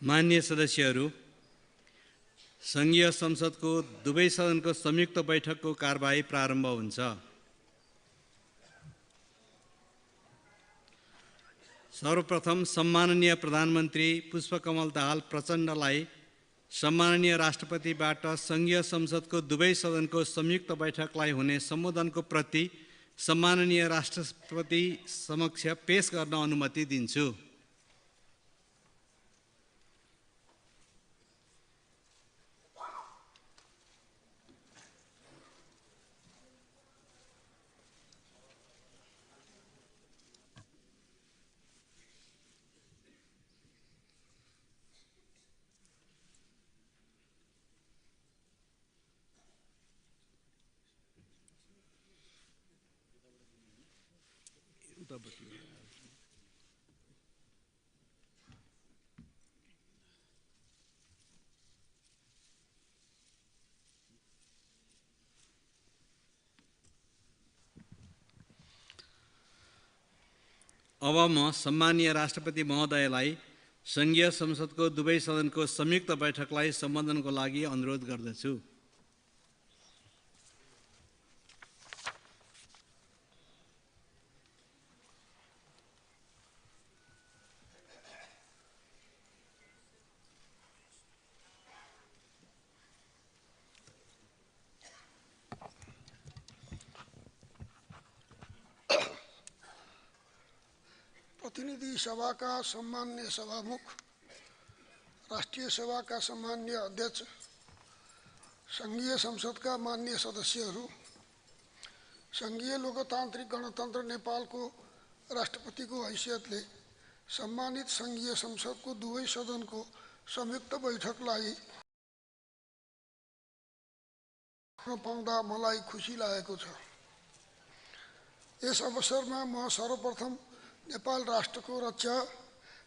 माननीय सदस्यहरू, संघीय संसदको दुवै सदनको संयुक्त बैठकको कारबाही प्रारम्भ हुन्छ। सर्वप्रथम सम्माननीय प्रधानमन्त्री पुष्पकमल दाहाल प्रचण्डलाई सम्माननीय राष्ट्रपतिबाट संघीय संसदको दुवै सदनको संयुक्त बैठकलाई हुने सम्बोधनको प्रति सम्माननीय राष्ट्रपति समक्ष पेश गर्न अनुमति दिन्छु। अब म सम्माननीय राष्ट्रपति महोदयलाई संघीय संसदको दुवै सदनको संयुक्त बैठकलाई सम्बोधनको लागि अनुरोध गर्दछु। प्रतिनिधि सभा का सम्मान्य सभामुख, राष्ट्रिय सभा का सम्मान्य अध्यक्ष, संघीय संसद का माननीय सदस्यहरू, संघीय लोकतान्त्रिक गणतन्त्र नेपाल को राष्ट्रपति को हैसियतले सम्मानित संघीय संसद को दुवै सदन को संयुक्त बैठकलाई पाउँदा मलाई खुसी लागेको छ। यस अवसरमा म सर्वप्रथम नेपाल राष्ट्र को रक्षा,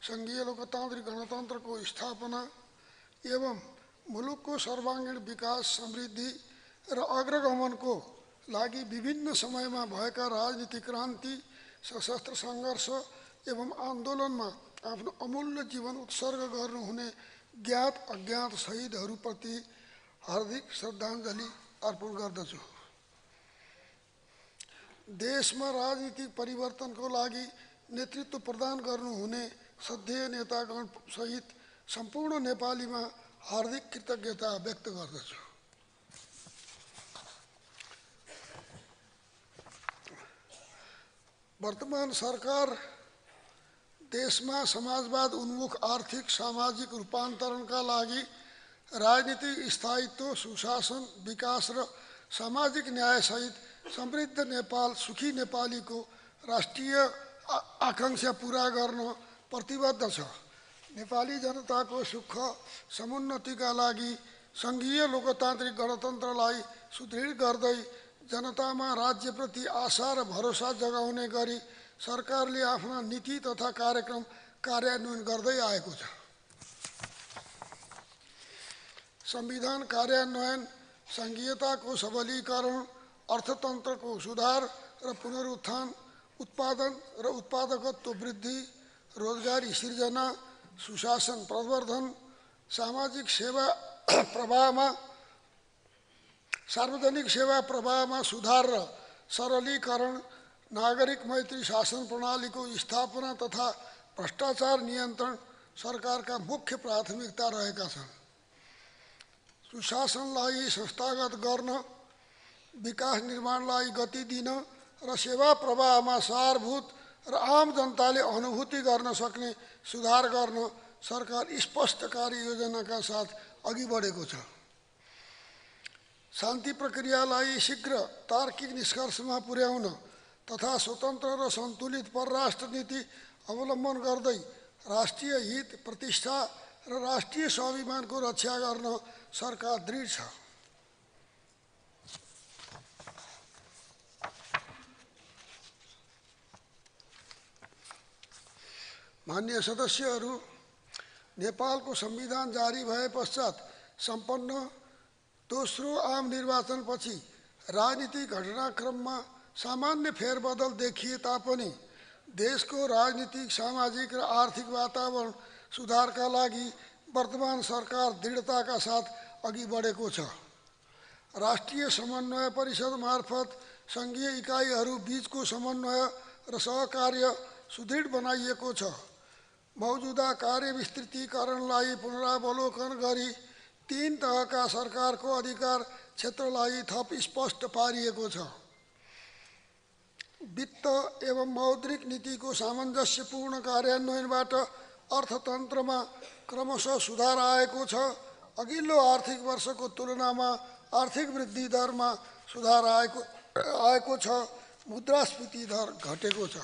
संघीय लोकतान्त्रिक गणतन्त्र को स्थापना एवं मुलुक को सर्वांगीण विकास, समृद्धि र अग्रगमन को लागि विभिन्न समयमा भएका राजनीतिक क्रान्ति, सशस्त्र संघर्ष एवं आन्दोलनमा आफ्नो अमूल्य जीवन उत्सर्ग गर्नुहुने ज्ञात अज्ञात शहीदहरूप्रति हार्दिक श्रद्धाञ्जली अर्पण गर्दछु। देशमा राजनीतिक परिवर्तनको लागि नेतृत्व प्रदान गर्नुहुने श्रद्धेय नेतागण सहित सम्पूर्ण नेपालीमा हार्दिक कृतज्ञता व्यक्त गर्दछु। वर्तमान सरकार देशमा समाजवाद उन्मुख आर्थिक सामाजिक रूपान्तरणका लागि राजनीतिक स्थायित्व, सुशासन, विकास र सामाजिक न्याय सहित समृद्ध नेपाल, सुखी नेपालीको राष्ट्रिय आकांक्षा पूरा गर्न प्रतिबद्ध छ। नेपाली जनताको सुख समुन्नतिका लागि संघीय लोकतान्त्रिक गणतन्त्रलाई सुदृढ गर्दै जनतामा राज्यप्रति आशा र भरोसा जगाउने गरी सरकारले आफ्ना नीति तथा कार्यक्रम कार्यान्वयन गर्दै आएको छ। संविधान कार्यान्वयन, संघीयताको सबलीकरण, अर्थतन्त्रको सुधार र पुनरुत्थान, उत्पादन र उत्पादकत्व वृद्धि, रोजगारी सिर्जना, सुशासन प्रवर्धन, सार्वजनिक सेवा प्रवाहमा सुधार र सरलीकरण, नागरिक मैत्री शासन प्रणालीको स्थापना तथा भ्रष्टाचार नियन्त्रण सरकारका मुख्य प्राथमिकता रहेका छन्। सुशासनलाई संस्थागत गर्न, विकास निर्माणलाई गति दिन र सेवा प्रवाहमा सारभूत र आम जनताले अनुभूति गर्न सक्ने सुधार गर्न सरकार स्पष्ट कार्ययोजनाका साथ अघि बढेको छ। शान्ति प्रक्रियालाई शीघ्र तार्किक निष्कर्षमा पुर्याउन तथा स्वतन्त्र र सन्तुलित परराष्ट्र नीति अवलम्बन गर्दै राष्ट्रिय हित, प्रतिष्ठा र राष्ट्रिय स्वाभिमानको रक्षा गर्न सरकार दृढ छ। माननीय सदस्यहरू, नेपालको संविधान जारी भए पश्चात सम्पन्न दोस्रो आम निर्वाचनपछि राजनीतिक घटनाक्रममा सामान्य फेरबदल देखिए तापनि देशको राजनीतिक, सामाजिक र आर्थिक वातावरण सुधारका लागि वर्तमान सरकार दृढताका साथ अघि बढेको छ। राष्ट्रिय समन्वय परिषद मार्फत सङ्घीय इकाइहरू बीचको समन्वय र सहकार्य सुदृढ बनाइएको छ। मौजुदा कार्यविस्तृतीकरणलाई पुनरावलोकन गरी 3 तहका सरकारको अधिकार क्षेत्रलाई थप स्पष्ट पारिएको छ। वित्त एवं मौद्रिक नीतिको सामञ्जस्यपूर्ण कार्यान्वयनबाट अर्थतन्त्रमा क्रमशः सुधार आएको छ। अघिल्लो आर्थिक वर्षको तुलनामा आर्थिक वृद्धि दरमा सुधार आएको छ। मुद्रास्फीति दर घटेको छ।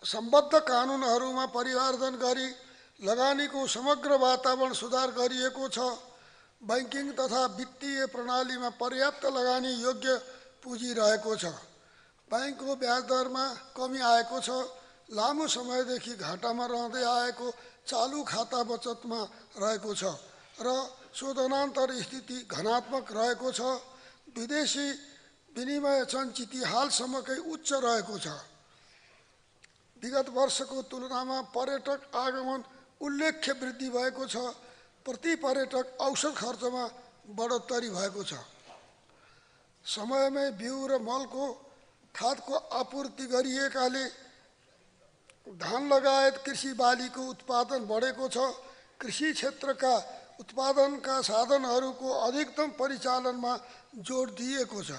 सम्बद्ध कानुनहरूमा परिवर्तन गरी लगानीको समग्र वातावरण सुधार गरिएको छ। बैंकिङ तथा वित्तीय प्रणालीमा पर्याप्त लगानी योग्य पुँजी रहेको छ। बैंकको ब्याज दरमा कमी आएको छ। लामो समयदेखि घाटामा रहँदै आएको चालु खाता बचतमा रहेको छ र शोधनान्तर स्थिति धनात्मक रहेको छ। विदेशी विनिमय सञ्चित हालसम्मकै उच्च रहेको छ। विगत वर्षको तुलनामा पर्यटक आगमन उल्लेख्य वृद्धि भएको छ। प्रति पर्यटक औसत खर्चमा बढोत्तरी भएको छ। समयमै बिउ र मलको खादको आपूर्ति गरिएकाले धान लगायत कृषि बालीको उत्पादन बढेको छ। कृषि क्षेत्रका उत्पादनका साधनहरूको अधिकतम परिचालनमा जोड दिएको छ।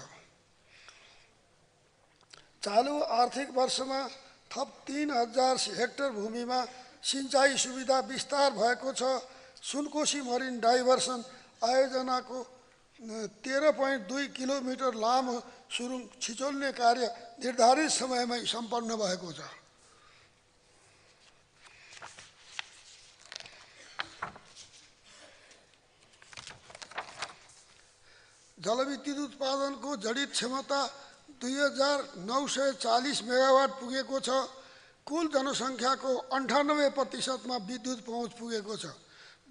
चालु आर्थिक वर्षमा थप 3000 हेक्टर भूमिमा सिँचाइ सुविधा विस्तार भएको छ। सुनकोशी मरिन डाइभर्सन आयोजनाको 13.2 किलोमिटर लामो सुरुङ छिचोल्ने कार्य निर्धारित समयमै सम्पन्न भएको छ। जलविद्युत उत्पादनको जडित क्षमता 2940 मेगावाट पुगेको छ। कुल जनसङ्ख्याको 98% विद्युत पहुँच पुगेको छ।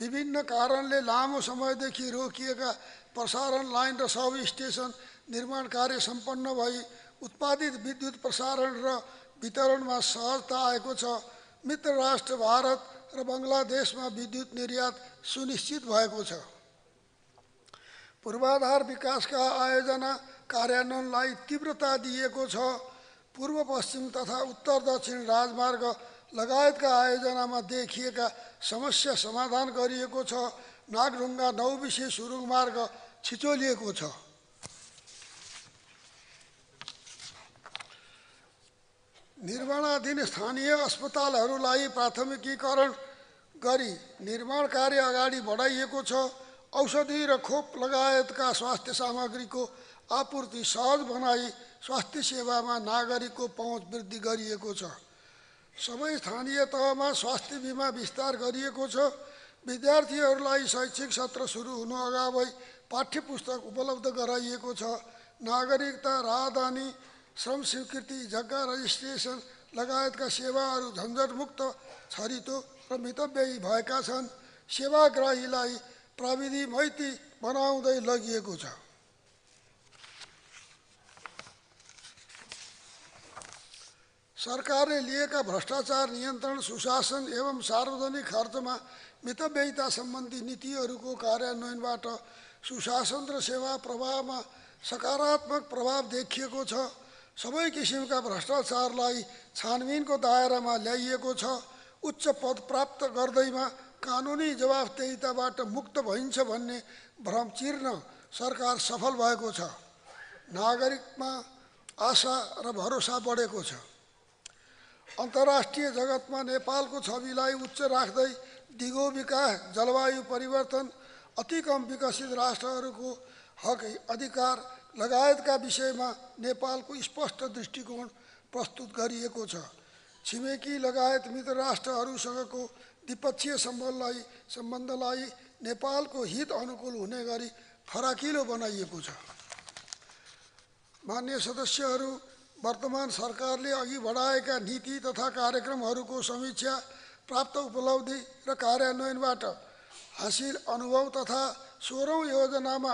विभिन्न कारणले लामो समयदेखि रोकिएका प्रसारण लाइन र सब स्टेसन निर्माण कार्य सम्पन्न भई उत्पादित विद्युत प्रसारण र वितरणमा सहजता आएको छ। मित्र राष्ट्र भारत र बङ्गलादेशमा विद्युत निर्यात सुनिश्चित भएको छ। पूर्वाधार विकासका आयोजना कार्यान्वयनलाई तीव्रता दिएको छ। पूर्व पश्चिम तथा उत्तर दक्षिण राजमार्ग लगायतका आयोजनामा देखिएका समस्या समाधान गरिएको छ। नागढुङ्गा नौबिसे सुरुङ मार्ग छिचोलिएको छ। निर्माणाधीन स्थानीय अस्पतालहरूलाई प्राथमिकीकरण गरी निर्माण कार्य अगाडि बढाइएको छ। औषधि र खोप लगायतका स्वास्थ्य सामग्रीको आपूर्ति सहज बनाई स्वास्थ्य सेवामा नागरिकको पहुँच वृद्धि गरिएको छ। सबै स्थानीय तहमा स्वास्थ्य बिमा विस्तार गरिएको छ। विद्यार्थीहरूलाई शैक्षिक सत्र सुरु हुनु अगावै पाठ्यपुस्तक उपलब्ध गराइएको छ। नागरिकता राहदानी श्रम स्वीकृति जग्गा रजिस्ट्रेसन लगायतका सेवाहरू झन्झटमुक्त छरितो र मितव्ययी भएका छन्। सेवाग्राहीलाई प्रविधि मैत्री बनाउँदै लगिएको छ। सरकारले लिएका भ्रष्टाचार नियन्त्रण सुशासन एवं सार्वजनिक खर्चमा मितव्ययिता सम्बन्धी नीतिहरूको कार्यान्वयनबाट सुशासन र सेवा प्रवाहमा सकारात्मक प्रभाव देखिएको छ। सबै किसिमका भ्रष्टाचारलाई छानबिनको दायरामा ल्याइएको छ। उच्च पद प्राप्त गर्दैमा कानुनी जवाफदेहिताबाट मुक्त भइन्छ भन्ने भ्रम चिर्न सरकार सफल भएको छ। नागरिकमा आशा र भरोसा बढेको छ। अन्तर्राष्ट्रिय जगतमा नेपालको छविलाई उच्च राख्दै दिगो विकास, जलवायु परिवर्तन, अति कम विकसित राष्ट्रहरूको हक अधिकार लगायतका विषयमा नेपालको स्पष्ट दृष्टिकोण प्रस्तुत गरिएको छ। छिमेकी लगायत मित्र राष्ट्रहरूसँगको द्विपक्षीय सम्बन्धलाई नेपालको हित अनुकूल हुने गरी फराकिलो बनाइएको छ। मान्य सदस्यहरू, वर्तमान सरकारले अघि बढाएका नीति तथा कार्यक्रमहरूको समीक्षा, प्राप्त उपलब्धि र कार्यान्वयनबाट हासिल अनुभव तथा 16औं योजनामा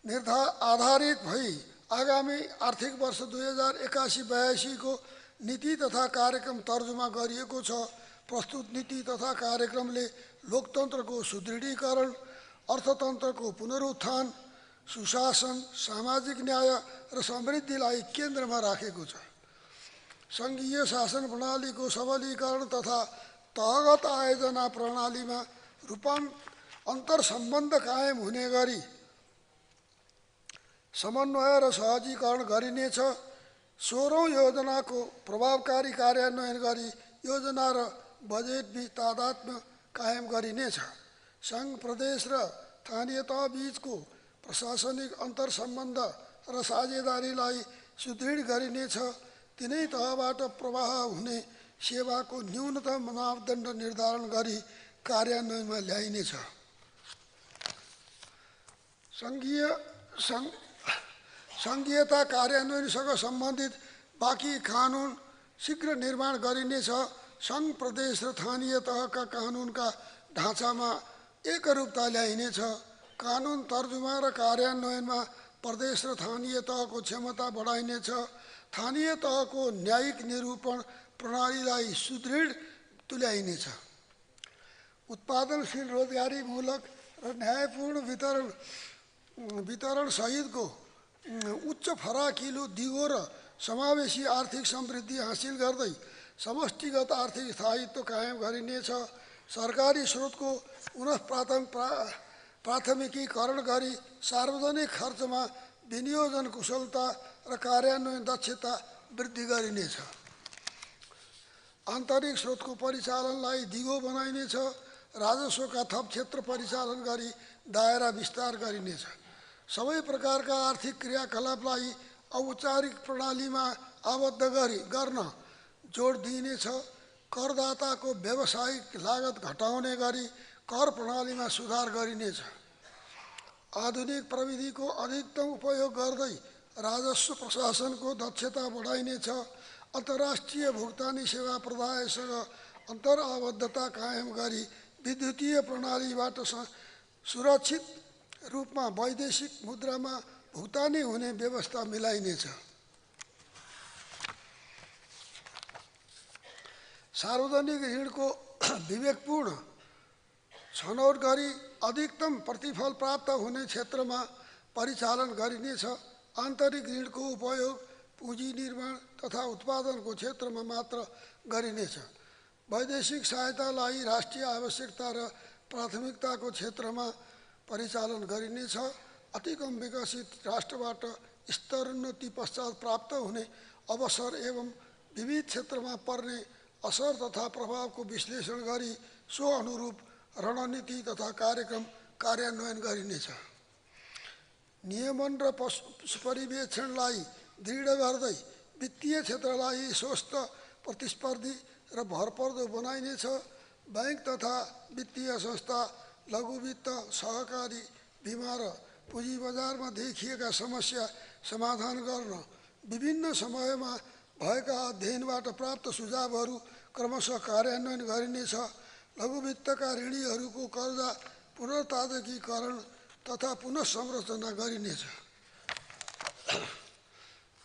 आधारित भई आगामी आर्थिक वर्ष 2081-82 को नीति तथा कार्यक्रम तर्जुमा गरिएको छ। प्रस्तुत नीति तथा कार्यक्रमले लोकतन्त्रको सुदृढीकरण, अर्थतन्त्रको पुनरुत्थान, सुशासन, सामाजिक न्याय र समृद्धिलाई केन्द्रमा राखेको छ। सङ्घीय शासन प्रणालीको सबलीकरण तथा तहगत आयोजना प्रणालीमा अन्तर्सम्बन्ध कायम हुने गरी समन्वय र सहजीकरण गरिनेछ। 16औं योजनाको प्रभावकारी कार्यान्वयन गरी योजना र बजेट तादात्म्य कायम गरिनेछ। सङ्घ, प्रदेश र स्थानीय तह बीचको प्रशासनिक अन्तर्सम्बन्ध र साझेदारीलाई सुदृढ गरिनेछ। तिनै तहबाट प्रवाह हुने सेवाको न्यूनतम मापदण्ड निर्धारण गरी कार्यान्वयनमा ल्याइनेछ। सङ्घीयता कार्यान्वयनसँग सम्बन्धित बाँकी कानुन शीघ्र निर्माण गरिनेछ। सङ्घ, प्रदेश र स्थानीय तहका कानुनका ढाँचामा एकरूपता ल्याइनेछ। कानुन तर्जुमा र कार्यान्वयनमा प्रदेश र स्थानीय तहको क्षमता बढाइनेछ। स्थानीय तहको न्यायिक निरूपण प्रणालीलाई सुदृढ तुल्याइनेछ। उत्पादनशील, रोजगारीमूलक र न्यायपूर्ण वितरण सहितको उच्च फराकिलो, दिगो र समावेशी आर्थिक समृद्धि हासिल गर्दै समष्टिगत आर्थिक स्थायित्व कायम गरिनेछ। सरकारी स्रोतको पुनः प्राथमिकीकरण गरी सार्वजनिक खर्चमा विनियोजन कुशलता र कार्यान्वयन दक्षता वृद्धि गरिनेछ। आन्तरिक स्रोतको परिचालनलाई दिगो बनाइनेछ। राजस्वका थप क्षेत्र परिचालन गरी दायरा विस्तार गरिनेछ। सबै प्रकारका आर्थिक क्रियाकलापलाई औपचारिक प्रणालीमा आबद्ध गर्न जोड दिइनेछ। करदाताको व्यावसायिक लागत घटाउने गरी कर प्रणालीमा सुधार गरिनेछ। आधुनिक प्रविधिको अधिकतम उपयोग गर्दै राजस्व प्रशासनको दक्षता बढाइनेछ। अन्तर्राष्ट्रिय भुक्तानी सेवा प्रदायसँग अन्तर्आबद्धता कायम गरी विद्युतीय प्रणालीबाट सुरक्षित रूपमा वैदेशिक मुद्रामा भुक्तानी हुने व्यवस्था मिलाइनेछ। सार्वजनिक ऋणको विवेकपूर्ण छनौट गरी अधिकतम प्रतिफल प्राप्त हुने क्षेत्रमा परिचालन गरिनेछ। आन्तरिक ऋणको उपयोग पुँजी निर्माण तथा उत्पादनको क्षेत्रमा मात्र गरिनेछ। वैदेशिक सहायतालाई राष्ट्रिय आवश्यकता र प्राथमिकताको क्षेत्रमा परिचालन गरिनेछ। अति कम विकसित राष्ट्रबाट स्तरोन्नति पश्चात प्राप्त हुने अवसर एवं विविध क्षेत्रमा पर्ने असर तथा प्रभावको विश्लेषण गरी सो अनुरूप रणनीति तथा कार्यक्रम कार्यान्वयन गरिनेछ। नियमन र परिवेक्षणलाई दृढ गर्दै वित्तीय क्षेत्रलाई स्वस्थ, प्रतिस्पर्धी र भरपर्दो बनाइनेछ। बैंक तथा वित्तीय संस्था, लघु वित्त, सहकारी, बिमा र पुँजी बजारमा देखिएका समस्या समाधान गर्न विभिन्न समयमा भएका अध्ययनबाट प्राप्त सुझावहरू क्रमशः कार्यान्वयन गरिनेछ। लघु वित्तका ऋणीहरूको कर्जा पुनर्ताजकीकरण तथा पुनः संरचना गरिनेछ।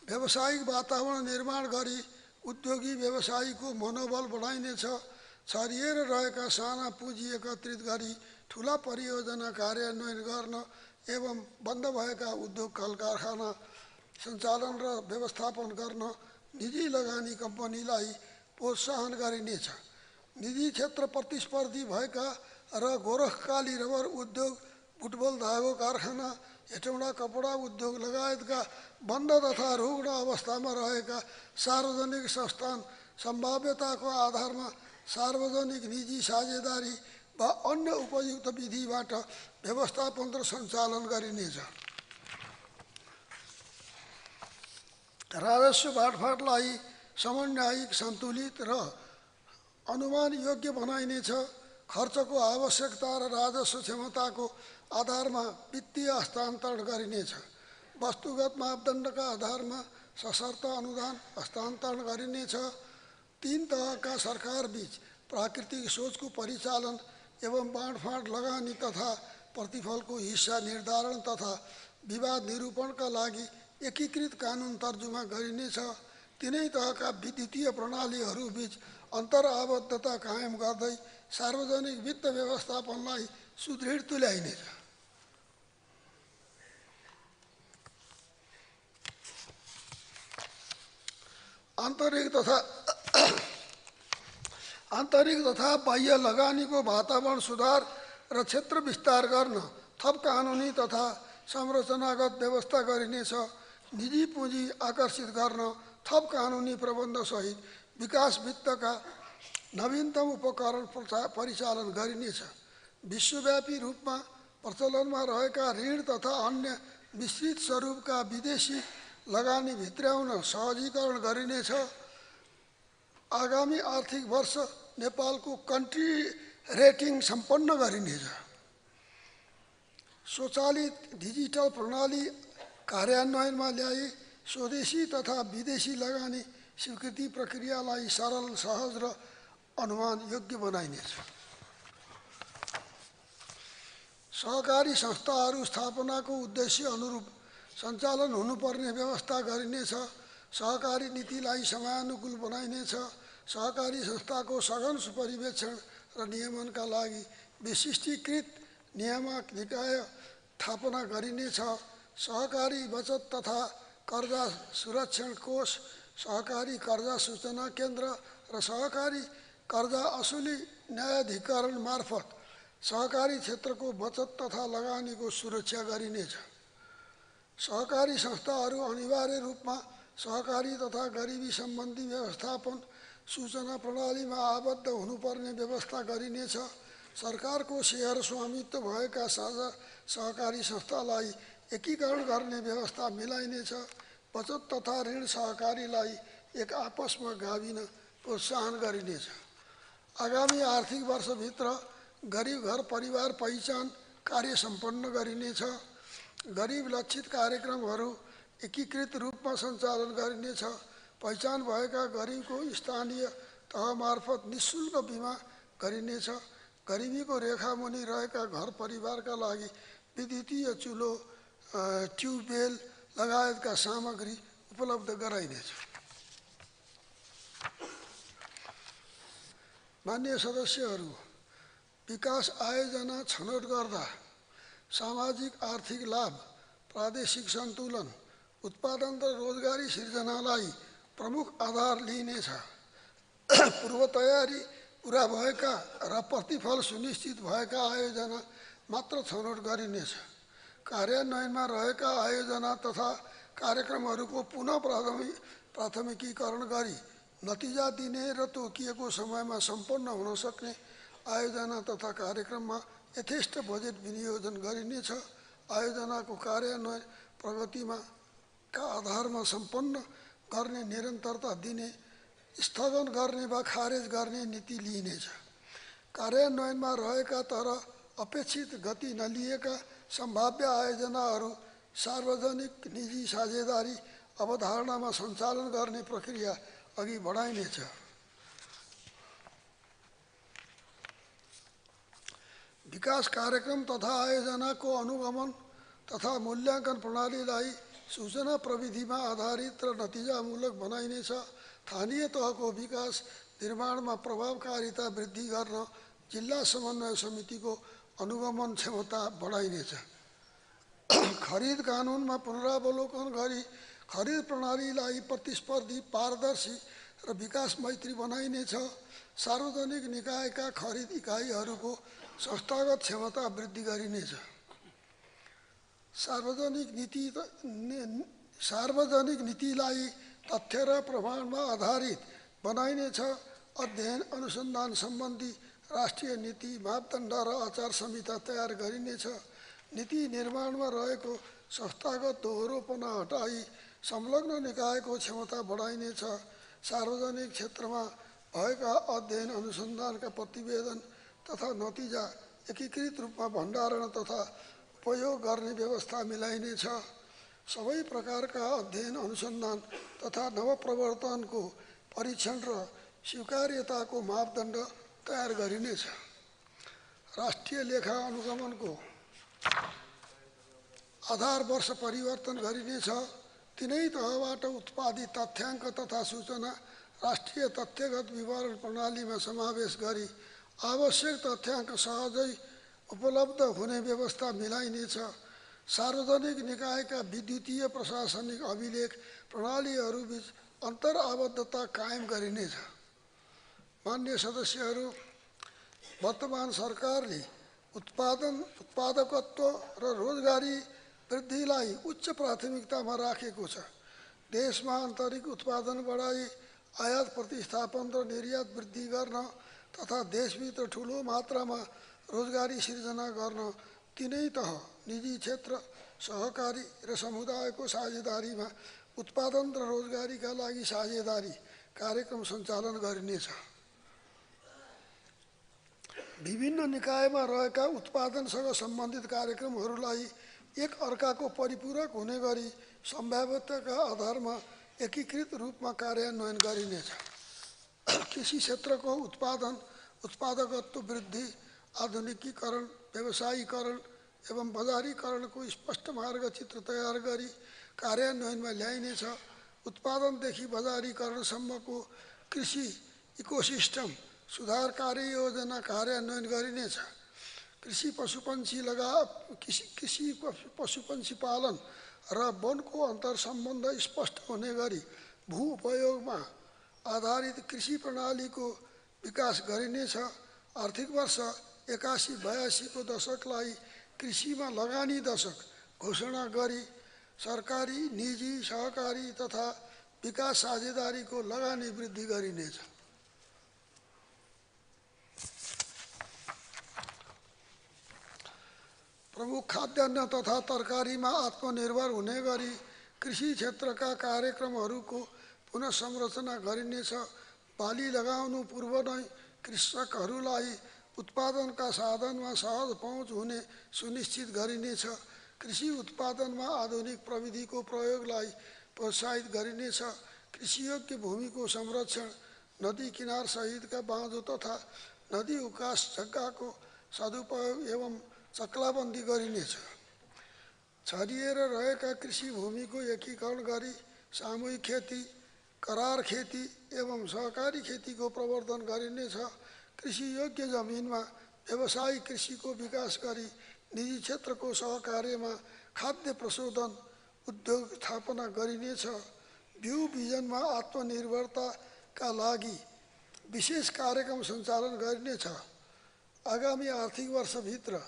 व्यावसायिक वातावरण निर्माण गरी उद्योगी व्यवसायीको मनोबल बढाइनेछ। छरिएर रहेका साना पुँजी एकत्रित गरी ठुला परियोजना कार्यान्वयन गर्न एवं बन्द भएका उद्योग कल कारखाना सञ्चालन र व्यवस्थापन गर्न निजी लगानी कम्पनीलाई प्रोत्साहन गरिनेछ। निजी क्षेत्र प्रतिस्पर्धी भएका र गोरखकाली रबर उद्योग, बुटबल धागो कारखाना, हेटौँडा कपडा उद्योग लगायतका बन्द तथा रुग्ण अवस्थामा रहेका सार्वजनिक संस्थान सम्भाव्यताको आधारमा सार्वजनिक निजी साझेदारी वा अन्य उपयुक्त विधिबाट व्यवस्थापन र सञ्चालन गरिनेछ। राजस्व बाँडफाँडलाई समन्वयिक, सन्तुलित र अनुमान योग्य बनाइनेछ। खर्चको आवश्यकता र राजस्व क्षमताको आधारमा वित्तीय हस्तान्तरण गरिनेछ। वस्तुगत मापदण्डका आधारमा सशर्त अनुदान हस्तान्तरण गरिनेछ। तीन तहका सरकारबीच प्राकृतिक सोचको परिचालन एवं बाँडफाँड, लगानी तथा प्रतिफलको हिस्सा निर्धारण तथा विवाद निरूपणका लागि एकीकृत कानुन तर्जुमा गरिनेछ। तिनै तहका विद्युतीय प्रणालीहरूबीच अन्तरआबद्धता कायम गर्दै सार्वजनिक वित्त व्यवस्थापनलाई सुदृढ तुल्याइनेछ। आन्तरिक तथा बाह्य लगानीको वातावरण सुधार र क्षेत्र विस्तार गर्न थप कानुनी तथा संरचनागत व्यवस्था गरिनेछ। निजी पुँजी आकर्षित गर्न थप कानुनी प्रबन्धसहित विकास वित्तका नवीनतम उपकरण परिचालन गरिनेछ। विश्वव्यापी रूपमा प्रचलनमा रहेका ऋण तथा अन्य विस्तृत स्वरूपका विदेशी लगानी भित्र्याउन सहजीकरण गरिनेछ। आगामी आर्थिक वर्ष नेपालको कन्ट्री रेटिङ सम्पन्न गरिनेछ। स्वचालित डिजिटल प्रणाली कार्यान्वयनमा ल्याई स्वदेशी तथा विदेशी लगानी स्वीकृति प्रक्रियालाई सरल, सहज र अनुमान योग्य बनाइनेछ। सहकारी संस्थाहरू स्थापनाको उद्देश्य अनुरूप सञ्चालन हुनुपर्ने व्यवस्था गरिनेछ। सहकारी नीतिलाई समयानुकूल बनाइनेछ। सहकारी संस्थाको सघन परिवेक्षण र नियमनका लागि विशिष्टीकृत नियामक निकाय स्थापना गरिनेछ। सहकारी बचत तथा कर्जा सुरक्षण कोष, सहकारी कर्जा सूचना केन्द्र र सहकारी कर्जा असुली न्यायाधिकरण मार्फत सहकारी क्षेत्रको बचत तथा लगानीको सुरक्षा गरिनेछ। सहकारी संस्थाहरू अनिवार्य रूपमा सहकारी तथा गरिबी सम्बन्धी व्यवस्थापन सूचना प्रणालीमा आबद्ध हुनुपर्ने व्यवस्था गरिनेछ। सरकारको सेयर स्वामित्व भएका साझा सहकारी संस्थालाई एकीकरण गर्ने व्यवस्था मिलाइनेछ। बचत तथा ऋण सहकारीलाई एक आपसमा गाभिन प्रोत्साहन गरिनेछ। आगामी आर्थिक वर्षभित्र गरिब घर परिवार पहिचान कार्य सम्पन्न गरिनेछ। गरिब लक्षित कार्यक्रमहरू एकीकृत रूपमा सञ्चालन गरिनेछ। पहिचान भएका गरिबको स्थानीय तह मार्फत निःशुल्क बिमा गरिनेछ। गरिबीको रेखामुनि रहेका घर परिवारका लागि विद्युतीय चुलो, ट्युबवेल लगायतका सामग्री उपलब्ध गराइनेछ। मान्य सदस्यहरू, विकास आयोजना छनौट गर्दा सामाजिक आर्थिक लाभ, प्रादेशिक सन्तुलन, उत्पादन र रोजगारी सिर्जनालाई प्रमुख आधार लिइनेछ। पूर्व तयारी पुरा भएका र प्रतिफल सुनिश्चित भएका आयोजना मात्र छनौट गरिनेछ। कार्यान्वयनमा रहेका आयोजना तथा कार्यक्रमहरूको पुनः प्राथमिकीकरण गरी नतिजा दिने र तोकिएको समयमा सम्पन्न हुन सक्ने आयोजना तथा कार्यक्रममा यथेष्ट बजेट विनियोजन गरिनेछ। आयोजनाको कार्यान्वयन प्रगतिमा का आधारमा सम्पन्न गर्ने, निरन्तरता दिने, स्थगन गर्ने वा खारेज गर्ने नीति लिइनेछ। कार्यान्वयनमा रहेका तर अपेक्षित गति नलिएका सम्भाव्य आयोजनाहरू सार्वजनिक निजी साझेदारी अवधारणामा सञ्चालन गर्ने प्रक्रिया अघि बढाइनेछ। विकास कार्यक्रम तथा आयोजनाको अनुगमन तथा मूल्याङ्कन प्रणालीलाई सूचना प्रविधिमा आधारित र नतिजामूलक बनाइनेछ। स्थानीय तहको विकास निर्माणमा प्रभावकारिता वृद्धि गर्न जिल्ला समन्वय समितिको अनुगमन क्षमता बढाइनेछ। खरिद कानुनमा पुनरावलोकन गरी खरिद प्रणालीलाई प्रतिस्पर्धी, पारदर्शी र विकास मैत्री बनाइनेछ। सार्वजनिक निकायका खरिद इकाइहरूको संस्थागत क्षमता वृद्धि गरिनेछ। सार्वजनिक नीतिलाई तथ्य र प्रमाणमा आधारित बनाइनेछ। अध्ययन अनुसन्धान सम्बन्धी राष्ट्रिय नीति, मापदण्ड र आचार संहिता तयार गरिनेछ। नीति निर्माणमा रहेको संस्थागत दोहोरोपना हटाई संलग्न निकायको क्षमता बढाइनेछ। सार्वजनिक क्षेत्रमा भएका अध्ययन अनुसन्धानका प्रतिवेदन तथा नतिजा एकीकृत रूपमा भण्डारण तथा उपयोग गर्ने व्यवस्था मिलाइनेछ। सबै प्रकारका अध्ययन अनुसन्धान तथा नवप्रवर्तनको परीक्षण र स्वीकार्यताको मापदण्ड तयार गरिनेछ। राष्ट्रिय लेखा अनुगमनको आधार वर्ष परिवर्तन गरिनेछ। तिनै तहबाट उत्पादित तथ्याङ्क तथा सूचना राष्ट्रिय तथ्यगत विवरण प्रणालीमा समावेश गरी आवश्यक तथ्याङ्क सहजै उपलब्ध हुने व्यवस्था मिलाइनेछ। सार्वजनिक निकायका विद्युतीय प्रशासनिक अभिलेख प्रणालीहरूबीच अन्तरआबद्धता कायम गरिनेछ। मान्य सदस्यहरू, वर्तमान सरकारले उत्पादकत्व र रोजगारी वृद्धिलाई उच्च प्राथमिकतामा राखेको छ। देशमा आन्तरिक उत्पादन बढाई, आयात प्रतिस्थापन र निर्यात वृद्धि गर्न तथा देशभित्र ठूलो मात्रामा रोजगारी सिर्जना गर्न तीनै तह निजी क्षेत्र, सहकारी र समुदायको साझेदारीमा उत्पादन र रोजगारीका लागि साझेदारी कार्यक्रम सञ्चालन गरिनेछ। विभिन्न निकायमा रहेका उत्पादनसँग सम्बन्धित कार्यक्रमहरूलाई एक अर्काको परिपूरक हुने गरी सम्भाव्यताका आधारमा एकीकृत रूपमा कार्यान्वयन गरिनेछ। कृषि क्षेत्रको उत्पादकत्व वृद्धि, आधुनिकीकरण, व्यवसायीकरण एवं बजारीकरणको स्पष्ट मार्गचित्र तयार गरी कार्यान्वयनमा ल्याइनेछ। उत्पादनदेखि बजारीकरणसम्मको कृषि इकोसिस्टम सुधार कार्ययोजना कार्यान्वयन गरिनेछ। कृषि पशुपन्छी पालन र वनको अन्तर्सम्बन्ध स्पष्ट हुने गरी भू उपयोगमा आधारित कृषि प्रणालीको विकास गरिनेछ। आर्थिक वर्ष 81-82 को दशकलाई कृषिमा लगानी दशक घोषणा गरी सरकारी, निजी, सहकारी तथा विकास साझेदारीको लगानी वृद्धि गरिनेछ। प्रमुख खाद्यान्न तथा तरकारीमा आत्मनिर्भर हुने गरी कृषि क्षेत्रका कार्यक्रमहरूको पुनः संरचना गरिनेछ। बाली लगाउनु पूर्व नै कृषकहरूलाई उत्पादनका साधनमा सहज पहुँच हुने सुनिश्चित गरिनेछ। कृषि उत्पादनमा आधुनिक प्रविधिको प्रयोगलाई प्रोत्साहित गरिनेछ। कृषियोग्य भूमिको संरक्षण, नदी किनार सहितका बाँझो तथा नदी उकास जग्गाको सदुपयोग एवं चक्लाबन्दी गरिनेछ। छरिएर रहेका कृषि भूमिको एकीकरण गरी सामूहिक खेती, करार खेती एवं सहकारी खेतीको प्रवर्धन गरिनेछ। कृषियोग्य जमिनमा व्यावसायिक कृषिको विकास गरी निजी क्षेत्रको सहकार्यमा खाद्य प्रशोधन उद्योग स्थापना गरिनेछ। बिउ बिजनमा आत्मनिर्भरताका लागि विशेष कार्यक्रम सञ्चालन गरिनेछ। आगामी आर्थिक वर्षभित्र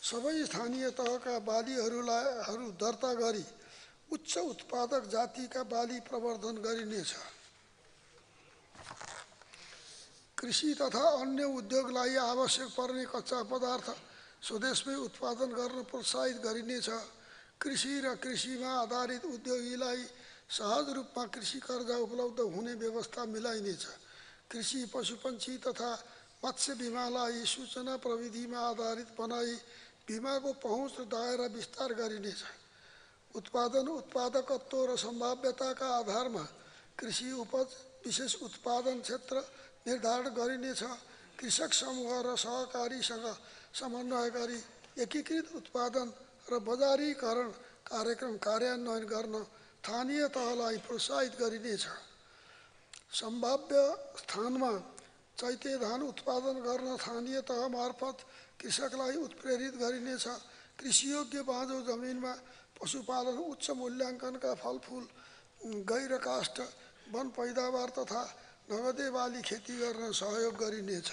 सबै स्थानीय तहका बालीहरू दर्ता गरी उच्च उत्पादक जातिका बाली प्रवर्धन गरिनेछ। कृषि तथा अन्य उद्योगलाई आवश्यक पर्ने कच्चा पदार्थ स्वदेशमै उत्पादन गर्न प्रोत्साहित गरिनेछ। कृषि र कृषिमा आधारित उद्योगीलाई सहज रूपमा कृषि कर्जा उपलब्ध हुने व्यवस्था मिलाइनेछ। कृषि, पशुपन्छी तथा मत्स्य बिमालाई सूचना प्रविधिमा आधारित बनाई बिमाको पहुँच र दायरा विस्तार गरिनेछ। उत्पादकत्व र सम्भाव्यताका आधारमा कृषि उपज विशेष उत्पादन क्षेत्र निर्धारण गरिनेछ। कृषक समूह र सहकारीसँग समन्वय गरी एकीकृत उत्पादन र बजारीकरण कार्यक्रम कार्यान्वयन गर्न स्थानीय तहलाई प्रोत्साहित गरिनेछ। सम्भाव्य स्थानमा चैते धान उत्पादन गर्न स्थानीय तह मार्फत कृषकलाई उत्प्रेरित गरिनेछ। कृषियोग्य बाँझो जमिनमा पशुपालन, उच्च मूल्याङ्कनका फलफुल, गैरकाष्ठ वन पैदावार तथा नगदे बाली खेती गर्न सहयोग गरिनेछ।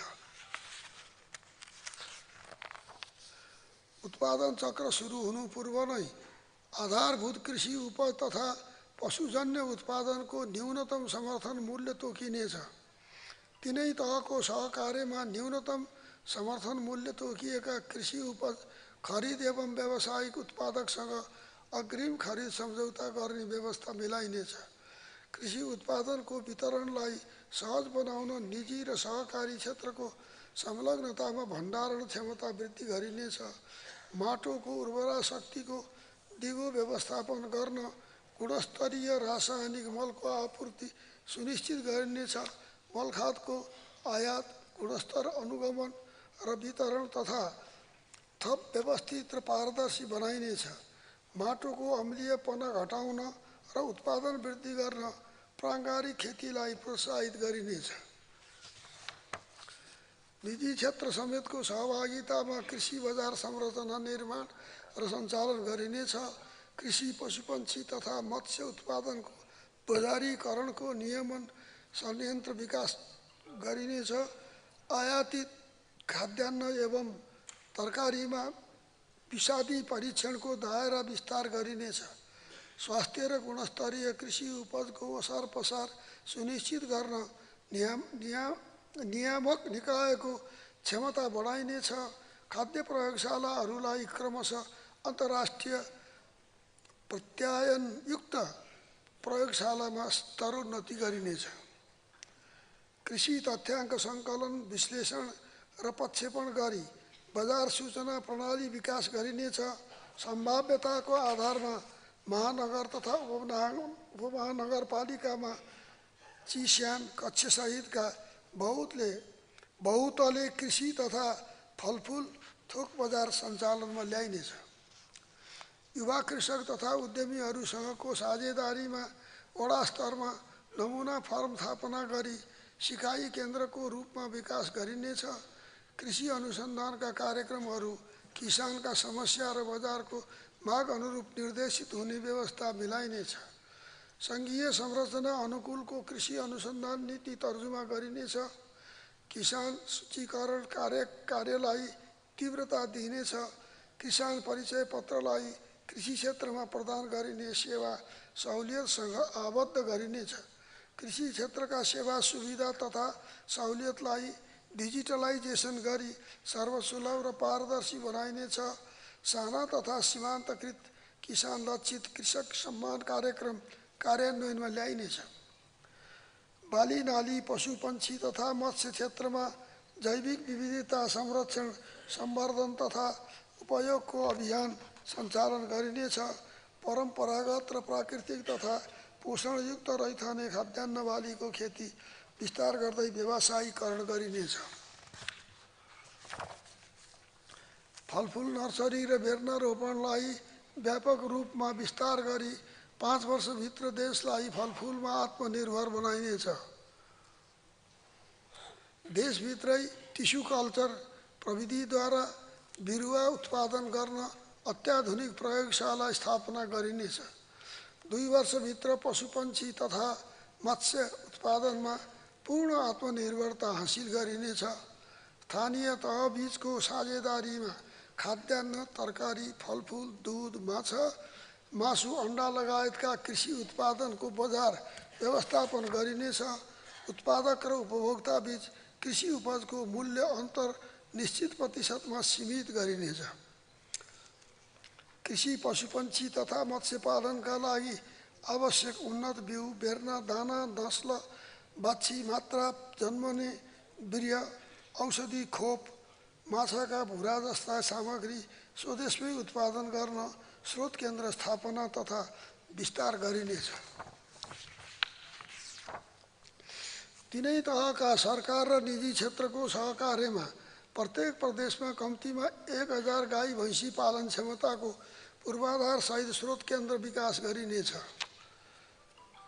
उत्पादन चक्र सुरु हुनु पूर्व नै आधारभूत कृषि उपज तथा पशुजन्य उत्पादनको न्यूनतम समर्थन मूल्य तोकिनेछ। तीनै तहको सहकार्यमा न्यूनतम समर्थन मूल्य तोकिएका कृषि उपज खरिद एवं व्यावसायिक उत्पादकसँग अग्रिम खरिद सम्झौता गर्ने व्यवस्था मिलाइनेछ। कृषि उत्पादनको वितरणलाई सहज बनाउन निजी र सहकारी क्षेत्रको संलग्नतामा भण्डारण क्षमता वृद्धि गरिनेछ। माटोको उर्वरा शक्तिको दिगो व्यवस्थापन गर्न गुणस्तरीय रासायनिक मलको आपूर्ति सुनिश्चित गरिनेछ। मलखादको आयात, गुणस्तर अनुगमन र वितरण तथा थप व्यवस्थित र पारदर्शी बनाइनेछ। माटोको अम्लीयपना घटाउन र उत्पादन वृद्धि गर्न प्राङ्गारिक खेतीलाई प्रोत्साहित गरिनेछ। निजी क्षेत्र समेतको सहभागितामा कृषि बजार संरचना निर्माण र सञ्चालन गरिनेछ। कृषि, पशुपन्छी तथा मत्स्य उत्पादनको बजारीकरणको नियमन संयन्त्र विकास गरिनेछ। आयातित खाद्यान्न एवं तरकारीमा विषादी परीक्षणको दायरा विस्तार गरिनेछ। स्वास्थ्य र गुणस्तरीय कृषि उपजको ओसार पसार सुनिश्चित गर्न नियामक निकायको क्षमता बढाइनेछ। खाद्य प्रयोगशालाहरूलाई क्रमशः अन्तर्राष्ट्रिय प्रत्यायनयुक्त प्रयोगशालामा स्तरोन्नति गरिनेछ। कृषि तथ्याङ्क सङ्कलन, विश्लेषण र प्रक्षेपण गरी बजार सूचना प्रणाली विकास गरिनेछ। सम्भाव्यताको आधारमा महानगर तथा उपमहानगरपालिकामा चिस्यान कक्षसहितका बहुतले कृषि तथा फलफुल थोक बजार सञ्चालनमा ल्याइनेछ। युवा कृषक तथा उद्यमीहरूसँगको साझेदारीमा वडा स्तरमा नमुना फार्म स्थापना गरी सिकाइ केन्द्रको रूपमा विकास गरिनेछ। कृषि अनुसन्धानका कार्यक्रमहरू किसानका समस्या र बजारको माग अनुरूप निर्देशित हुने व्यवस्था मिलाइनेछ। सङ्घीय संरचना अनुकूलको कृषि अनुसन्धान नीति तर्जुमा गरिनेछ। किसान सूचीकरण कार्यलाई तीव्रता दिइनेछ। किसान परिचय पत्रलाई कृषि क्षेत्रमा प्रदान गरिने सेवा सहुलियतसँग आबद्ध गरिनेछ। कृषि क्षेत्रका सेवा सुविधा तथा सहुलियतलाई डिजिटलाइजेसन गरी सर्वसुलभ र पारदर्शी बनाइनेछ। साना तथा सीमान्तकृत किसान लक्षित कृषक सम्मान कार्यक्रम कार्यान्वयनमा ल्याइनेछ। बाली नाली, पशुपन्छी तथा मत्स्य क्षेत्रमा जैविक विविधता संरक्षण, सम्वर्धन तथा उपयोगको अभियान सञ्चालन गरिनेछ। परम्परागत र प्राकृतिक तथा पोषणयुक्त रैथाने खाद्यान्न बालीको खेती विस्तार गर्दै व्यवसायीकरण गरिनेछ। फलफुल नर्सरी र बेर्ना रोपणलाई व्यापक रूपमा विस्तार गरी 5 वर्षभित्र देशलाई फलफुलमा आत्मनिर्भर बनाइनेछ। देशभित्रै टिस्यु कल्चर प्रविधिद्वारा बिरुवा उत्पादन गर्न अत्याधुनिक प्रयोगशाला स्थापना गरिनेछ। 2 वर्षभित्र पशुपन्छी तथा मत्स्य उत्पादनमा पूर्ण आत्मनिर्भरता हासिल गरिनेछ। स्थानीय तहबीचको साझेदारीमा खाद्यान्न, तरकारी, फलफुल, दूध, माछा, मासु, अण्डा लगायतका कृषि उत्पादनको बजार व्यवस्थापन गरिनेछ। उत्पादक र उपभोक्ताबीच कृषि उपजको मूल्य अन्तर निश्चित प्रतिशतमा सीमित गरिनेछ। कृषि, पशुपन्छी तथा मत्स्यपालनका लागि आवश्यक उन्नत बिउ, बेर्ना, दाना, नस्ल, बाछी, मात्रा, जन्मने वीर्य, औषधि खोप, माछाका भुरा जस्ता सामग्री स्वदेशमै उत्पादन गर्न स्रोत केन्द्र स्थापना तथा विस्तार गरिनेछ। तीनै तहका सरकार र निजी क्षेत्रको सहकार्यमा प्रत्येक प्रदेशमा कम्तीमा 1000 गाई भैँसी पालन क्षमताको पूर्वाधार सहित स्रोत केन्द्र विकास गरिनेछ।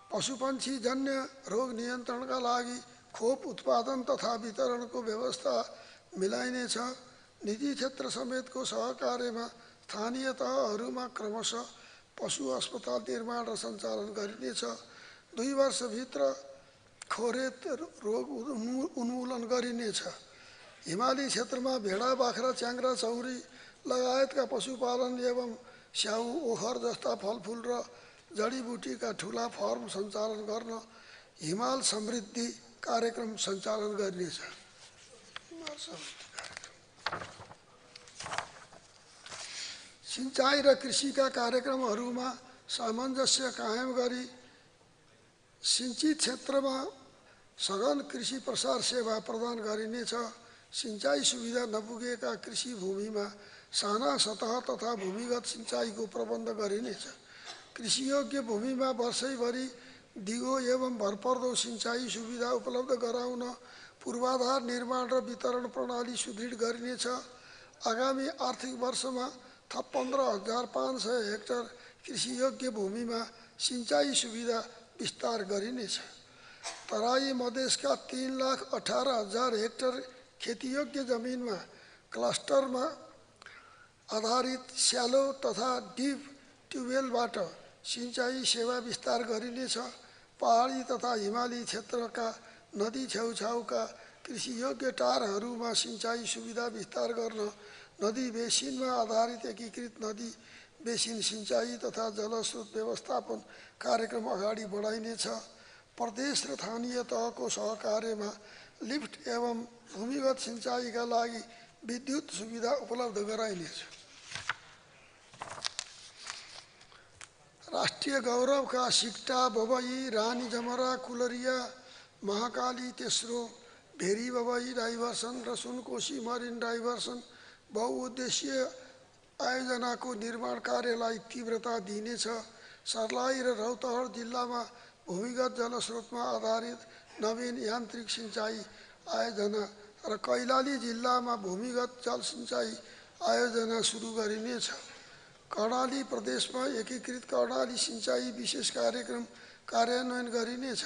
पशुपन्छी जन्य रोग नियन्त्रणका लागि खोप उत्पादन तथा वितरणको व्यवस्था मिलाइनेछ। निजी क्षेत्र समेतको सहकार्यमा स्थानीय तहहरूमा क्रमशः पशु अस्पताल निर्माण र सञ्चालन गरिनेछ। 2 वर्षभित्र खोरेत रोग उन्मूलन गरिनेछ। हिमाली क्षेत्रमा भेडा, बाख्रा, च्याङ्ग्रा, चौरी लगायतका पशुपालन एवं स्याउ, ओखर जस्ता फलफुल र जडीबुटीका ठुला फार्म सञ्चालन गर्न हिमाल समृद्धि कार्यक्रम सञ्चालन गरिनेछ। सिँचाइ र कृषिका कार्यक्रमहरूमा सामञ्जस्य कायम गरी सिँचित क्षेत्रमा सघन कृषि प्रसार सेवा प्रदान गरिनेछ। सिँचाइ सुविधा नपुगेका कृषि भूमिमा साना सतह तथा भूमिगत सिँचाइको प्रबन्ध गरिनेछ। कृषियोग्य भूमिमा वर्षैभरि दिगो एवं भरपर्दो सिँचाइ सुविधा उपलब्ध गराउन पूर्वाधार निर्माण र वितरण प्रणाली सुदृढ गरिनेछ। आगामी आर्थिक वर्षमा थप 15,500 हेक्टर कृषियोग्य भूमिमा सिँचाइ सुविधा विस्तार गरिनेछ। तराई मधेसका 3,18,000 हेक्टर खेतीयोग्य जमिनमा क्लस्टरमा आधारित स्यालो तथा डिप ट्युबवेलबाट सिँचाइ सेवा विस्तार गरिनेछ। पहाडी तथा हिमाली क्षेत्रका नदी छेउछाउका कृषियोग्य टारहरूमा सिँचाइ सुविधा विस्तार गर्न नदी बेसिनमा आधारित एकीकृत नदी बेसिन सिँचाइ तथा जलस्रोत व्यवस्थापन कार्यक्रम अगाडि बढाइनेछ। प्रदेश र स्थानीय तहको सहकार्यमा लिफ्ट एवं भूमिगत सिँचाइका लागि विद्युत सुविधा उपलब्ध गराइनेछ। राष्ट्रिय गौरवका सिक्टा, बबई, रानी जमरा, कुलरिया, महाकाली, तेस्रो भेरी बबई डाइभर्सन र सुनकोशी मरिन डाइभर्सन बहुउद्देश्यीय आयोजनाको निर्माण कार्यलाई तीव्रता दिइनेछ। सर्लाही र रौतहट जिल्लामा भूमिगत जलस्रोतमा आधारित नवीन यान्त्रिक सिँचाइ आयोजना र कैलाली जिल्लामा भूमिगत जल सिँचाइ आयोजना सुरु गरिनेछ। कर्णाली प्रदेशमा एकीकृत कर्णाली सिँचाइ विशेष कार्यक्रम कार्यान्वयन गरिनेछ।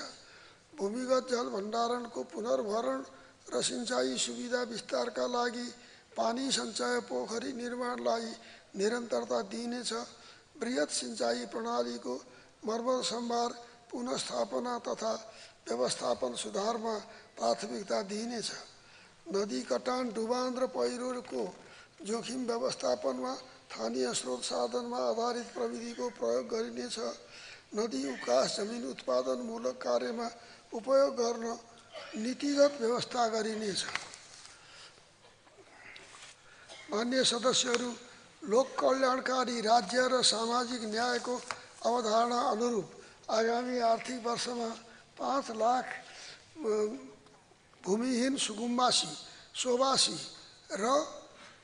भूमिगत जल भण्डारणको पुनर्भरण र सिँचाइ सुविधा विस्तारका लागि पानी सञ्चय पोखरी निर्माणलाई निरन्तरता दिइनेछ। बृहत सिँचाइ प्रणालीको मर्मत सम्भार पुनर्स्थापना तथा व्यवस्थापन सुधारमा प्राथमिकता दिइनेछ। नदी कटान, डुबान र पहिरोको जोखिम व्यवस्थापनमा स्थानीय स्रोत साधनमा आधारित प्रविधिको प्रयोग गरिनेछ। नदी उकास जमिन उत्पादनमूलक कार्यमा उपयोग गर्न नीतिगत व्यवस्था गरिनेछ। मान्य सदस्यहरू, लोक कल्याणकारी राज्य र सामाजिक न्यायको अवधारणा अनुरूप आगामी आर्थिक वर्षमा 5 लाख भूमिहीन सुकुम्बासी, सोबासी र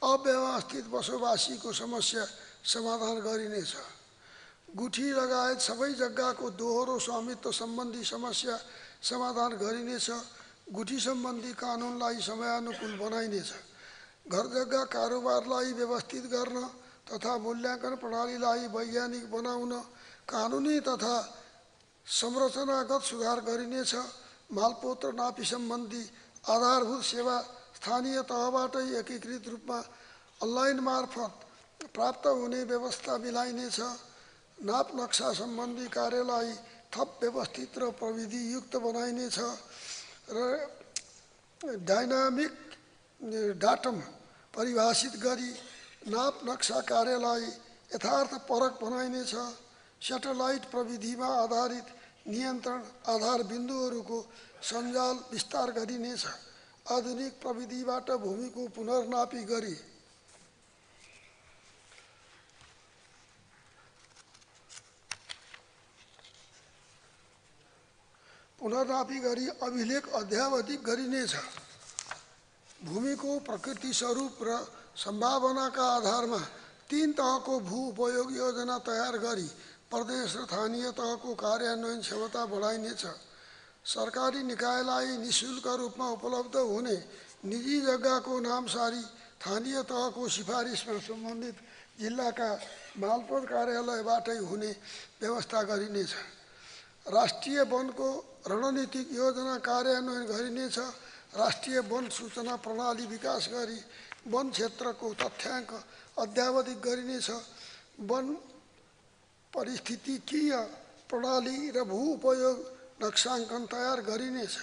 अव्यवस्थित बसोबासीको समस्या समाधान गरिनेछ। गुठी लगायत सबै जग्गाको दोहोरो स्वामित्व सम्बन्धी समस्या समाधान गरिनेछ। गुठी सम्बन्धी कानुनलाई समयानुकूल बनाइनेछ। घर जग्गा कारोबारलाई व्यवस्थित गर्न तथा मूल्याङ्कन प्रणालीलाई वैज्ञानिक बनाउन कानुनी तथा संरचनागत सुधार गरिनेछ। मालपोत र नापी सम्बन्धी आधारभूत सेवा स्थानीय तहबाटै एकीकृत रूपमा अनलाइन मार्फत प्राप्त हुने व्यवस्था मिलाइनेछ। नाप नक्सा सम्बन्धी कार्यलाई थप व्यवस्थित र प्रविधियुक्त बनाइनेछ र डाइनामिक डाटम परिभाषित गरी नाप नक्सा कार्यलाई यथार्थपरक बनाइनेछ। सेटेलाइट प्रविधिमा आधारित नियन्त्रण आधार बिन्दुहरूको सञ्जाल विस्तार गरिनेछ। आधुनिक प्रविधिबाट भूमिको पुनर्नापी गरी अभिलेख अध्यावधिक गरिनेछ। भूमिको प्रकृति स्वरूप र सम्भावनाका आधारमा 3 तहको भू उपयोग योजना तयार गरी प्रदेश र स्थानीय तहको कार्यान्वयन क्षमता बढाइनेछ। सरकारी निकायलाई निःशुल्क रूपमा उपलब्ध हुने निजी जग्गाको नामसारी स्थानीय तहको सिफारिसमा सम्बन्धित जिल्लाका मालपोत कार्यालयबाटै हुने व्यवस्था गरिनेछ। राष्ट्रिय वनको रणनीतिक योजना कार्यान्वयन गरिनेछ। राष्ट्रिय वन सूचना प्रणाली विकास गरी वन क्षेत्रको तथ्याङ्क अद्यावधिक गरिनेछ। वन पारिस्थितिकीय प्रणाली र भू उपयोग नक्साङ्कन तयार गरिनेछ।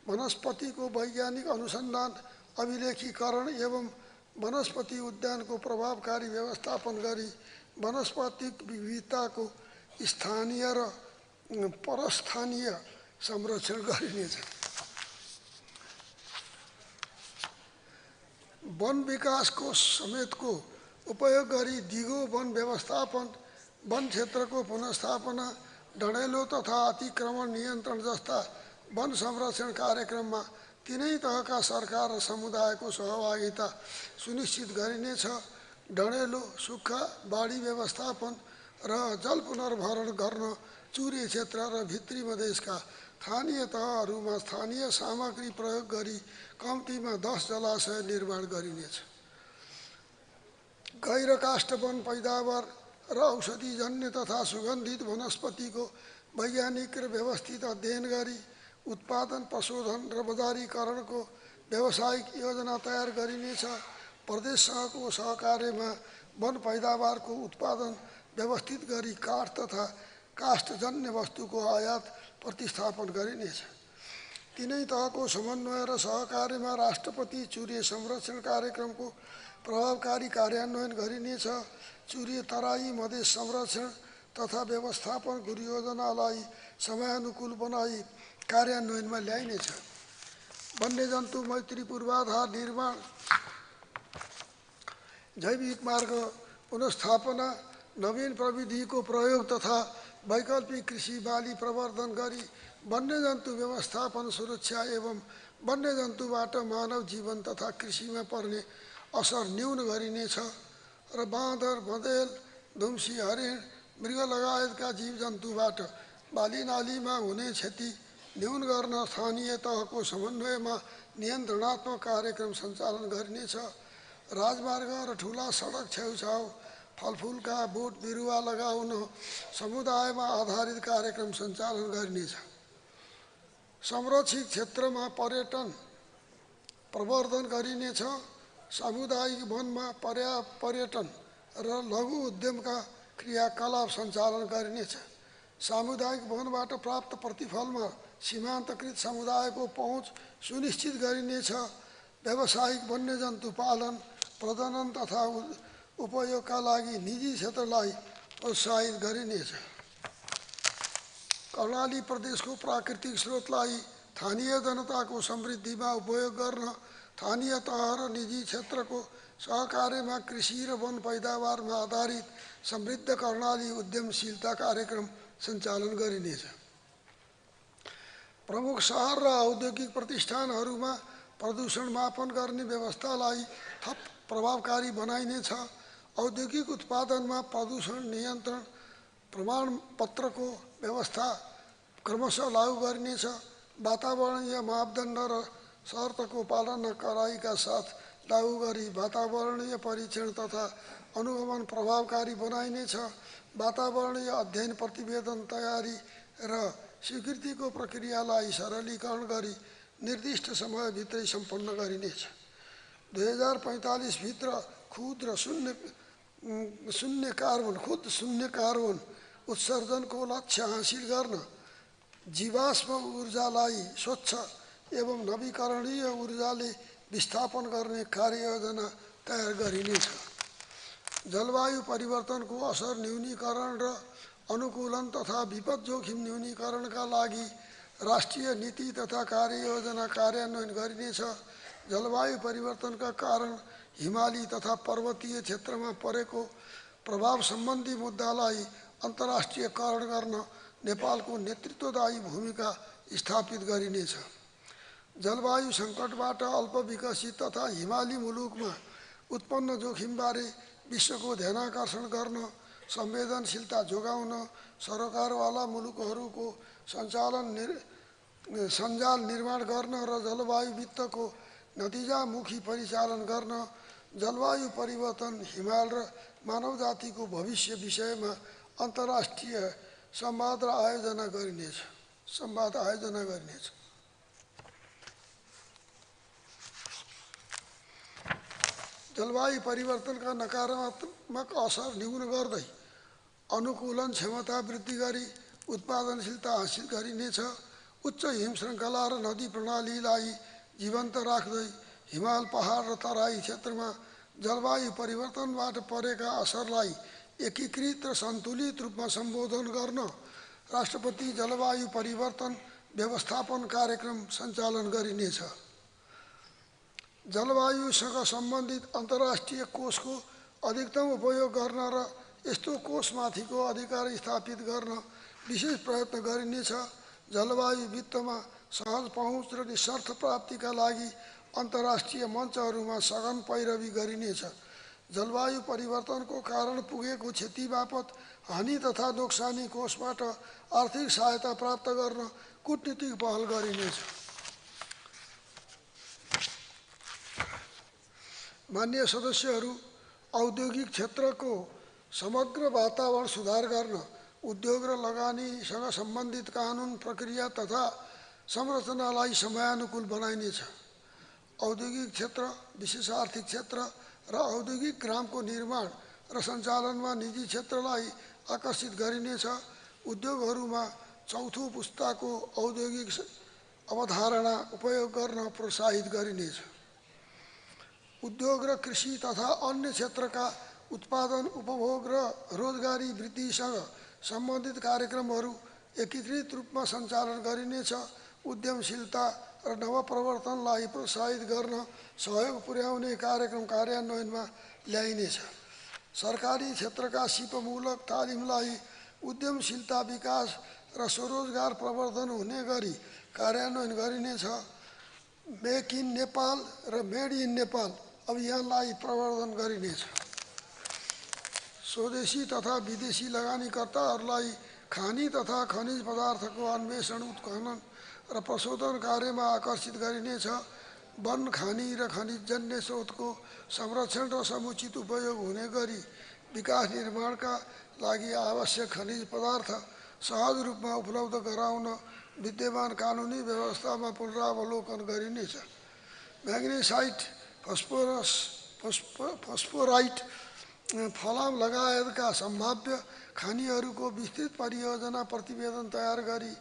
वनस्पतिको वैज्ञानिक अनुसन्धान, अभिलेखीकरण एवं वनस्पति उद्यानको प्रभावकारी व्यवस्थापन गरी वनस्पतिक विविधताको स्थानीय र परस्थानीय संरक्षण गरिनेछ। वन विकासको समेतको उपयोग गरी दिगो वन व्यवस्थापन, वन क्षेत्रको पुनर्स्थापना, डढेलो तथा अतिक्रमण नियन्त्रण जस्ता वन संरक्षण कार्यक्रममा तीनै तहका सरकार र समुदायको सहभागिता सुनिश्चित गरिनेछ। डढेलो, सुक्खा, बाढी व्यवस्थापन र जल पुनर्भरण गर्न चुरे क्षेत्र र भित्री मधेसका स्थानीय तहहरूमा स्थानीय सामग्री प्रयोग गरी कम्तीमा 10 जलाशय निर्माण गरिनेछ। गैर काष्ठ वन पैदावार र औषधिजन्य तथा सुगन्धित वनस्पतिको वैज्ञानिक र व्यवस्थित अध्ययन गरी उत्पादन, पशुधन र बजारीकरणको व्यावसायिक योजना तयार गरिनेछ। प्रदेशसँगको सहकार्यमा वन पैदावारको उत्पादन व्यवस्थित गरी काठ तथा काष्ठजन्य वस्तुको आयात प्रतिस्थापन गरिनेछ। तीनै तहको समन्वय र सहकार्यमा राष्ट्रपति चुरे संरक्षण कार्यक्रमको प्रभावकारी कार्यान्वयन गरिनेछ। चुरे तराई मधेस संरक्षण तथा व्यवस्थापन योजनालाई समयानुकूल बनाई कार्यान्वयनमा ल्याइनेछ। वन्यजन्तु मैत्री पूर्वाधार निर्माण, जैविक मार्ग पुनर्स्थापना, नवीन प्रविधिको प्रयोग तथा वैकल्पिक कृषि बाली प्रवर्धन गरी वन्यजन्तु व्यवस्थापन, सुरक्षा एवं वन्यजन्तुबाट मानव जीवन तथा कृषिमा पर्ने असर न्यून गरिनेछ र बाँदर, बँदेल, दुम्सी, हरिण, मृग लगायतका जीवजन्तुबाट बालीनालीमा हुने क्षति न्यून गर्न स्थानीय तहको समन्वयमा नियन्त्रणात्मक कार्यक्रम सञ्चालन गरिनेछ। राजमार्ग र ठुला सडक छेउछाउ फलफुलका बोट बिरुवा लगाउन समुदायमा आधारित कार्यक्रम सञ्चालन गरिनेछ। संरक्षित क्षेत्रमा पर्यटन प्रवर्धन गरिनेछ। सामुदायिक वनमा पर्यटन र लघु उद्यमका क्रियाकलाप सञ्चालन गरिनेछ। सामुदायिक वनबाट प्राप्त प्रतिफलमा सीमान्तकृत समुदायको पहुँच सुनिश्चित गरिनेछ। व्यावसायिक वन्यजन्तु पालन, प्रजनन तथा उपयोगका लागि निजी क्षेत्रलाई प्रोत्साहित गरिनेछ। कर्णाली प्रदेशको प्राकृतिक स्रोतलाई स्थानीय जनताको समृद्धिमा उपयोग गर्न स्थानीय तह र निजी क्षेत्रको सहकार्यमा कृषि र वन पैदावारमा आधारित समृद्ध कर्णाली उद्यमशीलता कार्यक्रम सञ्चालन गरिनेछ। प्रमुख शहर र औद्योगिक प्रतिष्ठानहरूमा प्रदूषण मापन गर्ने व्यवस्थालाई थप प्रभावकारी बनाइनेछ। औद्योगिक उत्पादनमा प्रदूषण नियन्त्रण प्रमाणपत्रको व्यवस्था क्रमशः लागू गरिनेछ। वातावरणीय मापदण्ड र शर्तको पालना कडाइका साथ लागू गरी वातावरणीय परीक्षण तथा अनुगमन प्रभावकारी बनाइनेछ। वातावरणीय अध्ययन प्रतिवेदन तयारी र स्वीकृतिको प्रक्रियालाई सरलीकरण गरी निर्दिष्ट समयभित्रै सम्पन्न गरिनेछ। 2045 भित्र खुद शून्य कार्बन उत्सर्जनको लक्ष्य हासिल गर्न जीवाश्म ऊर्जालाई स्वच्छ एवं नवीकरणीय ऊर्जाले विस्थापन गर्ने कार्ययोजना तयार गरिनेछ। जलवायु परिवर्तनको असर न्यूनीकरण र अनुकूलन तथा विपद जोखिम न्यूनीकरणका लागि राष्ट्रिय नीति तथा कार्ययोजना कार्यान्वयन गरिनेछ। जलवायु परिवर्तनका कारण हिमाली तथा पर्वतीय क्षेत्रमा परेको प्रभाव सम्बन्धी मुद्दालाई अन्तर्राष्ट्रियकरण गर्न नेपालको नेतृत्वदायी भूमिका स्थापित गरिनेछ। जलवायु सङ्कटबाट अल्पविकसित तथा हिमाली मुलुकमा उत्पन्न जोखिमबारे विश्वको ध्यानाकर्षण गर्न, संवेदनशीलता जोगाउन, सरकारवाला मुलुकहरूको सञ्जाल निर्माण गर्न र जलवायु वित्तको नतिजामुखी परिचालन गर्न जलवायु परिवर्तन, हिमाल र मानवजातिको भविष्य विषयमा अन्तर्राष्ट्रिय संवाद आयोजना गरिनेछ। जलवायु परिवर्तनका नकारात्मक असर न्यून गर्दै अनुकूलन क्षमता वृद्धि गरी उत्पादनशीलता हासिल गरिनेछ। उच्च हिम श्रृङ्खला र नदी प्रणालीलाई जीवन्त राख्दै हिमाल, पहाड र तराई क्षेत्रमा जलवायु परिवर्तनबाट परेका असरलाई एकीकृत र सन्तुलित रूपमा सम्बोधन गर्न राष्ट्रपति जलवायु परिवर्तन व्यवस्थापन कार्यक्रम सञ्चालन गरिनेछ। जलवायुसँग सम्बन्धित अन्तर्राष्ट्रिय कोषको अधिकतम उपयोग गर्न र यस्तो कोषमाथिको अधिकार स्थापित गर्न विशेष प्रयत्न गरिनेछ। जलवायु वित्तमा सहज पहुँच र निस्वार्थ प्राप्तिका लागि अन्तर्राष्ट्रिय मञ्चहरूमा सघन पैरवी गरिनेछ। जलवायु परिवर्तनको कारण पुगेको क्षति बापत हानि तथा नोक्सानी कोषबाट आर्थिक सहायता प्राप्त गर्न कूटनीतिक पहल गरिनेछ। मान्य सदस्यहरू, औद्योगिक क्षेत्रको समग्र वातावरण सुधार गर्न उद्योग र लगानीसँग सम्बन्धित कानुन प्रक्रिया तथा संरचनालाई समयानुकूल बनाइनेछ। औद्योगिक क्षेत्र, विशेष आर्थिक क्षेत्र र औद्योगिक ग्रामको निर्माण र सञ्चालनमा निजी क्षेत्रलाई आकर्षित गरिनेछ। उद्योगहरूमा चौथो पुस्ताको औद्योगिक अवधारणा उपयोग गर्न प्रोत्साहित गरिनेछ। उद्योग र कृषि तथा अन्य क्षेत्रका उत्पादन, उपभोग र रोजगारी वृद्धिसँग सम्बन्धित कार्यक्रमहरू एकीकृत रूपमा सञ्चालन गरिनेछ। उद्यमशीलता र नवप्रवर्तनलाई प्रोत्साहित गर्न सहयोग पुर्याउने कार्यक्रम कार्यान्वयनमा ल्याइनेछ। सरकारी क्षेत्रका सिपमूलक तालिमलाई उद्यमशीलता विकास र स्वरोजगार प्रवर्धन हुने गरी कार्यान्वयन गरिनेछ। मेक इन नेपाल र मेड इन नेपाल अभियानलाई प्रवर्धन गरिनेछ। स्वदेशी तथा विदेशी लगानीकर्ताहरूलाई खानी तथा खनिज पदार्थको अन्वेषण, उत्खनन र प्रशोधन कार्यमा आकर्षित गरिनेछ। वन, खानी र खनिजजन्य स्रोतको संरक्षण र समुचित उपयोग हुने गरी विकास निर्माणका लागि आवश्यक खनिज पदार्थ सहज रूपमा उपलब्ध गराउन विद्यमान कानुनी व्यवस्थामा पुनरावलोकन गरिनेछ। म्याग्नेसाइट, फस्फोरस, फस्फोराइट, फलाम लगायतका सम्भाव्य खानीहरूको विस्तृत परियोजना प्रतिवेदन तयार गरी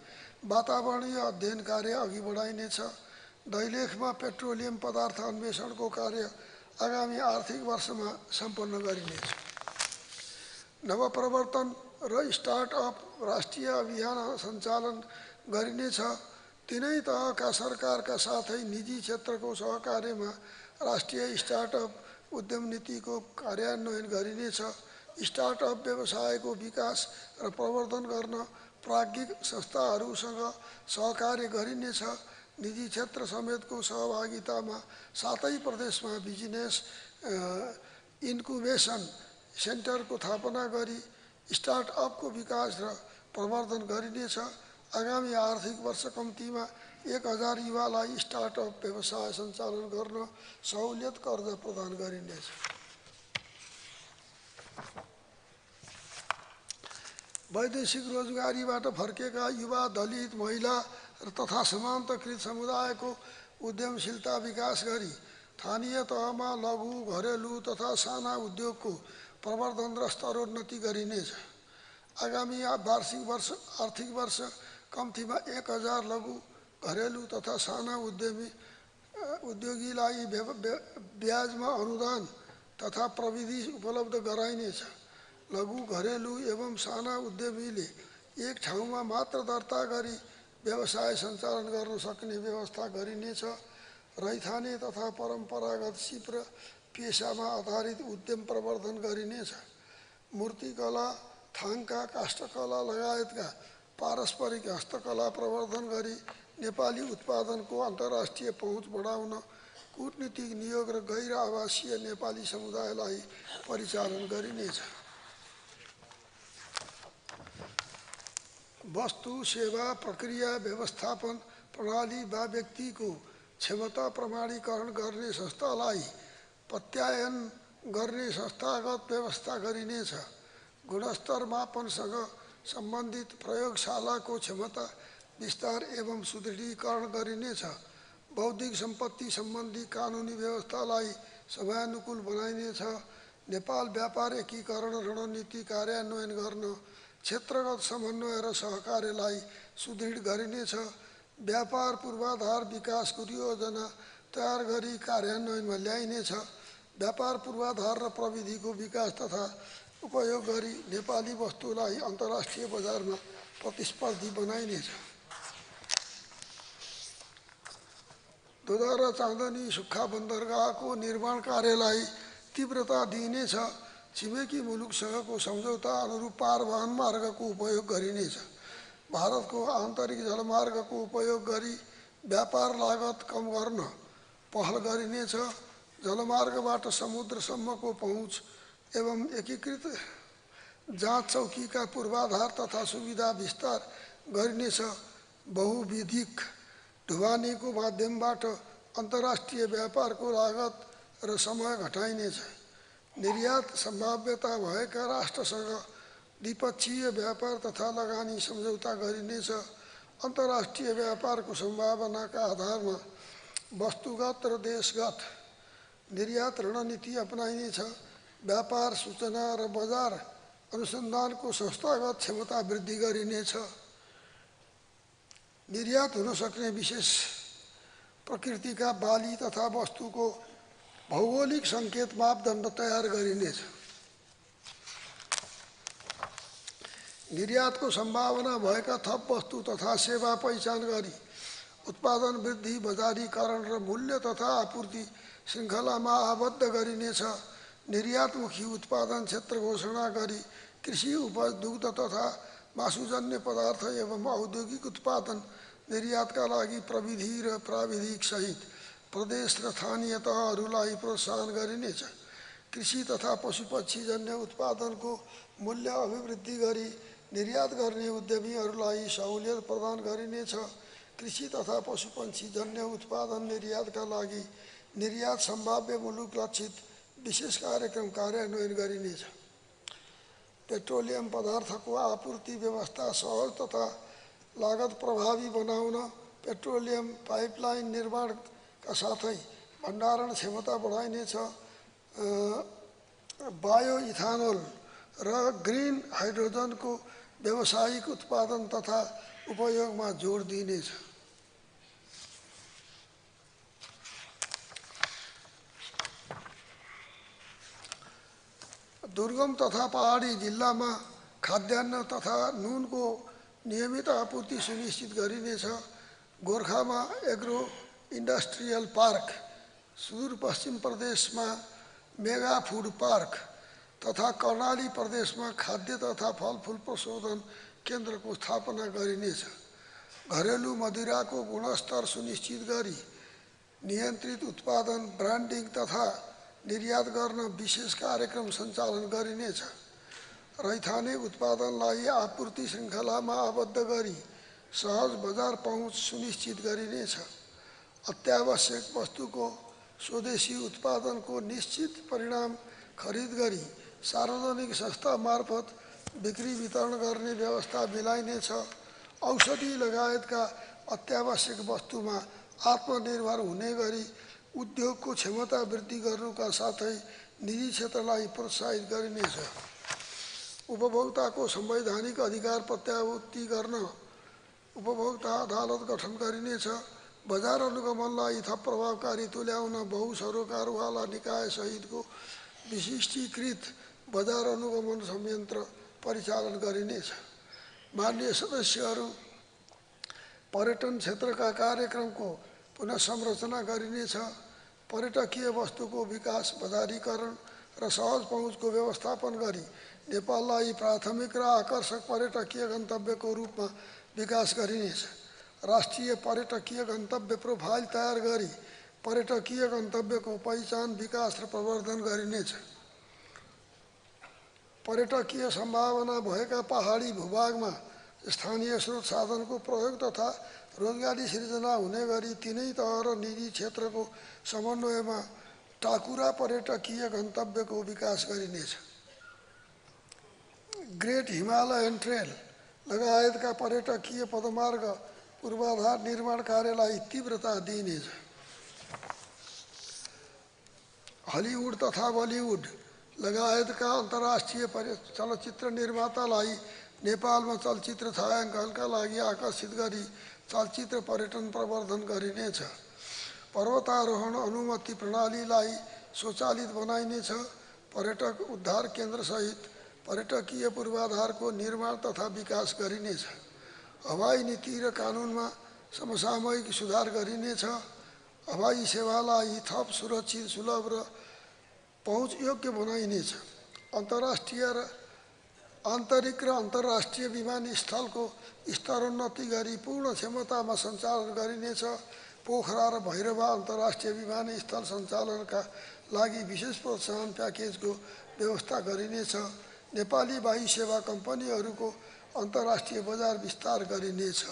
वातावरणीय अध्ययन कार्य अघि बढाइनेछ। दैलेखमा पेट्रोलियम पदार्थ अन्वेषणको कार्य आगामी आर्थिक वर्षमा सम्पन्न गरिनेछ। नवप्रवर्तन र स्टार्टअप राष्ट्रिय अभियान सञ्चालन गरिनेछ। तीनै तहका सरकारका साथै निजी क्षेत्रको सहकार्यमा राष्ट्रिय स्टार्टअप उद्यम नीतिको कार्यान्वयन गरिनेछ। स्टार्टअप व्यवसायको विकास र प्रवर्धन गर्न प्राज्ञिक संस्थाहरूसँग सहकार्य गरिनेछ। निजी क्षेत्र समेतको सहभागितामा 7 प्रदेशमा बिजनेस इन्कुबेसन सेन्टरको स्थापना गरी स्टार्टअपको विकास र प्रवर्धन गरिनेछ। आगामी आर्थिक वर्ष कम्तीमा 1000 युवालाई स्टार्टअप व्यवसाय सञ्चालन गर्न सहुलियत कर्जा प्रदान गरिनेछ। वैदेशिक रोजगारीबाट फर्केका युवा, दलित, महिला तथा सीमान्तकृत समुदायको उद्यमशीलता विकास गरी स्थानीय तहमा लघु, घरेलु तथा साना उद्योगको प्रवर्धन र स्तरोन्नति गरिनेछ। आगामी आर्थिक वर्ष कम्तीमा 1000 लघु, घरेलु तथा साना उद्योगीलाई ब्याजमा अनुदान तथा प्रविधि उपलब्ध गराइनेछ। लघु, घरेलु एवं साना उद्यमीले एक ठाउँमा मात्र दर्ता गरी व्यवसाय सञ्चालन गर्न सक्ने व्यवस्था गरिनेछ। रैथाने तथा परम्परागत सिप र पेसामा आधारित उद्यम प्रवर्धन गरिनेछ। मूर्तिकला, थाङ्का, काष्ठकला लगायतका पारस्परिक हस्तकला प्रवर्धन गरी नेपाली उत्पादनको अन्तर्राष्ट्रिय पहुँच बढाउन कूटनीतिक नियोग र गैर आवासीय नेपाली समुदायलाई परिचालन गरिनेछ। वस्तु, सेवा, प्रक्रिया व्यवस्थापन प्रणाली वा व्यक्तिको क्षमता प्रमाणीकरण गर्ने संस्थालाई प्रत्यायन गर्ने संस्थागत व्यवस्था गरिनेछ। गुणस्तर मापनसँग सम्बन्धित प्रयोगशालाको क्षमता विस्तार एवं सुदृढीकरण गरिनेछ। बौद्धिक सम्पत्ति सम्बन्धी कानुनी व्यवस्थालाई समयानुकूल बनाइनेछ। नेपाल व्यापार एकीकरण रणनीति कार्यान्वयन गर्न क्षेत्रगत समन्वय र सहकार्यलाई सुदृढ गरिनेछ। व्यापार पूर्वाधार विकासको योजना तयार गरी कार्यान्वयनमा ल्याइनेछ। व्यापार पूर्वाधार र प्रविधिको विकास तथा उपयोग गरी नेपाली वस्तुलाई अन्तर्राष्ट्रिय बजारमा प्रतिस्पर्धी बनाइनेछ। दोधा र चाँदनी सुक्खा बन्दरगाहको निर्माण कार्यलाई तीव्रता दिइनेछ। छिमेकी मुलुकसँगको सम्झौता अनुरूप पारवहन मार्गको उपयोग गरिनेछ। भारतको आन्तरिक जलमार्गको उपयोग गरी व्यापार लागत कम गर्न पहल गरिनेछ। जलमार्गबाट समुद्रसम्मको पहुँच एवं एकीकृत जाँच चौकीका पूर्वाधार तथा सुविधा विस्तार गरिनेछ। बहुविधिक ढुवानीको माध्यमबाट अन्तर्राष्ट्रिय व्यापारको लागत र समय घटाइनेछ। निर्यात सम्भाव्यता भएका राष्ट्रसँग द्विपक्षीय व्यापार तथा लगानी सम्झौता गरिनेछ। अन्तर्राष्ट्रिय व्यापारको सम्भावनाका आधारमा वस्तुगत र देशगत निर्यात रणनीति अपनाइनेछ। व्यापार सूचना र बजार अनुसन्धानको संस्थागत क्षमता वृद्धि गरिनेछ। निर्यात हुन सक्ने विशेष प्रकृतिका बाली तथा वस्तुको भौगोलिक सङ्केत मापदण्ड तयार गरिनेछ। निर्यातको सम्भावना भएका थप वस्तु तथा सेवा पहिचान गरी उत्पादन वृद्धि, बजारीकरण र मूल्य तथा आपूर्ति श्रृङ्खलामा आबद्ध गरिनेछ। निर्यातमुखी उत्पादन क्षेत्र घोषणा गरी कृषि उपज, दुग्ध तथा मासुजन्य पदार्थ एवं औद्योगिक उत्पादन निर्यातका लागि प्रविधि र प्राविधिक सहित प्रदेश र स्थानीय तहहरूलाई प्रोत्साहन गरिनेछ। कृषि तथा पशुपक्षीजन्य उत्पादनको मूल्य अभिवृद्धि गरी निर्यात गर्ने उद्यमीहरूलाई सहुलियत प्रदान गरिनेछ। कृषि तथा पशुपक्षीजन्य उत्पादन निर्यातका लागि निर्यात सम्भाव्य मुलुक लक्षित विशेष कार्यक्रम कार्यान्वयन गरिनेछ। पेट्रोलियम पदार्थको आपूर्ति व्यवस्था सहज तथा लागत प्रभावी बनाउन पेट्रोलियम पाइपलाइन निर्माणका साथै भण्डारण क्षमता बढाइनेछ। बायोइथानोल र ग्रिन हाइड्रोजनको व्यावसायिक उत्पादन तथा उपयोगमा जोड दिइनेछ। दुर्गम तथा पहाडी जिल्लामा खाद्यान्न तथा नुनको नियमित आपूर्ति सुनिश्चित गरिनेछ। गोर्खामा एग्रो इन्डस्ट्रियल पार्क, सुदूरपश्चिम प्रदेशमा मेगा फुड पार्क तथा कर्णाली प्रदेशमा खाद्य तथा फलफुल प्रशोधन केन्द्रको स्थापना गरिनेछ। घरेलु मदिराको गुणस्तर सुनिश्चित गरी नियन्त्रित उत्पादन, ब्रान्डिङ तथा निर्यात गर्न विशेष कार्यक्रम सञ्चालन गरिनेछ। रैथाने उत्पादनलाई आपूर्ति श्रृङ्खलामा आबद्ध गरी सहज बजार पहुँच सुनिश्चित गरिनेछ। अत्यावश्यक वस्तुको स्वदेशी उत्पादनको निश्चित परिमाण खरिद गरी सार्वजनिक संस्था मार्फत बिक्री वितरण गर्ने व्यवस्था मिलाइनेछ। औषधि लगायतका अत्यावश्यक वस्तुमा आत्मनिर्भर हुने गरी उद्योगको क्षमता वृद्धि गर्नुका साथै निजी क्षेत्रलाई प्रोत्साहित गरिनेछ। उपभोक्ताको संवैधानिक अधिकार प्रत्याभूति गर्न उपभोक्ता अदालत गठन गरिनेछ। बजार अनुगमनलाई थप प्रभावकारी तुल्याउन बहुसरोकारवाला निकाय सहितको विशिष्टीकृत बजार अनुगमन संयन्त्र परिचालन गरिनेछ। माननीय सदस्यहरू, पर्यटन क्षेत्रका कार्यक्रमको पुनः संरचना गरिनेछ। पर्यटकीय वस्तुको विकास, बजारीकरण र सहज पहुँचको व्यवस्थापन गरी नेपाललाई प्राथमिक र आकर्षक पर्यटकीय गन्तव्यको रूपमा विकास गरिनेछ। राष्ट्रिय पर्यटकीय गन्तव्य प्रोफाइल तयार गरी पर्यटकीय गन्तव्यको पहिचान, विकास र प्रवर्धन गरिनेछ। पर्यटकीय सम्भावना भएका पहाडी भूभागमा स्थानीय स्रोत साधनको प्रयोग तथा रोजगारी सृजना हुने गरी तिनै तह र निजी क्षेत्रको समन्वयमा टाकुरा पर्यटकीय गन्तव्यको विकास गरिनेछ। ग्रेट हिमालयन ट्रेल लगायतका पर्यटकीय पदमार्ग पूर्वाधार निर्माण कार्यलाई तीव्रता दिइनेछ। हलिउड तथा बलिउड लगायतका अन्तर्राष्ट्रिय चलचित्र निर्मातालाई नेपालमा चलचित्र छायाङ्कनका लागि आकर्षित गरी चलचित्र पर्यटन प्रवर्धन गरिनेछ। पर्वतारोहण अनुमति प्रणालीलाई स्वचालित बनाइनेछ। पर्यटक उद्धार केन्द्र सहित पर्यटकीय पूर्वाधारको निर्माण तथा विकास गरिनेछ। हवाई नीति र कानुनमा समसामयिक सुधार गरिनेछ। हवाई सेवालाई थप सुरक्षित, सुलभ र पहुँचयोग्य बनाइनेछ। आन्तरिक र अन्तर्राष्ट्रिय विमानस्थलको स्तरोन्नति गरी पूर्ण क्षमतामा सञ्चालन गरिनेछ। पोखरा र भैरवा अन्तर्राष्ट्रिय विमानस्थल सञ्चालनका लागि विशेष प्रोत्साहन प्याकेजको व्यवस्था गरिनेछ। नेपाली वायु सेवा कम्पनीहरूको अन्तर्राष्ट्रिय बजार विस्तार गरिनेछ।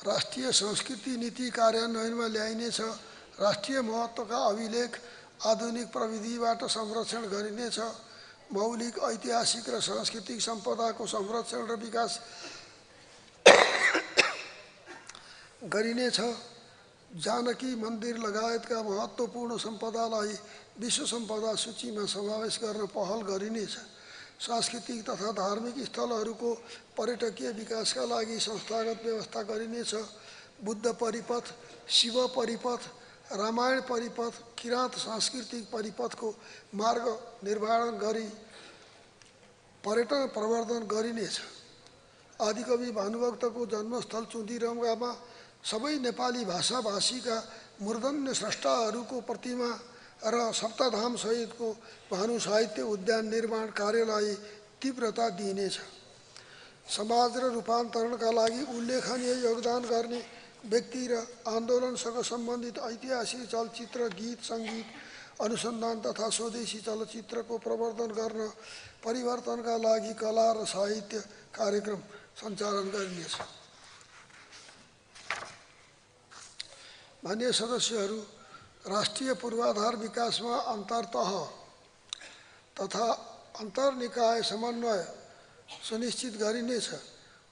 राष्ट्रिय संस्कृति नीति कार्यान्वयनमा ल्याइनेछ। राष्ट्रिय महत्त्वका अभिलेख आधुनिक प्रविधिबाट संरक्षण गरिनेछ। मौलिक ऐतिहासिक र सांस्कृतिक सम्पदाको संरक्षण र विकास गरिनेछ। जानकी मन्दिर लगायतका महत्त्वपूर्ण सम्पदालाई विश्व सम्पदा सूचीमा समावेश गर्न पहल गरिनेछ। सांस्कृतिक तथा धार्मिक स्थलहरूको पर्यटकीय विकासका लागि संस्थागत व्यवस्था गरिनेछ। बुद्ध परिपथ, शिव परिपथ, रामायण परिपथ, किराँत सांस्कृतिक परिपथको मार्ग निर्माण गरी पर्यटन प्रवर्धन गरिनेछ। आदिकवि भानुभक्तको जन्मस्थल चुँदीरङ्गामा सबै नेपाली भाषाभाषीका मूर्धन्य स्रष्टाहरूको प्रतिमा र सप्तधाम सहितको भानु साहित्य उद्यान निर्माण कार्यलाई तीव्रता दिइनेछ। समाज र रूपान्तरणका लागि उल्लेखनीय योगदान गर्ने व्यक्ति र आन्दोलनसँग सम्बन्धित ऐतिहासिक चलचित्र, गीत, सङ्गीत, अनुसन्धान तथा स्वदेशी चलचित्रको प्रवर्धन गर्न परिवर्तनका लागि कला र साहित्य कार्यक्रम सञ्चालन गरिनेछ। माननीय सदस्यहरू, राष्ट्रिय पूर्वाधार विकासमा अन्तर्तह तथा अन्तर्निकाय समन्वय सुनिश्चित गरिनेछ।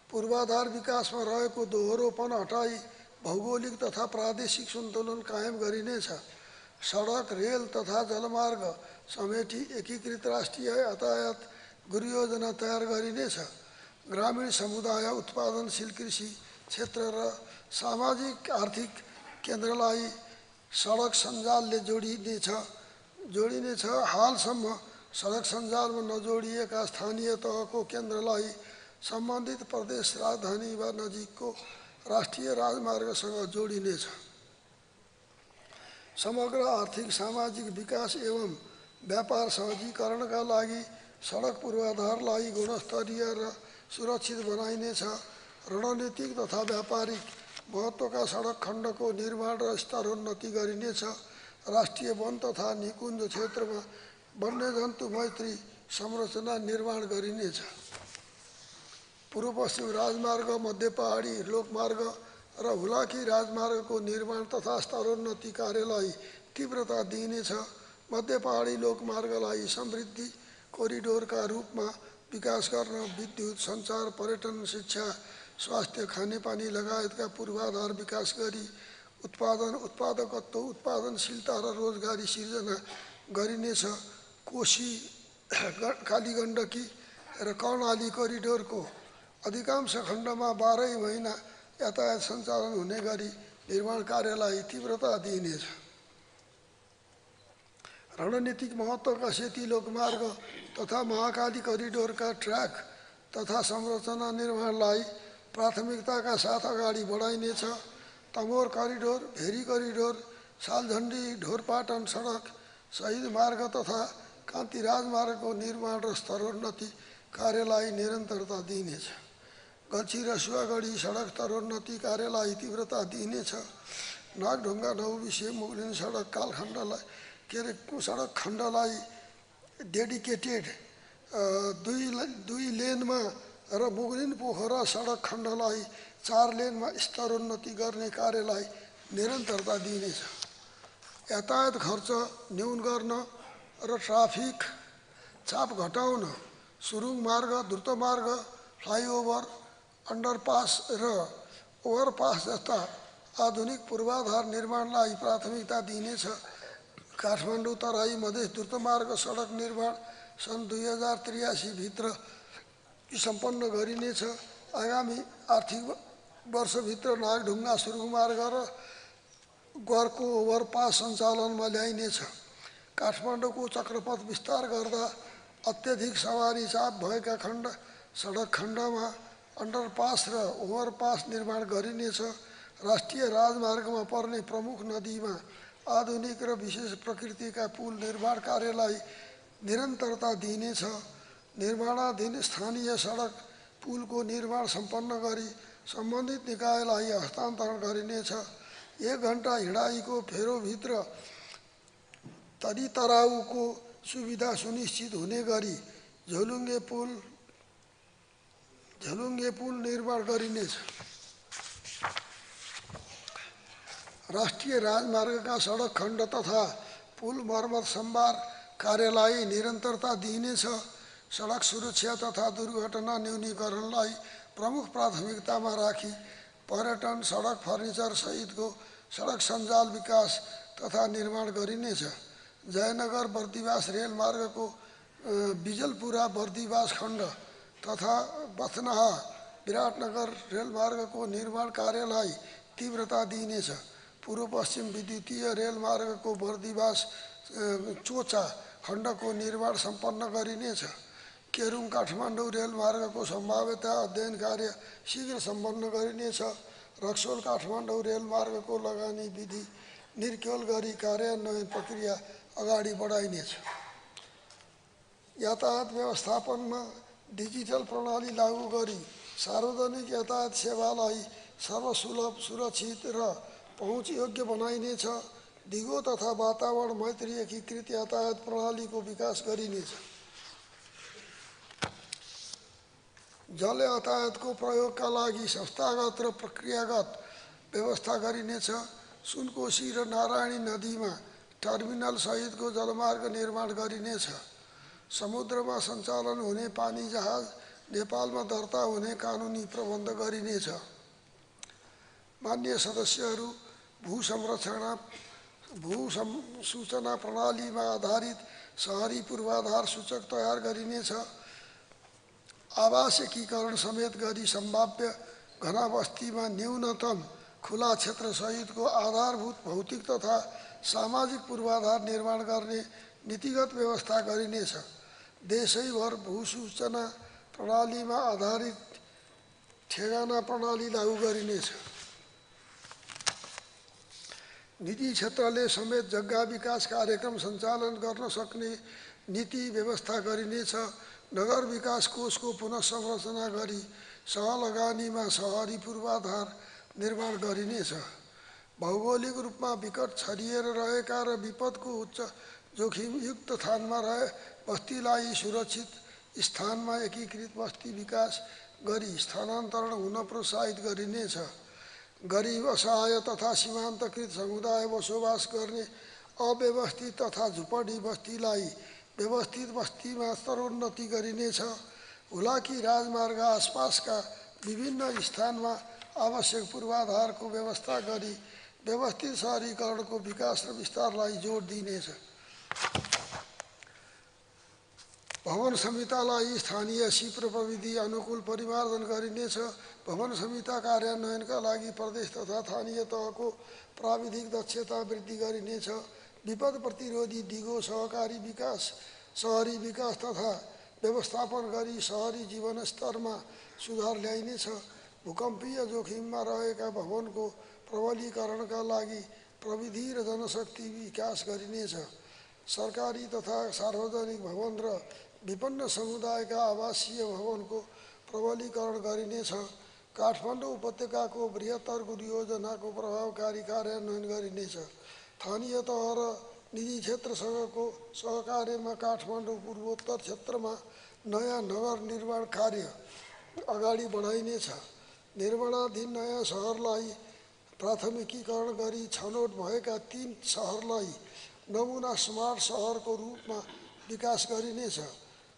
पूर्वाधार विकासमा रहेको दोहोरोपन हटाई भौगोलिक तथा प्रादेशिक सन्तुलन कायम गरिनेछ। सडक, रेल तथा जलमार्ग समेटी एकीकृत राष्ट्रिय यातायात गृहयोजना तयार गरिनेछ। ग्रामीण समुदाय, उत्पादनशील कृषि क्षेत्र र सामाजिक आर्थिक केन्द्रलाई सडक सञ्जालले जोडिनेछ। हालसम्म सडक सञ्जालमा नजोडिएका स्थानीय तहको केन्द्रलाई सम्बन्धित प्रदेश राजधानी वा नजिकको राष्ट्रिय राजमार्गसँग जोडिनेछ। समग्र आर्थिक सामाजिक विकास एवं व्यापार सहजीकरणका लागि सडक पूर्वाधारलाई गुणस्तरीय र सुरक्षित बनाइनेछ। रणनीतिक तथा व्यापारिक महत्त्वका सडक खण्डको निर्माण र स्तरोन्नति गरिनेछ। राष्ट्रिय वन तथा निकुञ्ज क्षेत्रमा वन्यजन्तु मैत्री संरचना निर्माण गरिनेछ। पूर्व पश्चिम राजमार्ग, मध्य पहाडी लोकमार्ग र हुलाकी राजमार्गको निर्माण तथा स्तरोन्नति कार्यलाई तीव्रता दिइनेछ। मध्य पहाडी लोकमार्गलाई समृद्धि कोरिडोरका रूपमा विकास गर्न विद्युत, सञ्चार, पर्यटन, शिक्षा, स्वास्थ्य, खानेपानी लगायतका पूर्वाधार विकास गरी उत्पादन, उत्पादकत्व, उत्पादनशीलता र रोजगारी सिर्जना गरिनेछ। कोशी, कालीगण्डकी र कर्णाली कोरिडोरको अधिकांश खण्डमा 12 महिना यातायात सञ्चालन हुने गरी निर्माण कार्यलाई तीव्रता दिइनेछ। रणनीतिक महत्त्वका सेती लोकमार्ग तथा महाकाली कोरिडोरका ट्र्याक तथा संरचना निर्माणलाई प्राथमिकताका साथ अगाडि बढाइनेछ। Tamor corridor, very corridor, सालझण्डी Dhorpatan सडक, शहीद मार्ग तथा कान्ति राजमार्गको निर्माण र स्तरोन्नति कार्यलाई निरन्तरता दिइनेछ। गल्छी रसुवागढी सडक स्तरोन्नति कार्यलाई तीव्रता दिइनेछ। नागढुङ्गा नौबिसे मुगलिन सडक कालखण्डलाई सडक खण्डलाई डेडिकेटेड 2 लेनमा र मुगलिन पोखरा सडक खण्डलाई 4 लेनमा स्तरोन्नति गर्ने कार्यलाई निरन्तरता दिइनेछ। यातायात खर्च न्यून गर्न र ट्राफिक चाप घटाउन सुरुङ मार्ग, द्रुतमार्ग, फ्लाइओभर, अन्डरपास र ओभरपास जस्ता आधुनिक पूर्वाधार निर्माणलाई प्राथमिकता दिइनेछ। काठमाडौँ तराई मधेस द्रुतमार्ग सडक निर्माण सन् 2083 भित्र सम्पन्न गरिनेछ। आगामी आर्थिक वर्षभित्र नागढुङ्गा सुरुङ मार्ग र गरको ओभरपास सञ्चालनमा ल्याइनेछ। काठमाडौँको चक्रपथ विस्तार गर्दा अत्यधिक सवारी चाप भएका सडक खण्डमा अन्डरपास र ओभरपास निर्माण गरिनेछ। राष्ट्रिय राजमार्गमा पर्ने प्रमुख नदीमा आधुनिक र विशेष प्रकृतिका पुल निर्माण कार्यलाई निरन्तरता दिइनेछ। निर्माणाधीन स्थानीय सडक पुलको निर्माण सम्पन्न गरी सम्बन्धित निकायलाई हस्तान्तरण गरिनेछ। 1 घण्टा हिँडाइको फेरोभित्र तरीतराउको सुविधा सुनिश्चित हुने गरी झोलुङ्गे पुल निर्माण गरिनेछ। राष्ट्रिय राजमार्गका सडक खण्ड तथा पुल मर्मत सम्भार कार्यलाई निरन्तरता दिइनेछ। सडक सुरक्षा तथा दुर्घटना न्यूनीकरणलाई प्रमुख प्राथमिकतामा राखी पर्यटन, सडक फर्निचर सहितको सडक सञ्जाल विकास तथा निर्माण गरिनेछ। जयनगर बर्दिवास रेलमार्गको बिजलपुरा बर्दिवास खण्ड तथा बथनाहा विराटनगर रेलमार्गको निर्माण कार्यलाई तीव्रता दिइनेछ। पूर्व पश्चिम विद्युतीय रेलमार्गको बर्दिवास चोचा खण्डको निर्माण सम्पन्न गरिनेछ। केरुङ काठमाडौँ रेलमार्गको सम्भाव्यता अध्ययन कार्य शीघ्र सम्पन्न गरिनेछ। रक्सोल काठमाडौँ रेलमार्गको लगानी विधि निर्क्युल गरी कार्यान्वयन प्रक्रिया अगाडि बढाइनेछ। यातायात व्यवस्थापनमा डिजिटल प्रणाली लागू गरी सार्वजनिक यातायात सेवालाई सर्वसुलभ, सुरक्षित र पहुँचयोग्य बनाइनेछ। दिगो तथा वातावरण मैत्री एकीकृत यातायात प्रणालीको विकास गरिनेछ। जल यातायातको प्रयोगका लागि संस्थागत र प्रक्रियागत व्यवस्था गरिनेछ। सुनकोशी र नारायणी नदीमा टर्मिनल सहितको जलमार्ग निर्माण गरिनेछ। समुद्रमा सञ्चालन हुने पानी जहाज नेपालमा दर्ता हुने कानुनी प्रबन्ध गरिनेछ। मान्य सदस्यहरू, भू सूचना प्रणालीमा आधारित शहरी पूर्वाधार सूचक तयार गरिनेछ। आवास एकीकरण समेत गरी सम्भाव्य घना बस्तीमा न्यूनतम खुला क्षेत्र सहितको आधारभूत भौतिक तथा सामाजिक पूर्वाधार निर्माण गर्ने नीतिगत व्यवस्था गरिनेछ। देशैभर भूसूचना प्रणालीमा आधारित ठेगाना प्रणाली लागू गरिनेछ। निजी क्षेत्रले समेत जग्गा विकास कार्यक्रम सञ्चालन गर्न सक्ने नीति व्यवस्था गरिनेछ। नगर विकास कोषको पुनःसंरचना गरी सहलगानीमा सहरी पूर्वाधार निर्माण गरिनेछ। भौगोलिक रूपमा विकट छरिएर रहेका र विपदको उच्च जोखिमयुक्त स्थानमा रहे बस्तीलाई सुरक्षित स्थानमा एकीकृत बस्ती विकास गरी स्थानान्तरण हुन प्रोत्साहित गरिनेछ। गरिब, असहाय तथा सीमान्तकृत समुदाय बसोबास गर्ने अव्यवस्थित तथा झुपडी बस्तीलाई व्यवस्थित बस्तीमा स्तरोन्नति गरिनेछ। हुलाकी राजमार्ग आसपासका विभिन्न स्थानमा आवश्यक पूर्वाधारको व्यवस्था गरी व्यवस्थित सहरीकरणको विकास र विस्तारलाई जोड दिइनेछ। भवन संहितालाई स्थानीय सिप र प्रविधि अनुकूल परिमार्जन गरिनेछ। भवन संहिता कार्यान्वयनका लागि प्रदेश तथा स्थानीय तहको प्राविधिक दक्षता वृद्धि गरिनेछ। विपद प्रतिरोधी दिगो सहकारी विकास, शहरी विकास तथा व्यवस्थापन गरी शहरी जीवनस्तरमा सुधार ल्याइनेछ। भूकम्पीय जोखिममा रहेका भवनको प्रबलीकरणका लागि प्रविधि र जनशक्ति विकास गरिनेछ। सरकारी तथा सार्वजनिक भवन र विपन्न समुदायका आवासीय भवनको प्रबलीकरण गरिनेछ। काठमाडौँ उपत्यकाको बृहत्तर योजनाको प्रभावकारी कार्यान्वयन गरिनेछ। स्थानीय तह र निजी क्षेत्रसँगको सहकार्यमा काठमाडौँ पूर्वोत्तर क्षेत्रमा नयाँ नगर निर्माण कार्य अगाडि बढाइनेछ। निर्माणाधीन नयाँ सहरलाई प्राथमिकीकरण गरी छनौट भएका 3 सहरलाई नमुना स्मार्ट सहरको रूपमा विकास गरिनेछ।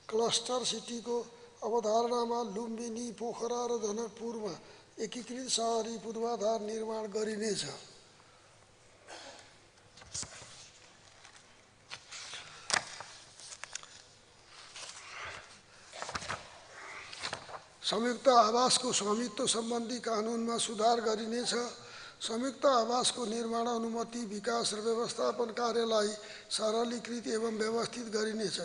क्लस्टर सिटीको अवधारणामा लुम्बिनी, पोखरा र जनकपुरमा एकीकृत सहरी पूर्वाधार निर्माण गरिनेछ। संयुक्त आवासको स्वामित्व सम्बन्धी कानुनमा सुधार गरिनेछ। संयुक्त आवासको निर्माण अनुमति, विकास र व्यवस्थापन कार्यलाई सरलीकृत एवं व्यवस्थित गरिनेछ।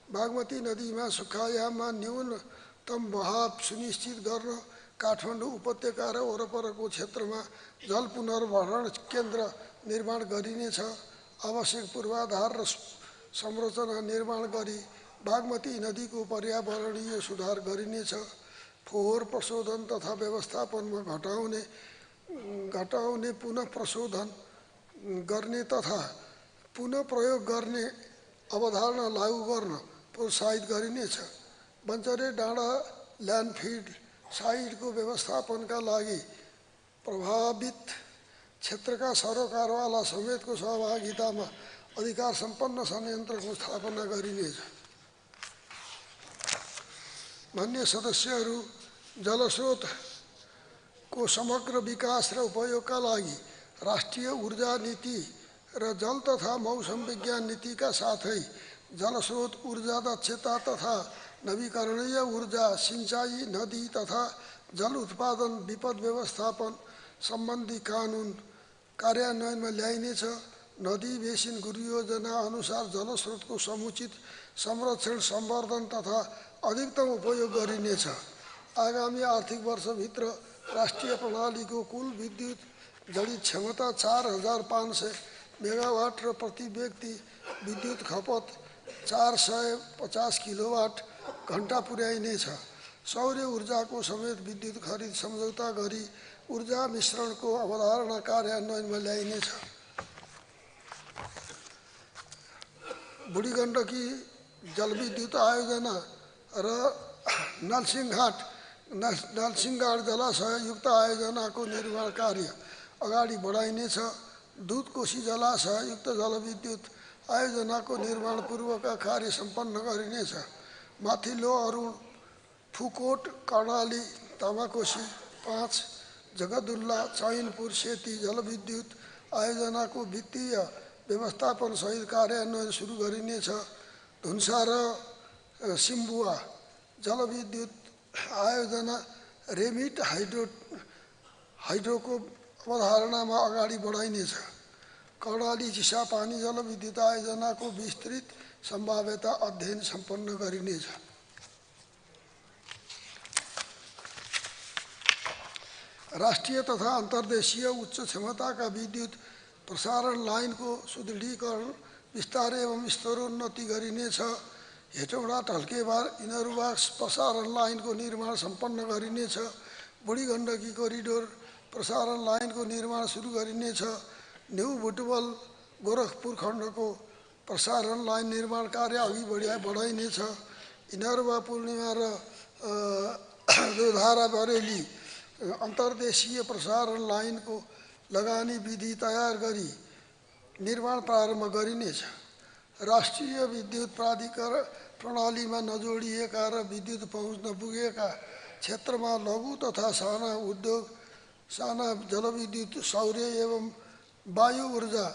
बागमती नदीमा सुक्खायाममा न्यूनतम बहाव सुनिश्चित गर्न काठमाडौँ उपत्यका र वरपरको क्षेत्रमा जल पुनर्भरण केन्द्र निर्माण गरिनेछ। आवश्यक पूर्वाधार र संरचना निर्माण गरी बागमती नदीको पर्यावरणीय सुधार गरिनेछ। फोहोर प्रशोधन तथा व्यवस्थापनमा घटाउने पुनः प्रशोधन गर्ने तथा पुनः प्रयोग गर्ने अवधारणा लागू गर्न प्रोत्साहित गरिनेछ। बन्चरे डाँडा ल्यान्डफिल साइटको व्यवस्थापनका लागि प्रभावित क्षेत्रका सरोकारवाला समेतको सहभागितामा अधिकार सम्पन्न संयन्त्रको स्थापना गरिनेछ। मान्य सदस्यहरू, जलस्रोतको समग्र विकास र उपयोगका लागि राष्ट्रिय ऊर्जा नीति र जल तथा मौसम विज्ञान नीतिका साथै जलस्रोत ऊर्जा दक्षता तथा नवीकरणीय ऊर्जा, सिंचाई, नदी तथा जल उत्पादन, विपद व्यवस्थापन सम्बन्धी कानुन कार्यान्वयनमा ल्याइनेछ। नदी बेसिन गुरुयोजना अनुसार जलस्रोतको समुचित संरक्षण, सम्वर्धन तथा अधिकतम उपयोग गरिनेछ। आगामी आर्थिक वर्षभित्र राष्ट्रिय प्रणालीको कुल विद्युत जडित क्षमता 4500 मेगावाट र प्रति व्यक्ति विद्युत खपत 450 किलोवाट घण्टा पुर्याइनेछ। सौर्य ऊर्जाको समेत विद्युत खरिद सम्झौता गरी ऊर्जा मिश्रणको अवधारणा कार्यान्वयनमा ल्याइनेछ। बुढीगण्डकी जलविद्युत आयोजना र नलसिंहघाट जलाशययुक्त आयोजनाको निर्माण कार्य अगाडि बढाइनेछ। दुधकोशी जलाशययुक्त जलविद्युत आयोजनाको निर्माण पूर्वका कार्य सम्पन्न गरिनेछ। माथिल्लो अरुण, फुकोट, कर्णाली, तामाकोशी 5, जगदुल्ला, चैनपुर, सेती जलविद्युत आयोजनाको वित्तीय व्यवस्थापन सहित कार्यान्वयन सुरु गरिनेछ। धुन्सा र सिम्बुवा जलविद्युत आयोजना रेमिट हाइड्रोको अवधारणामा अगाडि बढाइनेछ। कर्णाली चिसापानी जलविद्युत आयोजनाको विस्तृत सम्भाव्यता अध्ययन सम्पन्न गरिनेछ। राष्ट्रिय तथा अन्तर्देशीय उच्च क्षमताका विद्युत प्रसारण लाइनको सुदृढीकरण, विस्तार एवं स्तरोन्नति गरिनेछ। हेटौडा, ढल्केबार, इनरुवा प्रसारण लाइनको निर्माण सम्पन्न गरिनेछ। बुढीगण्डकी कोरिडोर प्रसारण लाइनको निर्माण सुरु गरिनेछ। न्यू बुटवल गोरखपुर खण्डको प्रसारण लाइन निर्माण कार्य अघि बढाइनेछ। इनरुवा, पूर्णिमा र दुधारा बरेली अन्तर्देशीय प्रसारण लाइनको लगानी विधि तयार गरी निर्माण प्रारम्भ गरिनेछ। राष्ट्रिय विद्युत प्राधिकरण प्रणालीमा नजोडिएका र विद्युत पहुँच नपुगेका क्षेत्रमा लघु तथा साना उद्योग, साना जलविद्युत, सौर्य एवं वायु ऊर्जा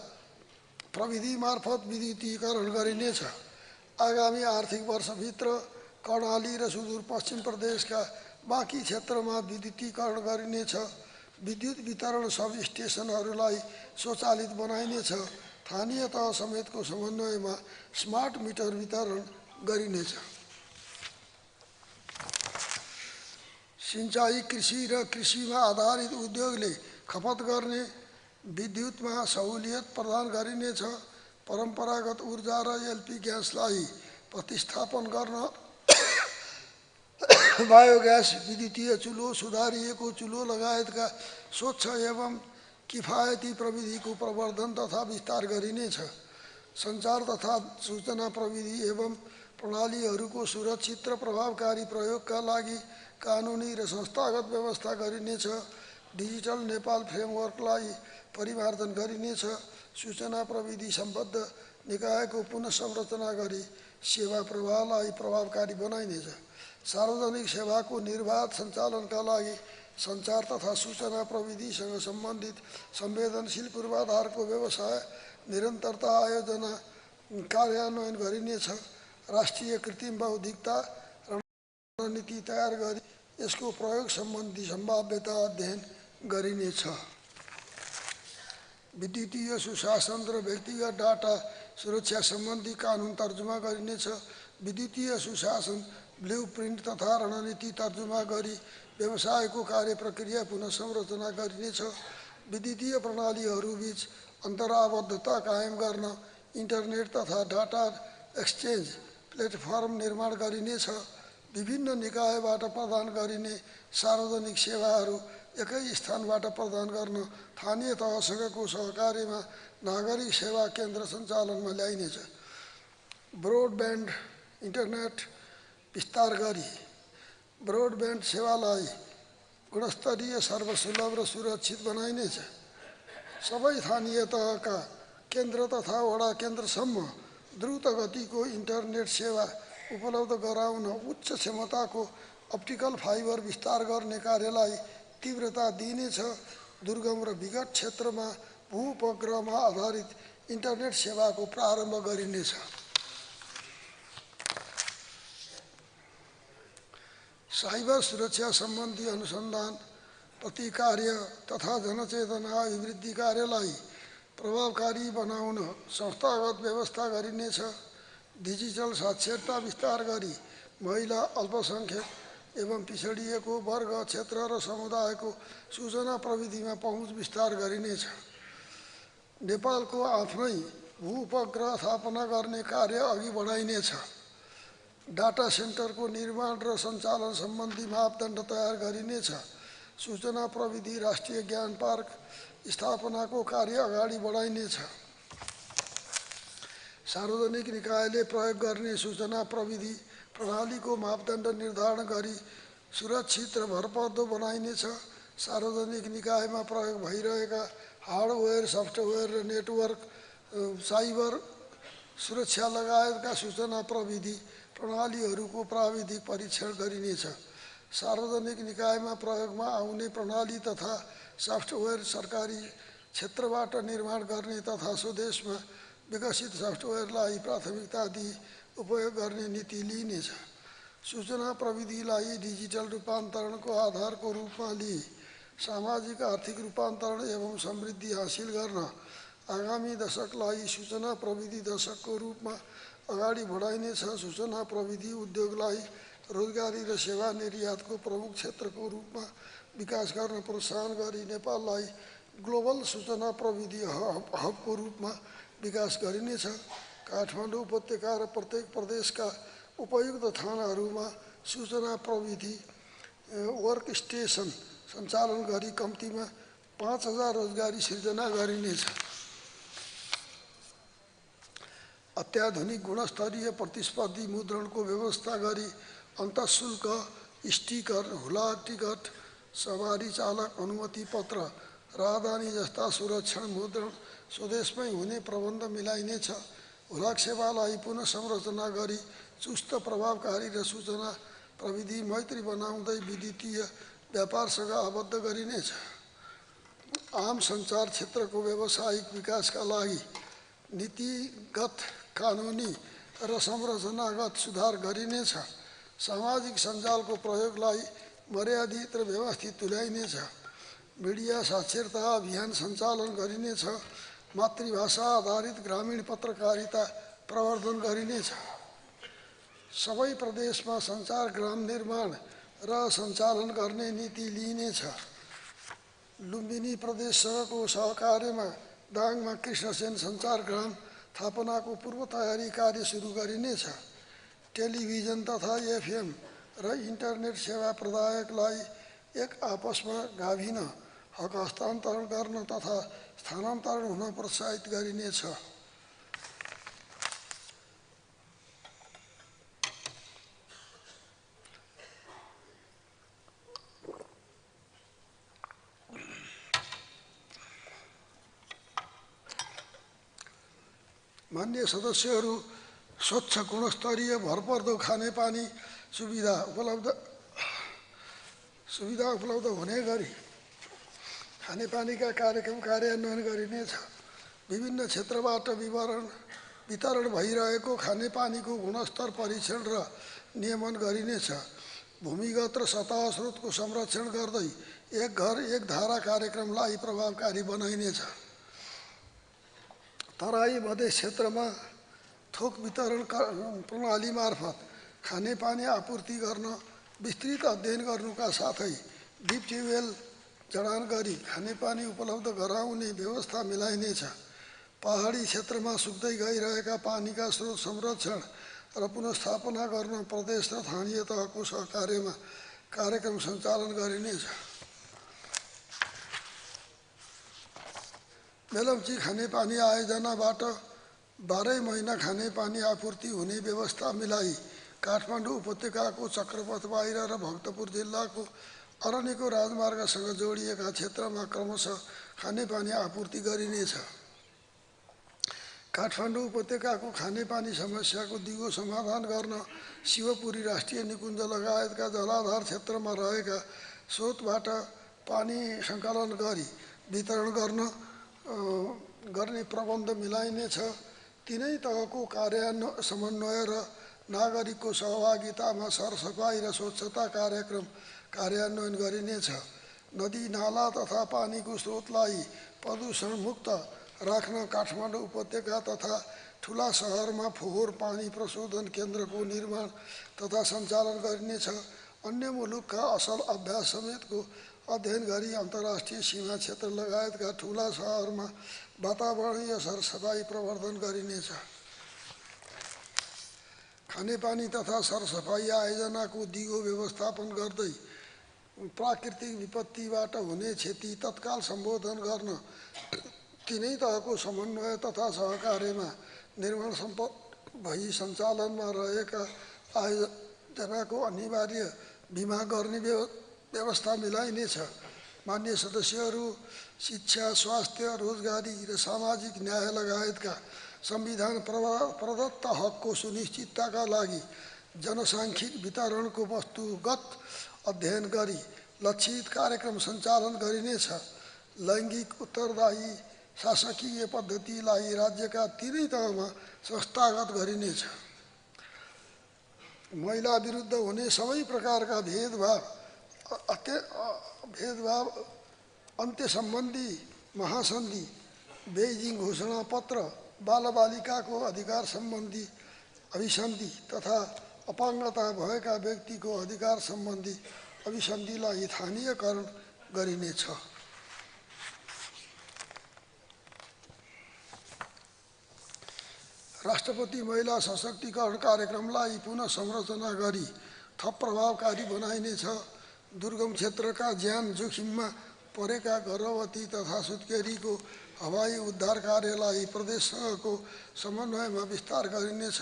प्रविधि मार्फत विद्युतीकरण गरिनेछ। आगामी आर्थिक वर्षभित्र कर्णाली र सुदूरपश्चिम प्रदेशका बाँकी क्षेत्रमा विद्युतीकरण गरिनेछ। विद्युत वितरण सब स्टेसनहरूलाई स्वचालित बनाइनेछ। स्थानीय तह समेतको समन्वयमा स्मार्ट मिटर वितरण गरिनेछ। सिंचाई, कृषि र कृषिमा आधारित उद्योगले खपत गर्ने विद्युतमा सहुलियत प्रदान गरिनेछ। परम्परागत ऊर्जा र एलपी ग्यासलाई प्रतिस्थापन गर्न बायोग्यास, विद्युतीय चुलो, सुधारिएको चुलो लगायतका स्वच्छ एवं किफायती प्रविधिको प्रवर्धन तथा विस्तार गरिनेछ। सञ्चार तथा सूचना प्रविधि एवं प्रणालीहरूको सुरक्षित र प्रभावकारी प्रयोगका लागि कानुनी र संस्थागत व्यवस्था गरिनेछ। डिजिटल नेपाल फ्रेमवर्कलाई परिमार्जन गरिनेछ। सूचना प्रविधि सम्बद्ध निकायको पुनः संरचना गरी सेवा प्रवाहलाई प्रभावकारी बनाइनेछ। सार्वजनिक सेवाको निर्बाध सञ्चालनका लागि सञ्चार तथा सूचना प्रविधिसँग सम्बन्धित संवेदनशील पूर्वाधारको व्यवसाय निरन्तरता आयोजना कार्यान्वयन गरिनेछ। राष्ट्रिय कृत्रिम बौद्धिकता रणनीति तयार गरी यसको प्रयोग सम्बन्धी सम्भाव्यता अध्ययन गरिनेछ। विद्युतीय सुशासन र व्यक्तिगत डाटा सुरक्षा सम्बन्धी कानुन तर्जुमा गरिनेछ। विद्युतीय सुशासन ब्लुप्रिन्ट तथा रणनीति तर्जुमा गरी व्यवसायको कार्य प्रक्रिया पुनः संरचना गरिनेछ। विद्युतीय प्रणालीहरूबीच अन्तराबद्धता कायम गर्न इन्टरनेट तथा डाटा एक्सचेन्ज प्लेटफर्म निर्माण गरिनेछ। विभिन्न निकायबाट प्रदान गरिने सार्वजनिक सेवाहरू एकै स्थानबाट प्रदान गर्न स्थानीय तहसँगको सहकार्यमा नागरिक सेवा केन्द्र सञ्चालनमा ल्याइनेछ। ब्रोडब्यान्ड इन्टरनेट विस्तार गरी ब्रोडब्यान्ड सेवालाई गुणस्तरीय, सर्वसुलभ र सुरक्षित बनाइनेछ। सबै स्थानीय तहका केन्द्र तथा वडा केन्द्रसम्म द्रुत गतिको इन्टरनेट सेवा उपलब्ध गराउन उच्च क्षमताको अप्टिकल फाइबर विस्तार गर्ने कार्यलाई तीव्रता दिइनेछ। दुर्गम र विकट क्षेत्रमा भू-उपग्रहमा आधारित इन्टरनेट सेवाको प्रारम्भ गरिनेछ। साइबर सुरक्षा सम्बन्धी अनुसन्धान, प्रतिकार्य तथा जनचेतना अभिवृद्धि कार्यलाई प्रभावकारी बनाउन संस्थागत व्यवस्था गरिनेछ। डिजिटल साक्षरता विस्तार गरी महिला, अल्पसंख्यक एवं पिछडिएको वर्ग, क्षेत्र र समुदायको सूचना प्रविधिमा पहुँच विस्तार गरिनेछ। नेपालको आफ्नै भू-उपग्रह स्थापना गर्ने कार्य अघि बढाइनेछ। डाटा सेन्टरको निर्माण र सञ्चालन सम्बन्धी मापदण्ड तयार गरिनेछ। सूचना प्रविधि राष्ट्रिय ज्ञान पार्क स्थापनाको कार्य अगाडि बढाइनेछ। सार्वजनिक निकायले प्रयोग गर्ने सूचना प्रविधि प्रणालीको मापदण्ड निर्धारण गरी सुरक्षित र भरपर्दो बनाइनेछ। सार्वजनिक निकायमा प्रयोग भइरहेका हार्डवेयर, सफ्टवेयर र नेटवर्क, साइबर सुरक्षा लगायतका सूचना प्रविधि प्रणालीहरूको प्राविधिक परीक्षण गरिनेछ। सार्वजनिक निकायमा प्रयोगमा आउने प्रणाली तथा सफ्टवेयर सरकारी क्षेत्रबाट निर्माण गर्ने तथा स्वदेशमा विकसित सफ्टवेयरलाई प्राथमिकता दिई उपयोग गर्ने नीति लिइनेछ। सूचना प्रविधिलाई डिजिटल रूपान्तरणको आधारको रूपमा लिई सामाजिक आर्थिक रूपान्तरण एवं समृद्धि हासिल गर्न आगामी दशकलाई सूचना प्रविधि दशकको रूपमा अगाडि बढाइनेछ। सूचना प्रविधि उद्योगलाई रोजगारी र सेवा निर्यातको प्रमुख क्षेत्रको रूपमा विकास गर्न प्रोत्साहन गरी नेपाललाई ग्लोबल सूचना प्रविधि हबको रूपमा विकास गरिनेछ। काठमाडौँ उपत्यका र प्रत्येक प्रदेशका उपयुक्त थानाहरूमा सूचना प्रविधि वर्क स्टेसन सञ्चालन गरी कम्तीमा 5000 रोजगारी सिर्जना गरिनेछ। अत्याधुनिक गुणस्तरीय प्रतिस्पर्धी मुद्रणको व्यवस्था गरी अन्तःशुल्क, स्टिकर, हुलाक टिकट, सवारी चालक अनुमति पत्र, राहदानी जस्ता सुरक्षण मुद्रण स्वदेशमै हुने प्रबन्ध मिलाइनेछ। हुलाक सेवालाई पुनः संरचना गरी चुस्त, प्रभावकारी र सूचना प्रविधि मैत्री बनाउँदै विद्युतीय व्यापारसँग आबद्ध गरिनेछ। आम सञ्चार क्षेत्रको व्यावसायिक विकासका लागि नीतिगत, कानुनी र संरचनागत सुधार गरिनेछ। सामाजिक सञ्जालको प्रयोगलाई मर्यादित र व्यवस्थित तुल्याइनेछ। मिडिया साक्षरता अभियान सञ्चालन गरिनेछ। मातृभाषा आधारित ग्रामीण पत्रकारिता प्रवर्धन गरिनेछ। सबै प्रदेशमा सञ्चार ग्राम निर्माण र सञ्चालन गर्ने नीति लिइनेछ। लुम्बिनी प्रदेशसँगको सहकार्यमा दाङमा कृष्णसेन सञ्चार ग्राम स्थापनाको पूर्व तयारी कार्य सुरु गरिनेछ। टेलिभिजन तथा एफएम र इन्टरनेट सेवा प्रदायकलाई एक आपसमा गाभिन हक हस्तान्तरण गर्न तथा स्थानान्तरण हुन प्रोत्साहित गरिनेछ। मान्य सदस्यहरू, स्वच्छ, गुणस्तरीय, भरपर्दो खानेपानी सुविधा उपलब्ध हुने गरी खानेपानीका कार्यक्रम कार्यान्वयन गरिनेछ। विभिन्न क्षेत्रबाट वितरण भइरहेको खानेपानीको गुणस्तर परीक्षण र नियमन गरिनेछ। भूमिगत र सतह स्रोतको संरक्षण गर्दै एक घर एक धारा कार्यक्रमलाई प्रभावकारी बनाइनेछ। तराई मधेस क्षेत्रमा थोक वितरण प्रणाली मार्फत खानेपानी आपूर्ति गर्न विस्तृत अध्ययन गर्नुका साथै डिप ट्युबवेल जडान गरी खानेपानी उपलब्ध गराउने व्यवस्था मिलाइनेछ। पहाडी क्षेत्रमा सुक्दै गइरहेका पानीका स्रोत संरक्षण र पुनर्स्थापना गर्न प्रदेश र स्थानीय तहको सहकार्यमा कार्यक्रम सञ्चालन गरिनेछ। मेलम्ची खानेपानी आयोजनाबाट 12 महिना खानेपानी आपूर्ति हुने व्यवस्था मिलाई काठमाडौँ उपत्यकाको चक्रपथ बाहिर र भक्तपुर जिल्लाको अरण्यको राजमार्गसँग जोडिएका क्षेत्रमा क्रमशः खानेपानी आपूर्ति गरिनेछ। काठमाडौँ उपत्यकाको खानेपानी समस्याको दिगो समाधान गर्न शिवपुरी राष्ट्रिय निकुञ्ज लगायतका जलाधार क्षेत्रमा रहेका स्रोतबाट पानी सङ्कलन गरी वितरण गर्ने प्रबन्ध मिलाइनेछ। तीनै तहको समन्वय र नागरिकको सहभागितामा सरसफाई र स्वच्छता कार्यक्रम कार्यान्वयन गरिनेछ। नदी नाला तथा पानीको स्रोतलाई प्रदूषणमुक्त राख्न काठमाडौँ उपत्यका तथा ठुला सहरमा फोहोर पानी प्रशोधन केन्द्रको निर्माण तथा सञ्चालन गरिनेछ। अन्य मुलुकका असल अभ्यास समेतको अध्ययन गरी अन्तर्राष्ट्रिय सीमा क्षेत्र लगायतका ठुला सहरमा वातावरणीय सरसफाई प्रवर्धन गरिनेछ। खानेपानी तथा सरसफाई आयोजनाको दिगो व्यवस्थापन गर्दै प्राकृतिक विपत्तिबाट हुने क्षति तत्काल सम्बोधन गर्न तीनै तहको समन्वय तथा सहकार्यमा निर्माण भई सञ्चालनमा रहेका आयोजनाको अनिवार्य बिमा गर्ने व्यवस्था मिलाइनेछ। मान्य सदस्यहरू, शिक्षा, स्वास्थ्य, रोजगारी र सामाजिक न्याय लगायतका संविधान प्रदत्त हकको सुनिश्चितताका लागि जनसाङ्ख्यिक वितरणको वस्तुगत अध्ययन गरी लक्षित कार्यक्रम सञ्चालन गरिनेछ। लैङ्गिक उत्तरदायी शासकीय पद्धतिलाई राज्यका तीनै तहमा संस्थागत गरिनेछ। महिला विरुद्ध हुने सबै प्रकारका भेदभाव अन्त्य सम्बन्धी महासन्धि, बेइजिङ घोषणा पत्र, बालबालिकाको अधिकार सम्बन्धी अभिसन्धि तथा अपाङ्गता भएका व्यक्तिको अधिकार सम्बन्धी अभिसन्धिलाई स्थानीयकरण गरिनेछ। राष्ट्रपति महिला सशक्तिकरण कार्यक्रमलाई पुनः संरचना गरी थप प्रभावकारी बनाइनेछ। दुर्गम क्षेत्रका ज्यान जोखिममा परेका गर्भवती तथा सुत्केरीको हवाई उद्धार कार्यलाई प्रदेशसँगको समन्वयमा विस्तार गरिनेछ।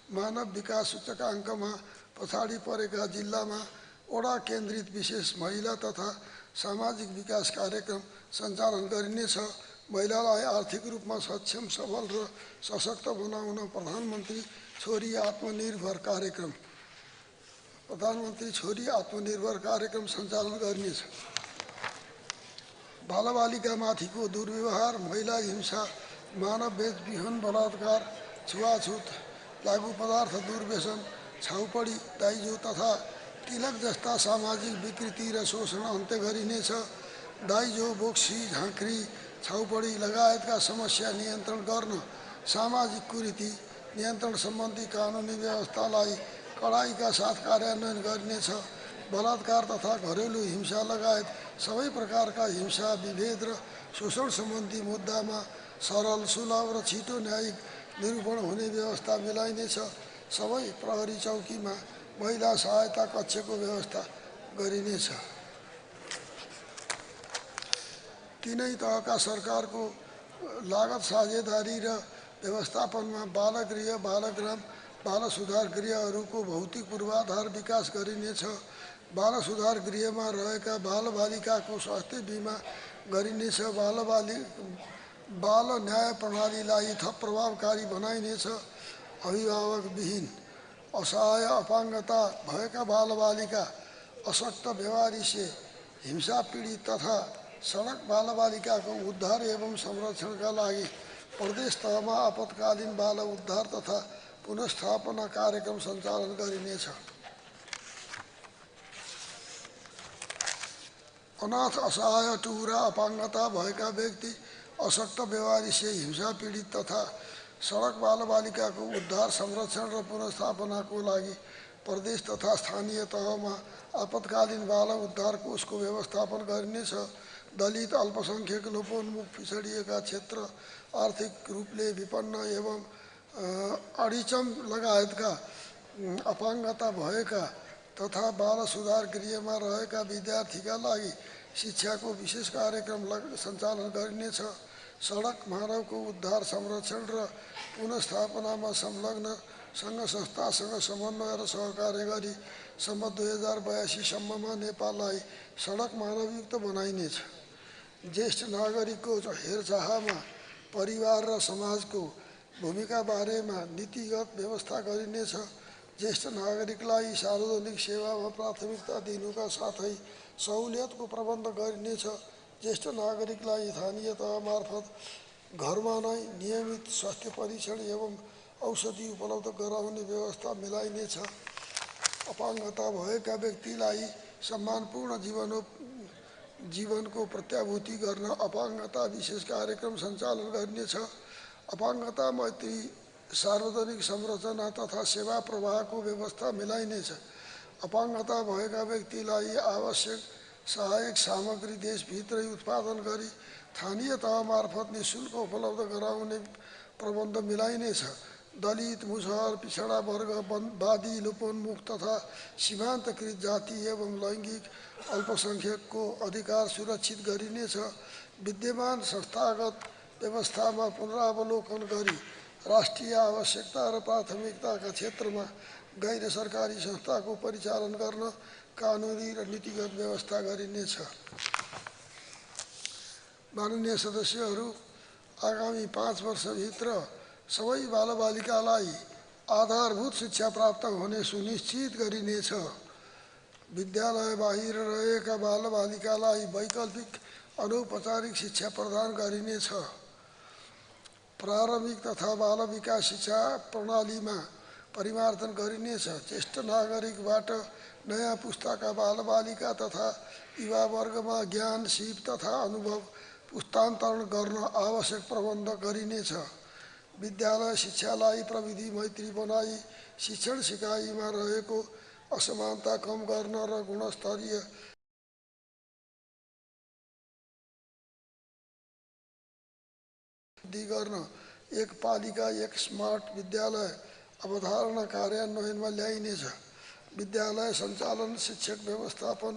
मानव विकास सूचकाङ्कमा पछाडि परेका जिल्लामा वडा केन्द्रित विशेष महिला तथा सामाजिक विकास कार्यक्रम सञ्चालन गरिनेछ। महिलालाई आर्थिक रूपमा सक्षम, सबल र सशक्त बनाउन प्रधानमन्त्री छोरी आत्मनिर्भर कार्यक्रम सञ्चालन गरिनेछ। बालबालिकामाथिको दुर्व्यवहार, महिला हिंसा, मानव बेचबिखन, बलात्कार, छुवाछुत, लागु पदार्थ दुर्व्यसन, छाउपडी, दाइजो तथा तिलक जस्ता सामाजिक विकृति र शोषण अन्त्य गरिनेछ। दाइजो, बोक्सी, झाँक्री, छाउपडी लगायतका समस्या नियन्त्रण गर्न सामाजिक कुरीति नियन्त्रण सम्बन्धी कानुनी व्यवस्थालाई कडाइका साथ कार्यान्वयन गरिनेछ। बलात्कार तथा घरेलु हिंसा लगायत सबै प्रकारका हिंसा, विभेद र शोषण सम्बन्धी मुद्दामा सरल, सुलभ र छिटो न्यायिक निरूपण हुने व्यवस्था मिलाइनेछ। सबै प्रहरी चौकीमा महिला सहायता कक्षको व्यवस्था गरिनेछ। तीनै तहका सरकारको लागत साझेदारी र व्यवस्थापनमा बालगृह, बालग्राम, बाल सुधार गृहहरूको भौतिक पूर्वाधार विकास गरिनेछ। बाल सुधार गृहमा रहेका बालबालिकाको स्वास्थ्य बिमा गरिनेछ। बाल न्याय प्रणालीलाई थप प्रभावकारी बनाइनेछ। अभिभावकविहीन, असहाय, अपाङ्गता भएका बालबालिका, अशक्त, बेवारिसे, हिंसा पीडित तथा सडक बालबालिकाको उद्धार एवं संरक्षणका लागि प्रदेश तहमा आपतकालीन बाल उद्धार तथा पुनर्स्थापना कार्यक्रम सञ्चालन गरिनेछ। अनाथ, असहाय, टुहुरा, अपाङ्गता भएका व्यक्ति, अशक्त, बेवारिसे, हिंसा पीडित तथा सडक बालबालिकाको उद्धार, संरक्षण र पुनर्स्थापनाको लागि प्रदेश तथा स्थानीय तहमा आपतकालीन बाल उद्धार कोषको व्यवस्थापन गरिनेछ। दलित, अल्पसङ्ख्यक, लोपोन्मुख, पिछडिएका क्षेत्र, आर्थिक रूपले विपन्न एवं अडिचम लगायतका अपाङ्गता भएका तथा बाल सुधार गृहमा रहेका विद्यार्थीका लागि शिक्षाको विशेष कार्यक्रम सञ्चालन गरिनेछ। सडक मानवको उद्धार, संरक्षण र पुनस्थापनामा संलग्न सङ्घ संस्थासँग समन्वय र सहकार्य गरी सम्म 2082 सम्ममा नेपाललाई सडक मानवयुक्त बनाइनेछ। ज्येष्ठ नागरिकको हेरचाहमा परिवार र समाजको भूमिका बारेमा नीतिगत व्यवस्था गरिनेछ। ज्येष्ठ नागरिकलाई सार्वजनिक सेवामा प्राथमिकता दिनुका साथै सहुलियतको प्रबन्ध गरिनेछ। ज्येष्ठ नागरिकलाई स्थानीय तह मार्फत घरमा नै नियमित स्वास्थ्य परीक्षण एवं औषधि उपलब्ध गराउने व्यवस्था मिलाइनेछ। अपाङ्गता भएका व्यक्तिलाई सम्मानपूर्ण जीवनको प्रत्याभूति गर्न अपाङ्गता विशेष कार्यक्रम सञ्चालन गरिनेछ। अपाङ्गता मैत्री सार्वजनिक संरचना तथा सेवा प्रवाहको व्यवस्था मिलाइनेछ। अपाङ्गता भएका व्यक्तिलाई आवश्यक सहायक सामग्री देशभित्रै उत्पादन गरी स्थानीय तह मार्फत निःशुल्क उपलब्ध गराउने प्रबन्ध मिलाइनेछ। दलित, मुसहर, पिछडा वर्ग, बादी, लोपोन्मुख तथा सीमान्तकृत जाति एवं लैङ्गिक अल्पसङ्ख्यकको अधिकार सुरक्षित गरिनेछ। विद्यमान संस्थागत व्यवस्थामा पुनरावलोकन गरी राष्ट्रिय आवश्यकता र प्राथमिकताका क्षेत्रमा गैर सरकारी संस्थाको परिचालन गर्न कानुनी र नीतिगत व्यवस्था गरिनेछ। माननीय सदस्यहरू, आगामी 5 वर्षभित्र सबै बालबालिकालाई आधारभूत शिक्षा प्राप्त हुने सुनिश्चित गरिनेछ। विद्यालय बाहिर रहेका बालबालिकालाई वैकल्पिक अनौपचारिक शिक्षा प्रदान गरिनेछ। प्रारम्भिक तथा बाल विकास शिक्षा प्रणालीमा परिमार्जन गरिनेछ। ज्येष्ठ नागरिकबाट नयाँ पुस्ताका बालबालिका तथा युवावर्गमा ज्ञान, सिप तथा अनुभव पुस्तान्तरण गर्न आवश्यक प्रबन्ध गरिनेछ। विद्यालय शिक्षालाई प्रविधि मैत्री बनाई शिक्षण सिकाइमा रहेको असमानता कम गर्न र गुणस्तरीय वृद्धि गर्न एक पालिका एक स्मार्ट विद्यालय अवधारणा कार्यान्वयनमा ल्याइनेछ। विद्यालय सञ्चालन, शिक्षक व्यवस्थापन,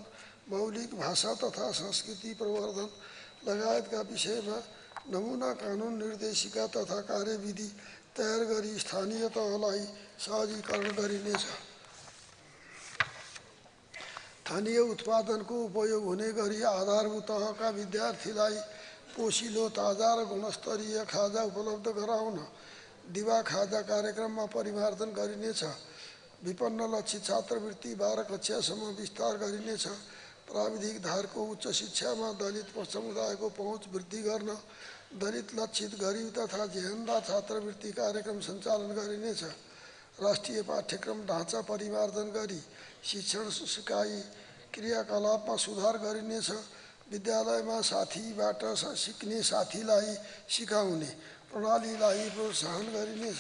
मौलिक भाषा तथा संस्कृति प्रवर्धन लगायतका विषयमा नमुना कानुन निर्देशिका तथा कार्यविधि तयार गरी स्थानीय तहलाई सहजीकरण गरिनेछ। स्थानीय उत्पादनको उपयोग हुने गरी आधारभूत तहका विद्यार्थीलाई पोषिलो, ताजा र गुणस्तरीय खाजा उपलब्ध गराउन दिवा खाजा कार्यक्रममा परिमार्जन गरिनेछ। विपन्न लक्षित छात्रवृत्ति 12 कक्षासम्म विस्तार गरिनेछ। प्राविधिक धारको उच्च शिक्षामा दलित समुदायको पहुँच वृद्धि गर्न दलित लक्षित गरिब तथा जेहेन्दा छात्रवृत्ति कार्यक्रम सञ्चालन गरिनेछ। राष्ट्रिय पाठ्यक्रम ढाँचा परिमार्जन गरी शिक्षण सिकाइ क्रियाकलापमा सुधार गरिनेछ। विद्यालयमा साथीबाट सिक्ने साथीलाई सिकाउने प्रणालीलाई प्रोत्साहन गरिनेछ।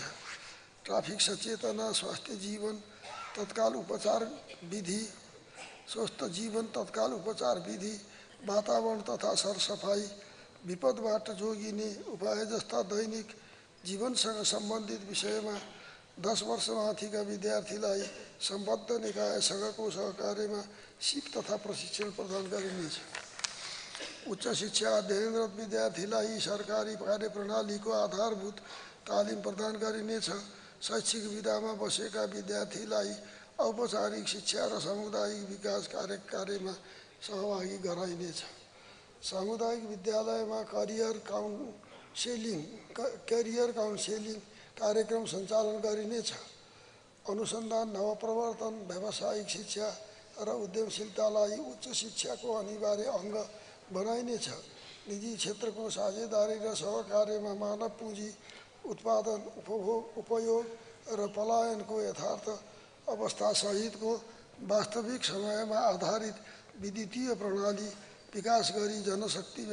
ट्राफिक सचेतना, स्वस्थ जीवन तत्काल उपचार विधि, वातावरण तथा सरसफाई, विपदबाट जोगिने उपाय जस्ता दैनिक जीवनसँग सम्बन्धित विषयमा 10 वर्षमाथिका विद्यार्थीलाई सम्बद्ध निकायसँगको सहकार्यमा सिप तथा प्रशिक्षण प्रदान गरिनेछ। उच्च शिक्षा अध्ययनरत विद्यार्थीलाई सरकारी कार्यप्रणालीको आधारभूत तालिम प्रदान गरिनेछ। शैक्षिक विधामा बसेका विद्यार्थीलाई औपचारिक शिक्षा र सामुदायिक विकास कार्यमा सहभागी गराइनेछ। सामुदायिक विद्यालयमा करियर काउन्सेलिङ कार्यक्रम सञ्चालन गरिनेछ। अनुसन्धान, नवप्रवर्तन, व्यावसायिक शिक्षा र उद्यमशीलतालाई उच्च शिक्षाको अनिवार्य अङ्ग बनाइनेछ। निजी क्षेत्रको साझेदारी र सहकार्यमा मानव पुँजी उत्पादन, उपयोग र पलायनको यथार्थ अवस्थासहितको वास्तविक समयमा आधारित विद्युतीय प्रणाली विकास गरी जनशक्ति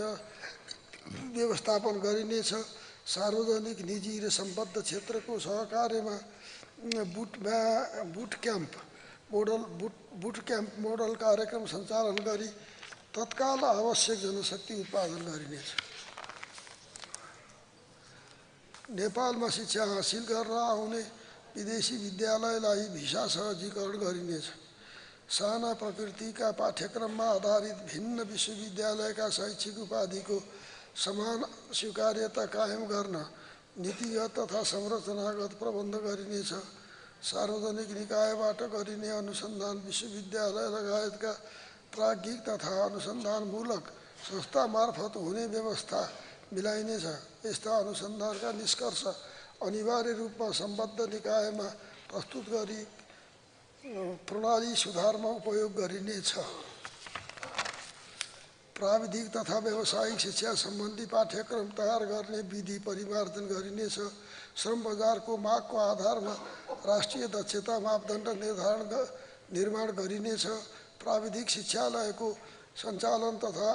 व्यवस्थापन गरिनेछ। सार्वजनिक, निजी र सम्बद्ध क्षेत्रको सहकार्यमा बुट क्याम्प मोडल कार्यक्रम सञ्चालन गरी तत्काल आवश्यक जनशक्ति उत्पादन गरिनेछ। नेपालमा शिक्षा हासिल गर्न आउने विदेशी विद्यालयलाई भिसा सहजीकरण गरिनेछ। साना प्रकृतिका पाठ्यक्रममा आधारित भिन्न विश्वविद्यालयका शैक्षिक उपाधिको समान स्वीकार्यता कायम गर्न नीतिगत तथा संरचनागत प्रबन्ध गरिनेछ। सार्वजनिक निकायबाट गरिने अनुसन्धान विश्वविद्यालय लगायतका प्राज्ञिक तथा अनुसन्धानमूलक संस्था मार्फत हुने व्यवस्था मिलाइनेछ। यस्ता अनुसन्धानका निष्कर्ष अनिवार्य रूपमा सम्बद्ध निकायमा प्रस्तुत गरी प्रणाली सुधारमा उपयोग गरिनेछ। प्राविधिक तथा व्यावसायिक शिक्षा सम्बन्धी पाठ्यक्रम तयार गर्ने विधि परिमार्जन गरिनेछ। श्रम बजारको मागको आधारमा राष्ट्रिय दक्षता मापदण्ड निर्माण गरिनेछ। प्राविधिक शिक्षालयको सञ्चालन तथा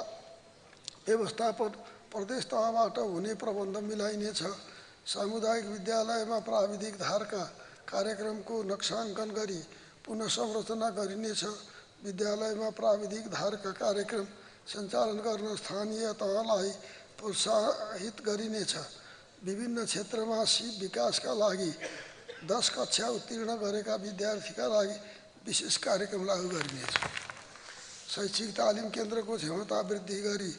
व्यवस्थापन प्रदेश तहबाट हुने प्रबन्ध मिलाइनेछ। सामुदायिक विद्यालयमा प्राविधिक धारका कार्यक्रमको नक्साङ्कन गरी पुनः संरचना गरिनेछ। विद्यालयमा प्राविधिक धारका कार्यक्रम सञ्चालन गर्न स्थानीय तहलाई प्रोत्साहित गरिनेछ। विभिन्न क्षेत्रमा सिप विकासका लागि 10 कक्षा उत्तीर्ण गरेका विद्यार्थीका लागि विशेष कार्यक्रम लागू गरिनेछ। शैक्षिक तालिम केन्द्रको क्षमता वृद्धि गरी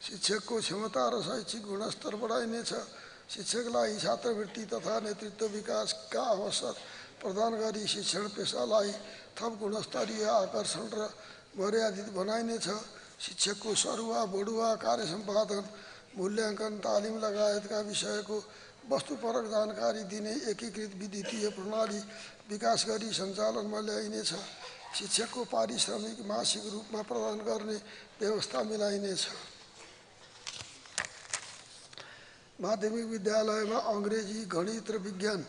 शिक्षकको क्षमता र शैक्षिक गुणस्तर बढाइनेछ। शिक्षकलाई छात्रवृत्ति तथा नेतृत्व विकासका अवसर प्रदान गरी शिक्षण पेसालाई थप गुणस्तरीय आकर्षण र मर्यादित बनाइनेछ। शिक्षकको सरुवा बढुवा कार्य सम्पादन मूल्याङ्कन तालिम लगायतका विषयको वस्तुपरक जानकारी दिने एकीकृत विद्युतीय प्रणाली विकास गरी सञ्चालनमा ल्याइनेछ। शिक्षकको पारिश्रमिक मासिक रूपमा प्रदान गर्ने व्यवस्था मिलाइनेछ। माध्यमिक विद्यालयमा अङ्ग्रेजी, गणित र विज्ञान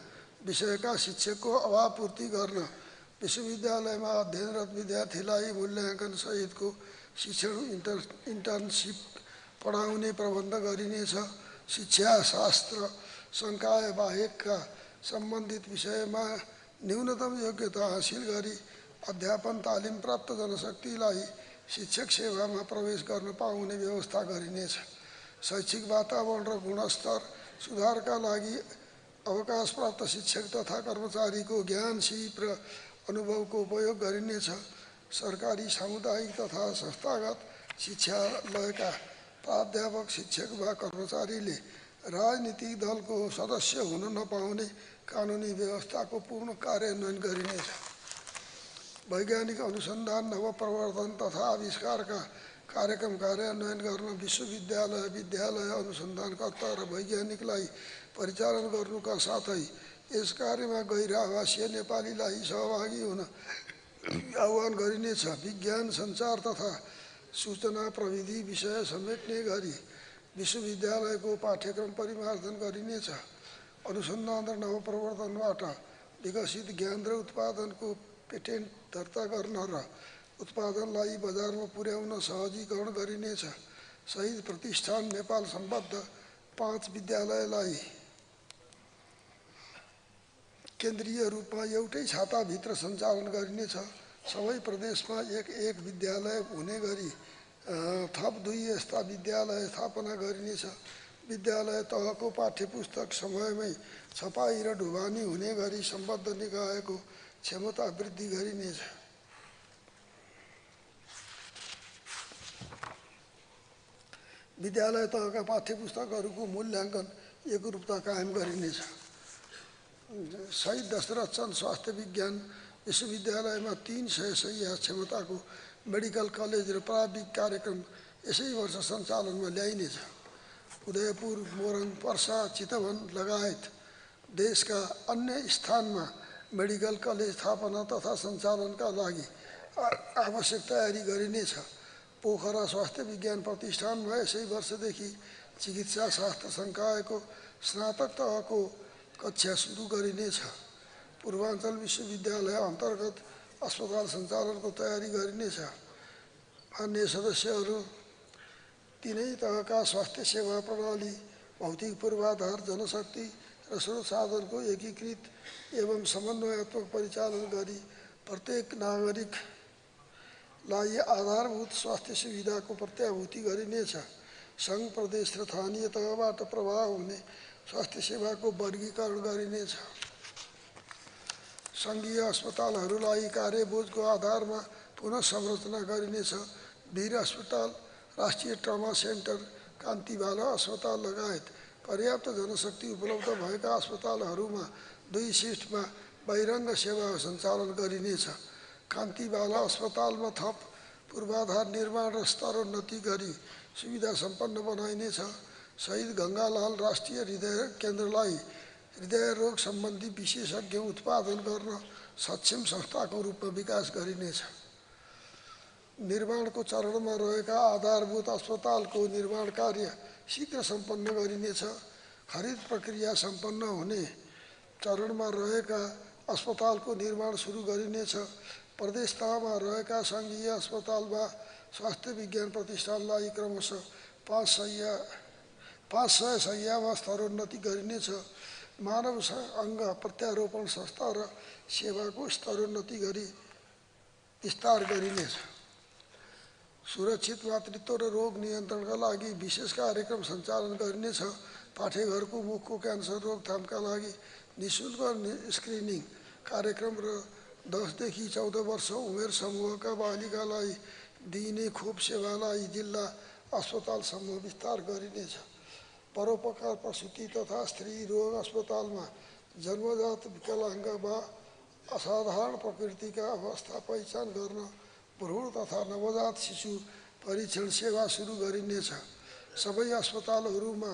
विषयका शिक्षकको अभाव पूर्ति गर्न विश्वविद्यालयमा अध्ययनरत विद्यार्थीलाई मूल्याङ्कन सहितको शिक्षण इन्टर्नसिप पढाउने प्रबन्ध गरिनेछ। शिक्षा शास्त्र संकाय बाहेकका सम्बन्धित विषयमा न्यूनतम योग्यता हासिल गरी अध्यापन तालिम प्राप्त जनशक्तिलाई शिक्षक सेवामा प्रवेश गर्न पाउने व्यवस्था गरिनेछ। शैक्षिक वातावरण र गुणस्तर सुधारका लागि अवकाश प्राप्त शिक्षक तथा कर्मचारीको ज्ञान, सिप र अनुभवको उपयोग गरिनेछ। सरकारी, सामुदायिक तथा संस्थागत शिक्षालयका प्राध्यापक, शिक्षक वा कर्मचारीले राजनीतिक दलको सदस्य हुन नपाउने कानुनी व्यवस्थाको पूर्ण कार्यान्वयन गरिनेछ। वैज्ञानिक अनुसन्धान, नवप्रवर्धन तथा आविष्कारका कार्यक्रम कार्यान्वयन गर्न विश्वविद्यालय, विद्यालय, अनुसन्धानकर्ता र वैज्ञानिकलाई परिचालन गर्नुका साथै यस कार्यमा गैर आवासीय नेपालीलाई सहभागी हुन आह्वान गरिनेछ। विज्ञान, सञ्चार तथा सूचना प्रविधि विषय समेट्ने गरी विश्वविद्यालयको पाठ्यक्रम परिमार्जन गरिनेछ। अनुसन्धान र नवप्रवर्धनबाट विकसित ज्ञान र उत्पादनको पेटेन्ट दर्ता गर्न र उत्पादनलाई बजारमा पुर्याउन सहजीकरण गरिनेछ। शहीद प्रतिष्ठान नेपाल सम्बद्ध 5 विद्यालयलाई केन्द्रीय रूपमा एउटै छाताभित्र सञ्चालन गरिनेछ। सबै प्रदेशमा एक विद्यालय हुने गरी थप 2 यस्ता विद्यालय स्थापना गरिनेछ। विद्यालय तहको पाठ्यपुस्तक समयमै छपाई र ढुवानी हुने गरी सम्बद्ध निकायको क्षमता वृद्धि गरिनेछ। विद्यालय तहका पाठ्यपुस्तकहरूको मूल्याङ्कन एकरूपता कायम गरिनेछ। शहीद दशरथ चन्द स्वास्थ्य विज्ञान विश्वविद्यालयमा 300 शय्या क्षमताको मेडिकल कलेज र प्राविधिक कार्यक्रम यसै वर्ष सञ्चालनमा ल्याइनेछ। उदयपुर, मोरङ, पर्सा, चितवन लगायत देशका अन्य स्थानमा मेडिकल कलेज स्थापना तथा सञ्चालनका लागि आवश्यक तयारी गरिनेछ। पोखरा स्वास्थ्य विज्ञान प्रतिष्ठानमा यसै वर्षदेखि चिकित्सा शास्त्र संकायको स्नातक तहको कक्षा सुरु गरिनेछ। पूर्वाञ्चल विश्वविद्यालय अन्तर्गत अस्पताल सञ्चालनको तयारी गरिनेछ। अन्य सदस्यहरू तीनै तहका स्वास्थ्य सेवा प्रणाली, भौतिक पूर्वाधार, जनशक्ति र स्रोत साधनको एकीकृत एवं समन्वयात्मक परिचालन गरी प्रत्येक नागरिकलाई आधारभूत स्वास्थ्य सुविधाको प्रत्याभूति गरिनेछ। सङ्घ, प्रदेश र स्थानीय तहबाट प्रभाव हुने स्वास्थ्य सेवाको वर्गीकरण गरिनेछ। सङ्घीय अस्पतालहरूलाई कार्यबोझको आधारमा पुनः संरचना गरिनेछ। वीर अस्पताल, राष्ट्रिय ट्रमा सेन्टर, कान्तिबाला अस्पताल लगायत पर्याप्त जनशक्ति उपलब्ध भएका अस्पतालहरूमा 2 शिफ्टमा बहिरङ्ग सेवा सञ्चालन गरिनेछ। कान्तिबाला अस्पतालमा थप पूर्वाधार निर्माण र स्तरोन्नति गरी सुविधा सम्पन्न बनाइनेछ। शहीद गङ्गालाल राष्ट्रिय हृदय केन्द्रलाई हृदय रोग सम्बन्धी विशेषज्ञ उत्पादन गर्न सक्षम संस्थाको रूपमा विकास गरिनेछ। निर्माणको चरणमा रहेका आधारभूत अस्पतालको निर्माण कार्य शीघ्र सम्पन्न गरिनेछ। खरिद प्रक्रिया सम्पन्न हुने चरणमा रहेका अस्पतालको निर्माण सुरु गरिनेछ। प्रदेश तहमा रहेका सङ्घीय अस्पतालमा स्वास्थ्य विज्ञान प्रतिष्ठानलाई क्रमशः 500 शय्यामा स्तरोन्नति गरिनेछ। मानव अङ्ग प्रत्यारोपण संस्था र सेवाको स्तरोन्नति गरी विस्तार गरिनेछ। सुरक्षित मातृत्व र रोग नियन्त्रणका लागि विशेष कार्यक्रम सञ्चालन गरिनेछ। पाठेघरको मुखको क्यान्सर रोकथामका लागि निःशुल्क स्क्रिनिङ कार्यक्रम र 10 देखि 14 वर्ष उमेर समूहका बालिकालाई दिइने खोप सेवालाई जिल्ला अस्पतालसम्म विस्तार गरिनेछ। परोपकार प्रसुति तथा स्त्री रोग अस्पतालमा जन्मजात विकलाङ्ग वा असाधारण प्रकृतिका अवस्था पहिचान गर्न भ्रूण तथा नवजात शिशु परीक्षण सेवा सुरु गरिनेछ। सबै अस्पतालहरूमा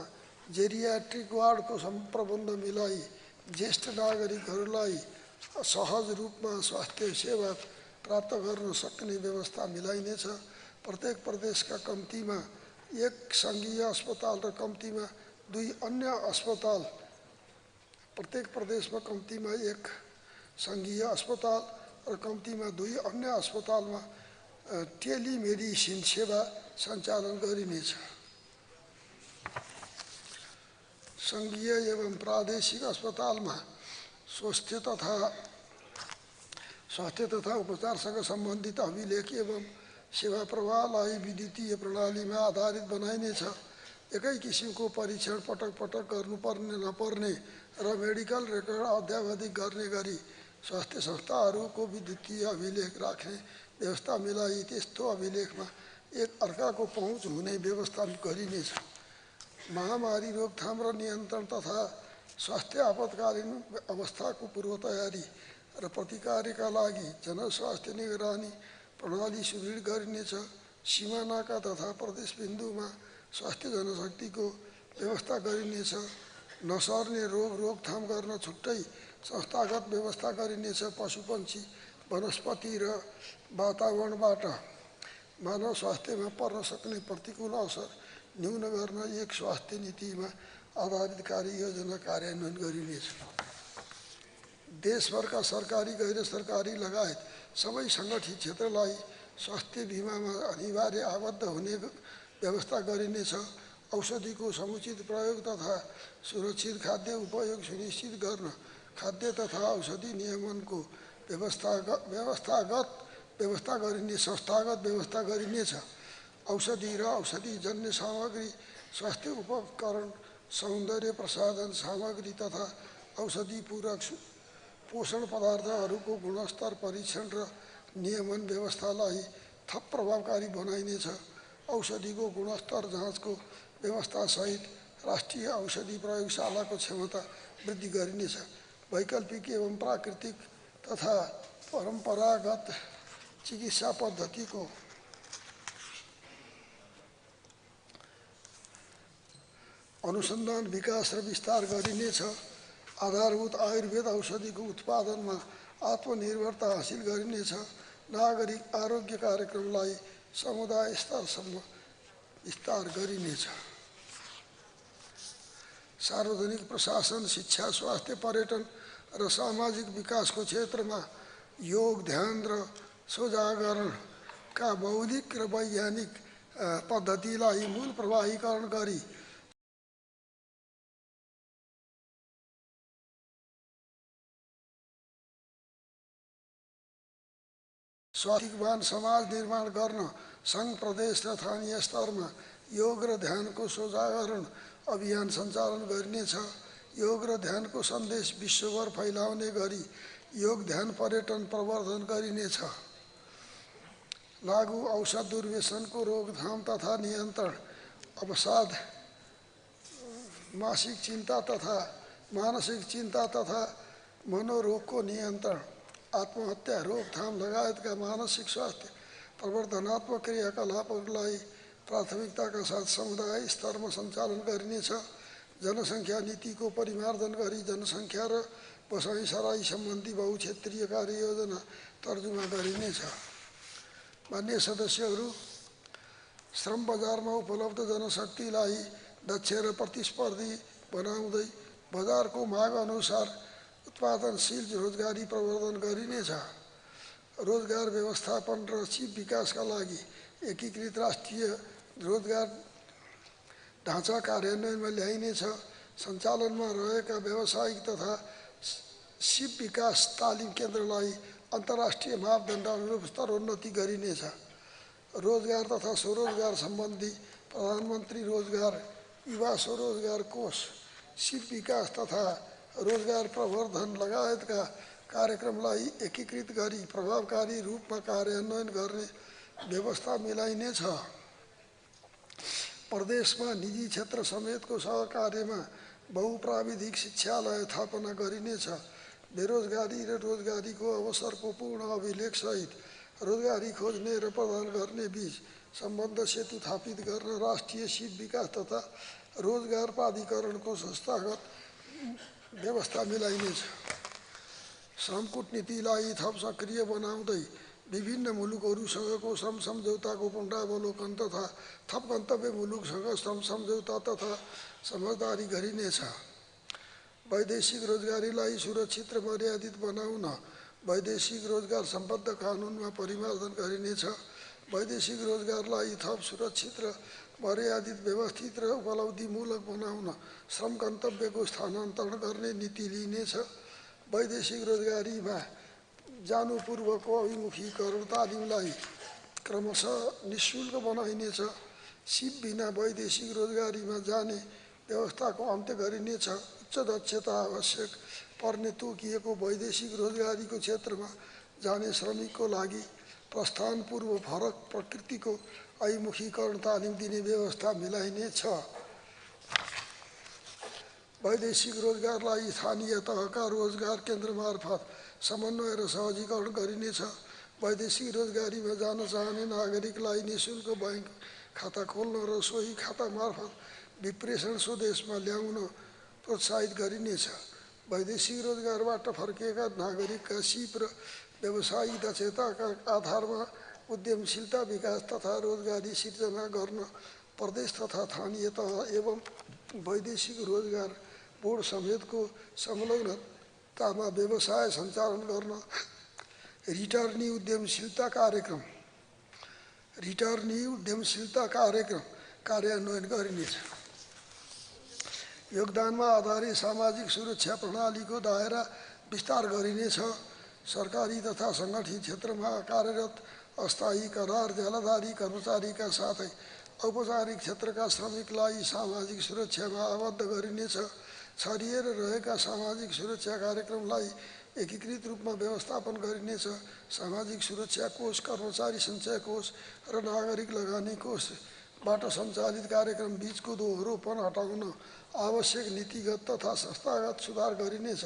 जेरियाट्रिक वार्डको प्रबन्ध मिलाई ज्येष्ठ नागरिकहरूलाई सहज रूपमा स्वास्थ्य सेवा प्राप्त गर्न सक्ने व्यवस्था मिलाइनेछ। प्रत्येक प्रदेशका कम्तीमा 1 सङ्घीय अस्पताल र कम्तीमा 2 अन्य अस्पताल, प्रत्येक प्रदेशमा कम्तीमा 1 सङ्घीय अस्पताल र कम्तीमा 2 अन्य अस्पतालमा टेलिमेडिसिन सेवा सञ्चालन गरिनेछ। सङ्घीय एवं प्रादेशिक अस्पतालमा स्वास्थ्य तथा उपचारसँग सम्बन्धित अभिलेख एवं सेवा प्रवाहलाई विद्युतीय प्रणालीमा आधारित बनाइनेछ। एकै किसिमको परीक्षण पटक पटक गर्नुपर्ने नपर्ने र मेडिकल रेकर्ड अद्यावधिक गर्ने गरी स्वास्थ्य संस्थाहरूको विद्युतीय अभिलेख राख्ने व्यवस्था मिलाई त्यस्तो अभिलेखमा एक अर्काको पहुँच हुने व्यवस्था गरिनेछ। महामारी रोकथाम र नियन्त्रण तथा स्वास्थ्य आपतकालीन अवस्थाको पूर्व तयारी र प्रतिकारका लागि जनस्वास्थ्य निगरानी प्रणाली सुदृढ गरिनेछ। सीमानाका तथा प्रदेश बिन्दुमा स्वास्थ्य जनशक्तिको व्यवस्था गरिनेछ। नसर्ने रोग रोकथाम गर्न छुट्टै संस्थागत व्यवस्था गरिनेछ। पशुपन्छी वनस्पति र वातावरणबाट मानव स्वास्थ्यमा पर्न सक्ने प्रतिकूल असर न्यून गर्न एक स्वास्थ्य नीतिमा आधारित कार्ययोजना कार्यान्वयन गरिनेछ। देशभरका सरकारी गैर सरकारी लगायत सबै सङ्गठित क्षेत्रलाई स्वास्थ्य बिमामा अनिवार्य आबद्ध हुने व्यवस्था गरिनेछ। औषधिको समुचित प्रयोग तथा सुरक्षित खाद्य उपयोग सुनिश्चित गर्न खाद्य तथा औषधि नियमनको संस्थागत व्यवस्था गरिनेछ। औषधि र औषधिजन्य सामग्री, स्वास्थ्य उपकरण, सौन्दर्य प्रसाधन सामग्री तथा औषधि पूरक पोषण पदार्थहरूको गुणस्तर परीक्षण र नियमन व्यवस्थालाई थप प्रभावकारी बनाइनेछ। औषधिको गुणस्तर जाँचको व्यवस्थासहित राष्ट्रिय औषधि प्रयोगशालाको क्षमता वृद्धि गरिनेछ। वैकल्पिक एवं प्राकृतिक तथा परम्परागत चिकित्सा पद्धतिको अनुसन्धान विकास र विस्तार गरिनेछ। आधारभूत आयुर्वेद औषधिको उत्पादनमा आत्मनिर्भरता हासिल गरिनेछ। नागरिक आरोग्य कार्यक्रमलाई समुदाय स्तरसम्म विस्तार गरिनेछ। सार्वजनिक प्रशासन, शिक्षा, स्वास्थ्य, पर्यटन र सामाजिक विकासको क्षेत्रमा योग, ध्यान र सोझाकरणका मौलिक र वैज्ञानिक पद्धतिलाई मूल प्रवाहीकरण गरी स्वास्थ्यवान समाज निर्माण गर्न सङ्घ, प्रदेश र स्थानीय स्तरमा योग र ध्यानको सोझाकरण अभियान सञ्चालन गरिनेछ। योग र ध्यानको सन्देश विश्वभर फैलाउने गरी योग ध्यान पर्यटन प्रवर्धन गरिनेछ। लागु औषध दुर्व्यसनको रोकथाम तथा नियन्त्रण, अवसाद मासिक चिन्ता तथा मानसिक चिन्ता तथा मनोरोगको नियन्त्रण, आत्महत्या रोकथाम लगायतका मानसिक स्वास्थ्य प्रवर्धनात्मक क्रियाकलापहरूलाई प्राथमिकताका साथ समुदाय स्तरमा सञ्चालन गरिनेछ। जनसङ्ख्या नीतिको परिमार्जन गरी जनसङ्ख्या र बसाइ सराई सम्बन्धी बहुक्षेत्रीय कार्ययोजना तर्जुमा गरिनेछ। मान्य सदस्यहरू, श्रम बजारमा उपलब्ध जनशक्तिलाई दक्ष र प्रतिस्पर्धी बनाउँदै बजारको माग अनुसार उत्पादनशील रोजगारी प्रवर्धन गरिनेछ। रोजगार व्यवस्थापन र सिप विकासका लागि एकीकृत राष्ट्रिय रोजगार ढाँचा कार्यान्वयनमा ल्याइनेछ। सञ्चालनमा रहेका व्यावसायिक तथा सिप विकास तालिम केन्द्रलाई अन्तर्राष्ट्रिय मापदण्ड अनुरूप स्तरोन्नति गरिनेछ। रोजगार तथा स्वरोजगार सम्बन्धी प्रधानमन्त्री रोजगार, युवा स्वरोजगार कोष, सिप विकास तथा रोजगार प्रवर्धन लगायतका कार्यक्रमलाई एकीकृत गरी प्रभावकारी रूपमा कार्यान्वयन गर्ने व्यवस्था मिलाइनेछ। प्रदेशमा निजी क्षेत्र समेतको सहकार्यमा बहुप्राविधिक शिक्षालय स्थापना गरिनेछ। बेरोजगारी र रोजगारीको अवसरको पूर्ण अभिलेखसहित रोजगारी खोज्ने र प्रदान गर्ने बीच सम्बन्ध सेतु स्थापित गर्न राष्ट्रिय सिप विकास तथा रोजगार प्राधिकरणको संस्थागत व्यवस्था मिलाइनेछ। श्रम कूटनीतिलाई थप सक्रिय बनाउँदै विभिन्न मुलुकहरूसँगको श्रम सम्झौताको पुनरावलोकन तथा थप गन्तव्य मुलुकसँग श्रम सम्झौता तथा समझदारी गरिनेछ। वैदेशिक रोजगारीलाई सुरक्षित र मर्यादित बनाउन वैदेशिक रोजगार सम्बद्ध कानुनमा परिमार्जन गरिनेछ। वैदेशिक रोजगारलाई थप सुरक्षित र मर्यादित, व्यवस्थित र उपलब्धिमूलक बनाउन श्रम गन्तव्यको स्थानान्तरण गर्ने नीति लिइनेछ। वैदेशिक रोजगारीमा जानु पूर्वको अभिमुखीकरण तालिमलाई क्रमशः निःशुल्क बनाइनेछ। सिप बिना वैदेशिक रोजगारीमा जाने व्यवस्थाको अन्त्य गरिनेछ। उच्च दक्षता आवश्यक पर्ने तोकिएको वैदेशिक रोजगारीको क्षेत्रमा जाने श्रमिकको लागि प्रस्थान पूर्व फरक प्रकृतिको अभिमुखीकरण तालिम दिने व्यवस्था मिलाइनेछ। वैदेशिक रोजगारलाई स्थानीय तहका रोजगार केन्द्र मार्फत समन्वय र सहजीकरण गरिनेछ। वैदेशिक रोजगारीमा जान चाहने नागरिकलाई निःशुल्क बैंक खाता खोल्न र सोही खाता मार्फत विप्रेषण स्वदेशमा ल्याउन प्रोत्साहित गरिनेछ। वैदेशिक रोजगारबाट फर्किएका नागरिकका सिप र व्यावसायिक दक्षताका आधारमा उद्यमशीलता विकास तथा रोजगारी सिर्जना गर्न प्रदेश तथा स्थानीय तह एवं वैदेशिक रोजगार बोर्ड समेतको संलग्नतामा व्यवसाय सञ्चालन गर्न रिटर्नी उद्यमशीलता कार्यक्रम कार्यान्वयन गरिनेछ। योगदानमा आधारित सामाजिक सुरक्षा प्रणालीको दायरा विस्तार गरिनेछ। सरकारी तथा सङ्गठित क्षेत्रमा कार्यरत अस्थायी करार जालधारी कर्मचारीका साथै औपचारिक क्षेत्रका श्रमिकलाई सामाजिक सुरक्षामा आबद्ध गरिनेछ। छरिएर रहेका सामाजिक सुरक्षा कार्यक्रमलाई एकीकृत रूपमा व्यवस्थापन गरिनेछ। सामाजिक सुरक्षा कोष, कर्मचारी सञ्चय कोष र नागरिक लगानी कोषबाट सञ्चालित कार्यक्रम बीचको दोहोरोपन हटाउन आवश्यक नीतिगत तथा संस्थागत सुधार गरिनेछ।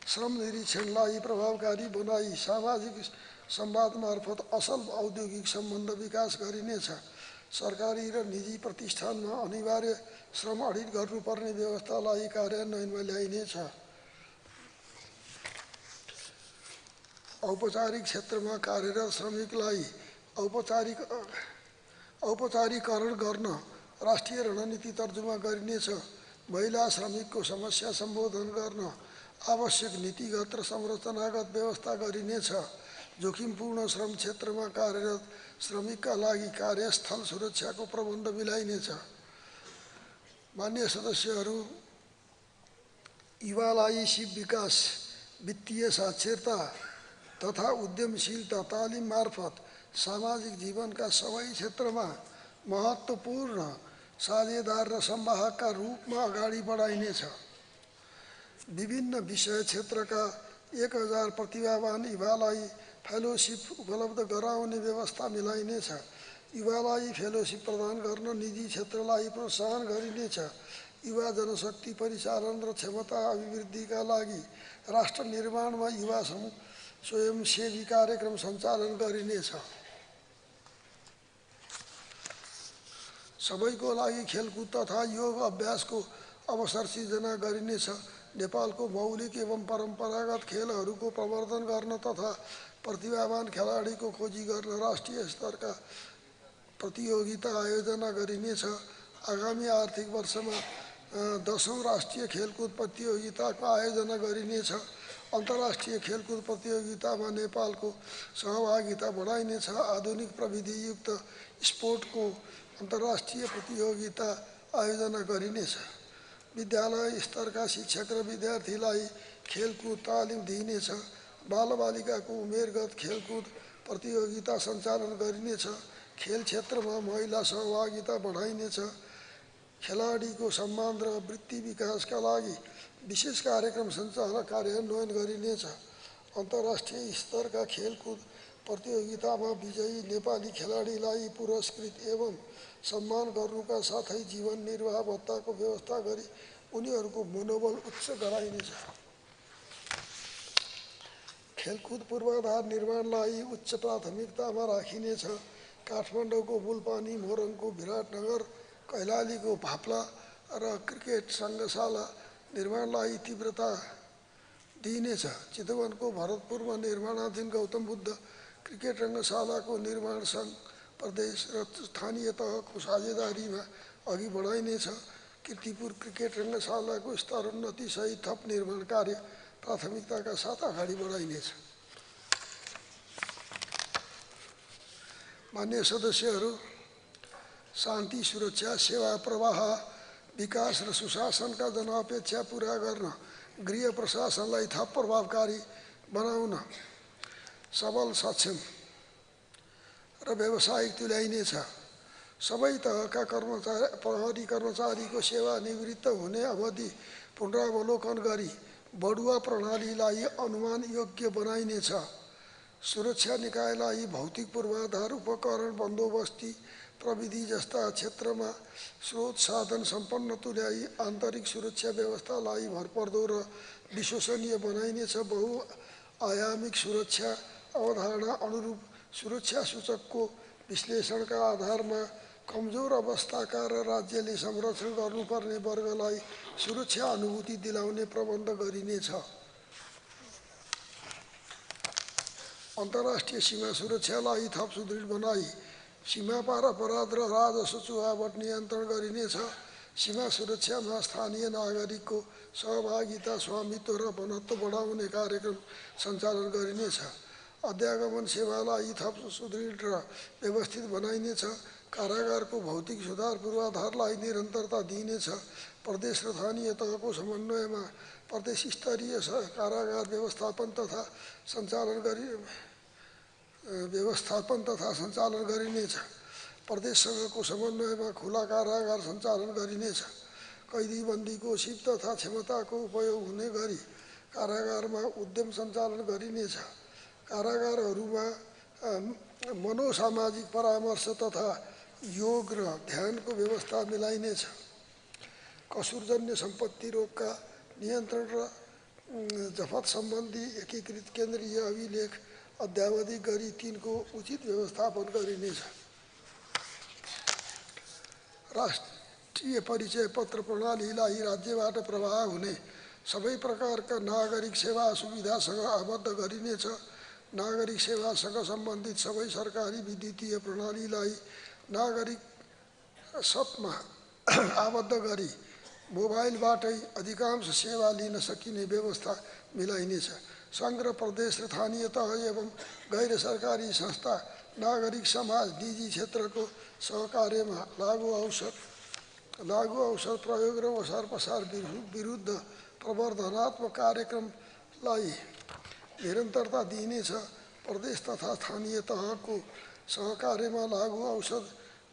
श्रम निरीक्षणलाई प्रभावकारी बनाई सामाजिक संवाद मार्फत असल औद्योगिक सम्बन्ध विकास गरिनेछ। सरकारी र निजी प्रतिष्ठानमा अनिवार्य श्रम अडिट गर्नुपर्ने व्यवस्थालाई कार्यान्वयनमा ल्याइनेछ। औपचारिक क्षेत्रमा कार्यरत श्रमिकलाई औपचारिकरण गर्न राष्ट्रिय रणनीति तर्जुमा गरिनेछ। महिला श्रमिकको समस्या सम्बोधन गर्न आवश्यक नीतिगत र संरचनागत व्यवस्था गरिनेछ। जोखिमपूर्ण श्रम क्षेत्रमा कार्यरत श्रमिकका लागि कार्यस्थल सुरक्षाको प्रबन्ध मिलाइनेछ। मान्य सदस्यहरू, युवालाई सिप विकास, वित्तीय साक्षरता तथा उद्यमशीलता तालिम मार्फत सामाजिक जीवनका सबै क्षेत्रमा महत्त्वपूर्ण साझेदार र संवाहकका रूपमा अगाडि बढाइनेछ। विभिन्न विषय क्षेत्रका 1000 प्रतिभावान युवालाई फेलोसिप उपलब्ध गराउने व्यवस्था मिलाइनेछ। युवालाई फेलोसिप प्रदान गर्न निजी क्षेत्रलाई प्रोत्साहन गरिनेछ। युवा जनशक्ति परिचालन र क्षमता अभिवृद्धिका लागि राष्ट्र निर्माणमा युवा स्वयंसेवी कार्यक्रम सञ्चालन गरिनेछ। सबैको लागि खेलकुद तथा योग अभ्यासको अवसर सिर्जना गरिनेछ। नेपालको मौलिक एवं परम्परागत खेलहरूको प्रवर्धन गर्न तथा प्रतिभावान खेलाडीको खोजी गर्न राष्ट्रिय स्तरका प्रतियोगिता आयोजना गरिनेछ। आगामी आर्थिक वर्षमा 10औं राष्ट्रिय खेलकुद प्रतियोगिताको आयोजना गरिनेछ। अन्तर्राष्ट्रिय खेलकुद प्रतियोगितामा नेपालको सहभागिता बढाइनेछ। आधुनिक प्रविधियुक्त स्पोर्टको अन्तर्राष्ट्रिय प्रतियोगिता आयोजना गरिनेछ। विद्यालय स्तरका शिक्षक र विद्यार्थीलाई खेलकुद तालिम दिइनेछ। बालबालिकाको उमेरगत खेलकुद प्रतियोगिता सञ्चालन गरिनेछ। खेल क्षेत्रमा महिला सहभागिता बढाइनेछ। खेलाडीको सम्मान र वृत्ति विकासका लागि विशेष कार्यक्रम कार्यान्वयन गरिनेछ। अन्तर्राष्ट्रिय स्तरका खेलकुद प्रतियोगितामा विजयी नेपाली खेलाडीलाई पुरस्कृत एवं सम्मान गर्नुका साथै जीवन निर्वाह भत्ताको व्यवस्था गरी उनीहरूको मनोबल उच्च गराइनेछ। खेलकुद पूर्वाधार निर्माणलाई उच्च प्राथमिकतामा राखिनेछ। काठमाडौँको मूलपानी, मोरङको विराटनगर, कैलालीको भाप्ला र क्रिकेट सङ्घशाला निर्माणलाई तीव्रता दिइनेछ। चितवनको भरतपुरमा निर्माणाधीन गौतम बुद्ध क्रिकेट रङ्गशालाको निर्माण सङ्घ, प्रदेश र स्थानीय तहको साझेदारीमा अघि बढाइनेछ। कीर्तिपुर क्रिकेट रङ्गशालाको स्तरोन्नति सहित थप निर्माण कार्य प्राथमिकताका साथ अगाडि बढाइनेछ। मान्य सदस्यहरू, शान्ति, सुरक्षा, सेवा प्रवाह, विकास र सुशासनका जनअपेक्षा पूरा गर्न गृह प्रशासनलाई थप प्रभावकारी बनाउन सबल, सक्षम र व्यावसायिक तुल्याइनेछ। सबै तहका प्रहरी कर्मचारीको सेवानिवृत्त हुने अवधि पुनरावलोकन गरी बढुवा प्रणालीलाई अनुमान योग्य बनाइनेछ। सुरक्षा निकायलाई भौतिक पूर्वाधार, उपकरण, बन्दोबस्ती, प्रविधि जस्ता क्षेत्रमा स्रोत साधन सम्पन्न तुल्याई आन्तरिक सुरक्षा व्यवस्थालाई भरपर्दो र विश्वसनीय बनाइनेछ। बहुआयामिक सुरक्षा अवधारणा अनुरूप सुरक्षा सूचकको विश्लेषणका आधारमा कमजोर अवस्थाका र राज्यले संरक्षण गर्नुपर्ने वर्गलाई सुरक्षा अनुभूति दिलाउने प्रबन्ध गरिनेछ। अन्तर्राष्ट्रिय सीमा सुरक्षालाई थप सुदृढ बनाई सीमापार अपराध र राजस्व चुहावट नियन्त्रण गरिनेछ। सीमा सुरक्षामा स्थानीय नागरिकको सहभागिता, स्वामित्व र बनत्व बढाउने कार्यक्रम सञ्चालन गरिनेछ। अध्यागमन सेवालाई थप सुदृढ र व्यवस्थित बनाइनेछ। कारागारको भौतिक सुधार पूर्वाधारलाई निरन्तरता दिइनेछ। प्रदेश र स्थानीय तहको समन्वयमा प्रदेश स्तरीय कारागार व्यवस्थापन तथा सञ्चालन गरिनेछ। प्रदेशसँगको समन्वयमा खुला कारागार सञ्चालन गरिनेछ। कैदी बन्दीको सिप तथा क्षमताको उपयोग हुने गरी कारागारमा उद्यम सञ्चालन गरिनेछ। कारागारहरूमा मनोसामाजिक परामर्श तथा योग र ध्यानको व्यवस्था मिलाइनेछ। कसुरजन्य सम्पत्ति रोगका नियन्त्रण र जफत सम्बन्धी एकीकृत केन्द्रीय अभिलेख अद्यावधि गरी तिनको उचित व्यवस्थापन गरिनेछ। राष्ट्रिय परिचय पत्र प्रणालीलाई राज्यबाट प्रवाह हुने सबै प्रकारका नागरिक सेवा सुविधासँग आबद्ध गरिनेछ। नागरिक सेवासँग सम्बन्धित सबै सरकारी विद्युतीय प्रणालीलाई नागरिक सपमा आबद्ध गरी मोबाइलबाटै अधिकांश सेवा लिन सकिने व्यवस्था मिलाइनेछ। सङ्घ र प्रदेश र स्थानीय तह एवं गैर सरकारी संस्था, नागरिक समाज, निजी क्षेत्रको सहकार्यमा लागु औषध प्रयोग र ओसार पसार विरुद्ध प्रवर्धनात्मक कार्यक्रमलाई निरन्तरता दिइनेछ। प्रदेश तथा स्थानीय तहको सहकार्यमा लागु औषध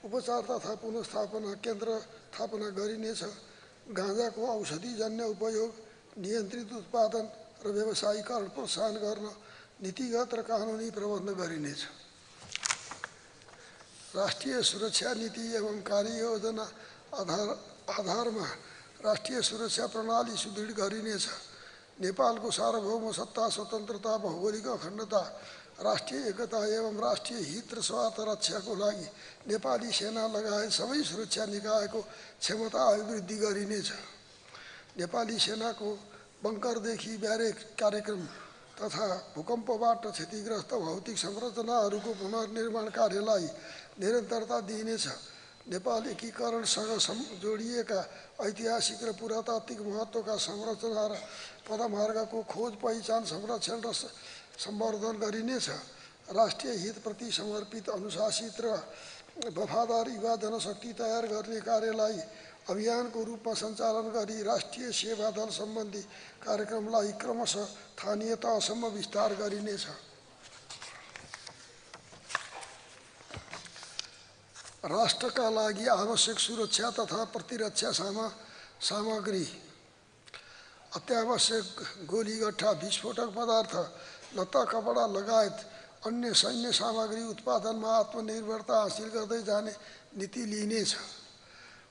उपचार तथा पुनर्स्थापना केन्द्र स्थापना गरिनेछ। गाँजाको औषधिजन्य उपयोग, नियन्त्रित उत्पादन र व्यवसायीकरण प्रोत्साहन गर्न नीतिगत र कानुनी प्रबन्ध गरिनेछ। राष्ट्रिय सुरक्षा नीति एवं कार्ययोजना आधारमा राष्ट्रिय सुरक्षा प्रणाली सुदृढ गरिनेछ। नेपालको सार्वभौम सत्ता, स्वतन्त्रता, भौगोलिक अखण्डता, राष्ट्रिय एकता एवं राष्ट्रिय हित र स्वार्थ रक्षाको लागि नेपाली सेना लगायत सबै सुरक्षा निकायको क्षमता अभिवृद्धि गरिनेछ। नेपाली सेनाको बङ्करदेखि ब्यारेक कार्यक्रम तथा भूकम्पबाट क्षतिग्रस्त भौतिक संरचनाहरूको पुनर्निर्माण कार्यलाई निरन्तरता दिइनेछ। नेपाल एकीकरणसँग जोडिएका ऐतिहासिक र पुरातात्विक महत्त्वका संरचना र पदमार्गको खोज, पहिचान, संरक्षण र सम्वर्धन गरिनेछ। राष्ट्रिय हितप्रति समर्पित, अनुशासित र वफादार युवा जनशक्ति तयार गर्ने कार्यलाई अभियानको रूपमा सञ्चालन गरी राष्ट्रिय सेवा दल सम्बन्धी कार्यक्रमलाई क्रमशः स्थानीय तहसम्म विस्तार गरिनेछ। राष्ट्रका लागि आवश्यक सुरक्षा तथा प्रतिरक्षा सामग्री, अत्यावश्यक गोलीगट्ठा, विस्फोटक पदार्थ, लत्ता कपडा लगायत अन्य सैन्य सामग्री उत्पादनमा आत्मनिर्भरता हासिल गर्दै जाने नीति लिइनेछ।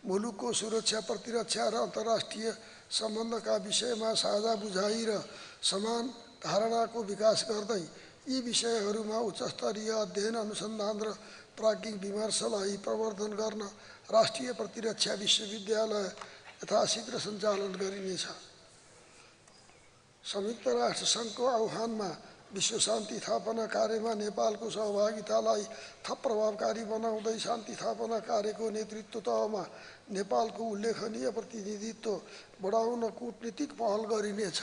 मुलुकको सुरक्षा, प्रतिरक्षा र अन्तर्राष्ट्रिय सम्बन्धका विषयमा साझा बुझाइ र समान धारणाको विकास गर्दै यी विषयहरूमा उच्चस्तरीय अध्ययन, अनुसन्धान र प्राज्ञिक विमर्शलाई प्रवर्धन गर्न राष्ट्रिय प्रतिरक्षा विश्वविद्यालय यथाशीघ्र सञ्चालन गरिनेछ। संयुक्त राष्ट्र सङ्घको आह्वानमा विश्व शान्ति स्थापना कार्यमा नेपालको सहभागितालाई थप प्रभावकारी बनाउँदै शान्ति स्थापना कार्यको नेतृत्व तहमा नेपालको उल्लेखनीय प्रतिनिधित्व बढाउन कूटनीतिक पहल गरिनेछ।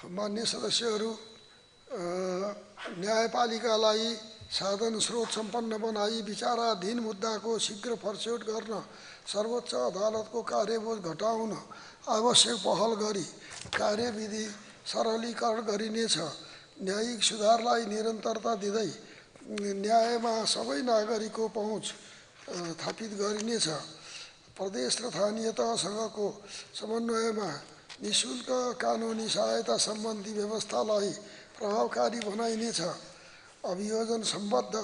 मान्य सदस्यहरू, न्यायपालिकालाई साधन स्रोत सम्पन्न बनाई विचाराधीन मुद्दाको शीघ्र फरछोट गर्न सर्वोच्च अदालतको कार्यबोझ घटाउन आवश्यक पहल गरी कार्यविधि सरलीकरण गरिनेछ। न्यायिक सुधारलाई निरन्तरता दिँदै न्यायमा सबै नागरिकको पहुँच स्थापित गरिनेछ। प्रदेश र स्थानीय तहसँगको समन्वयमा निःशुल्क कानुनी सहायता सम्बन्धी व्यवस्थालाई प्रभावकारी बनाइनेछ। अभियोजन सम्बद्ध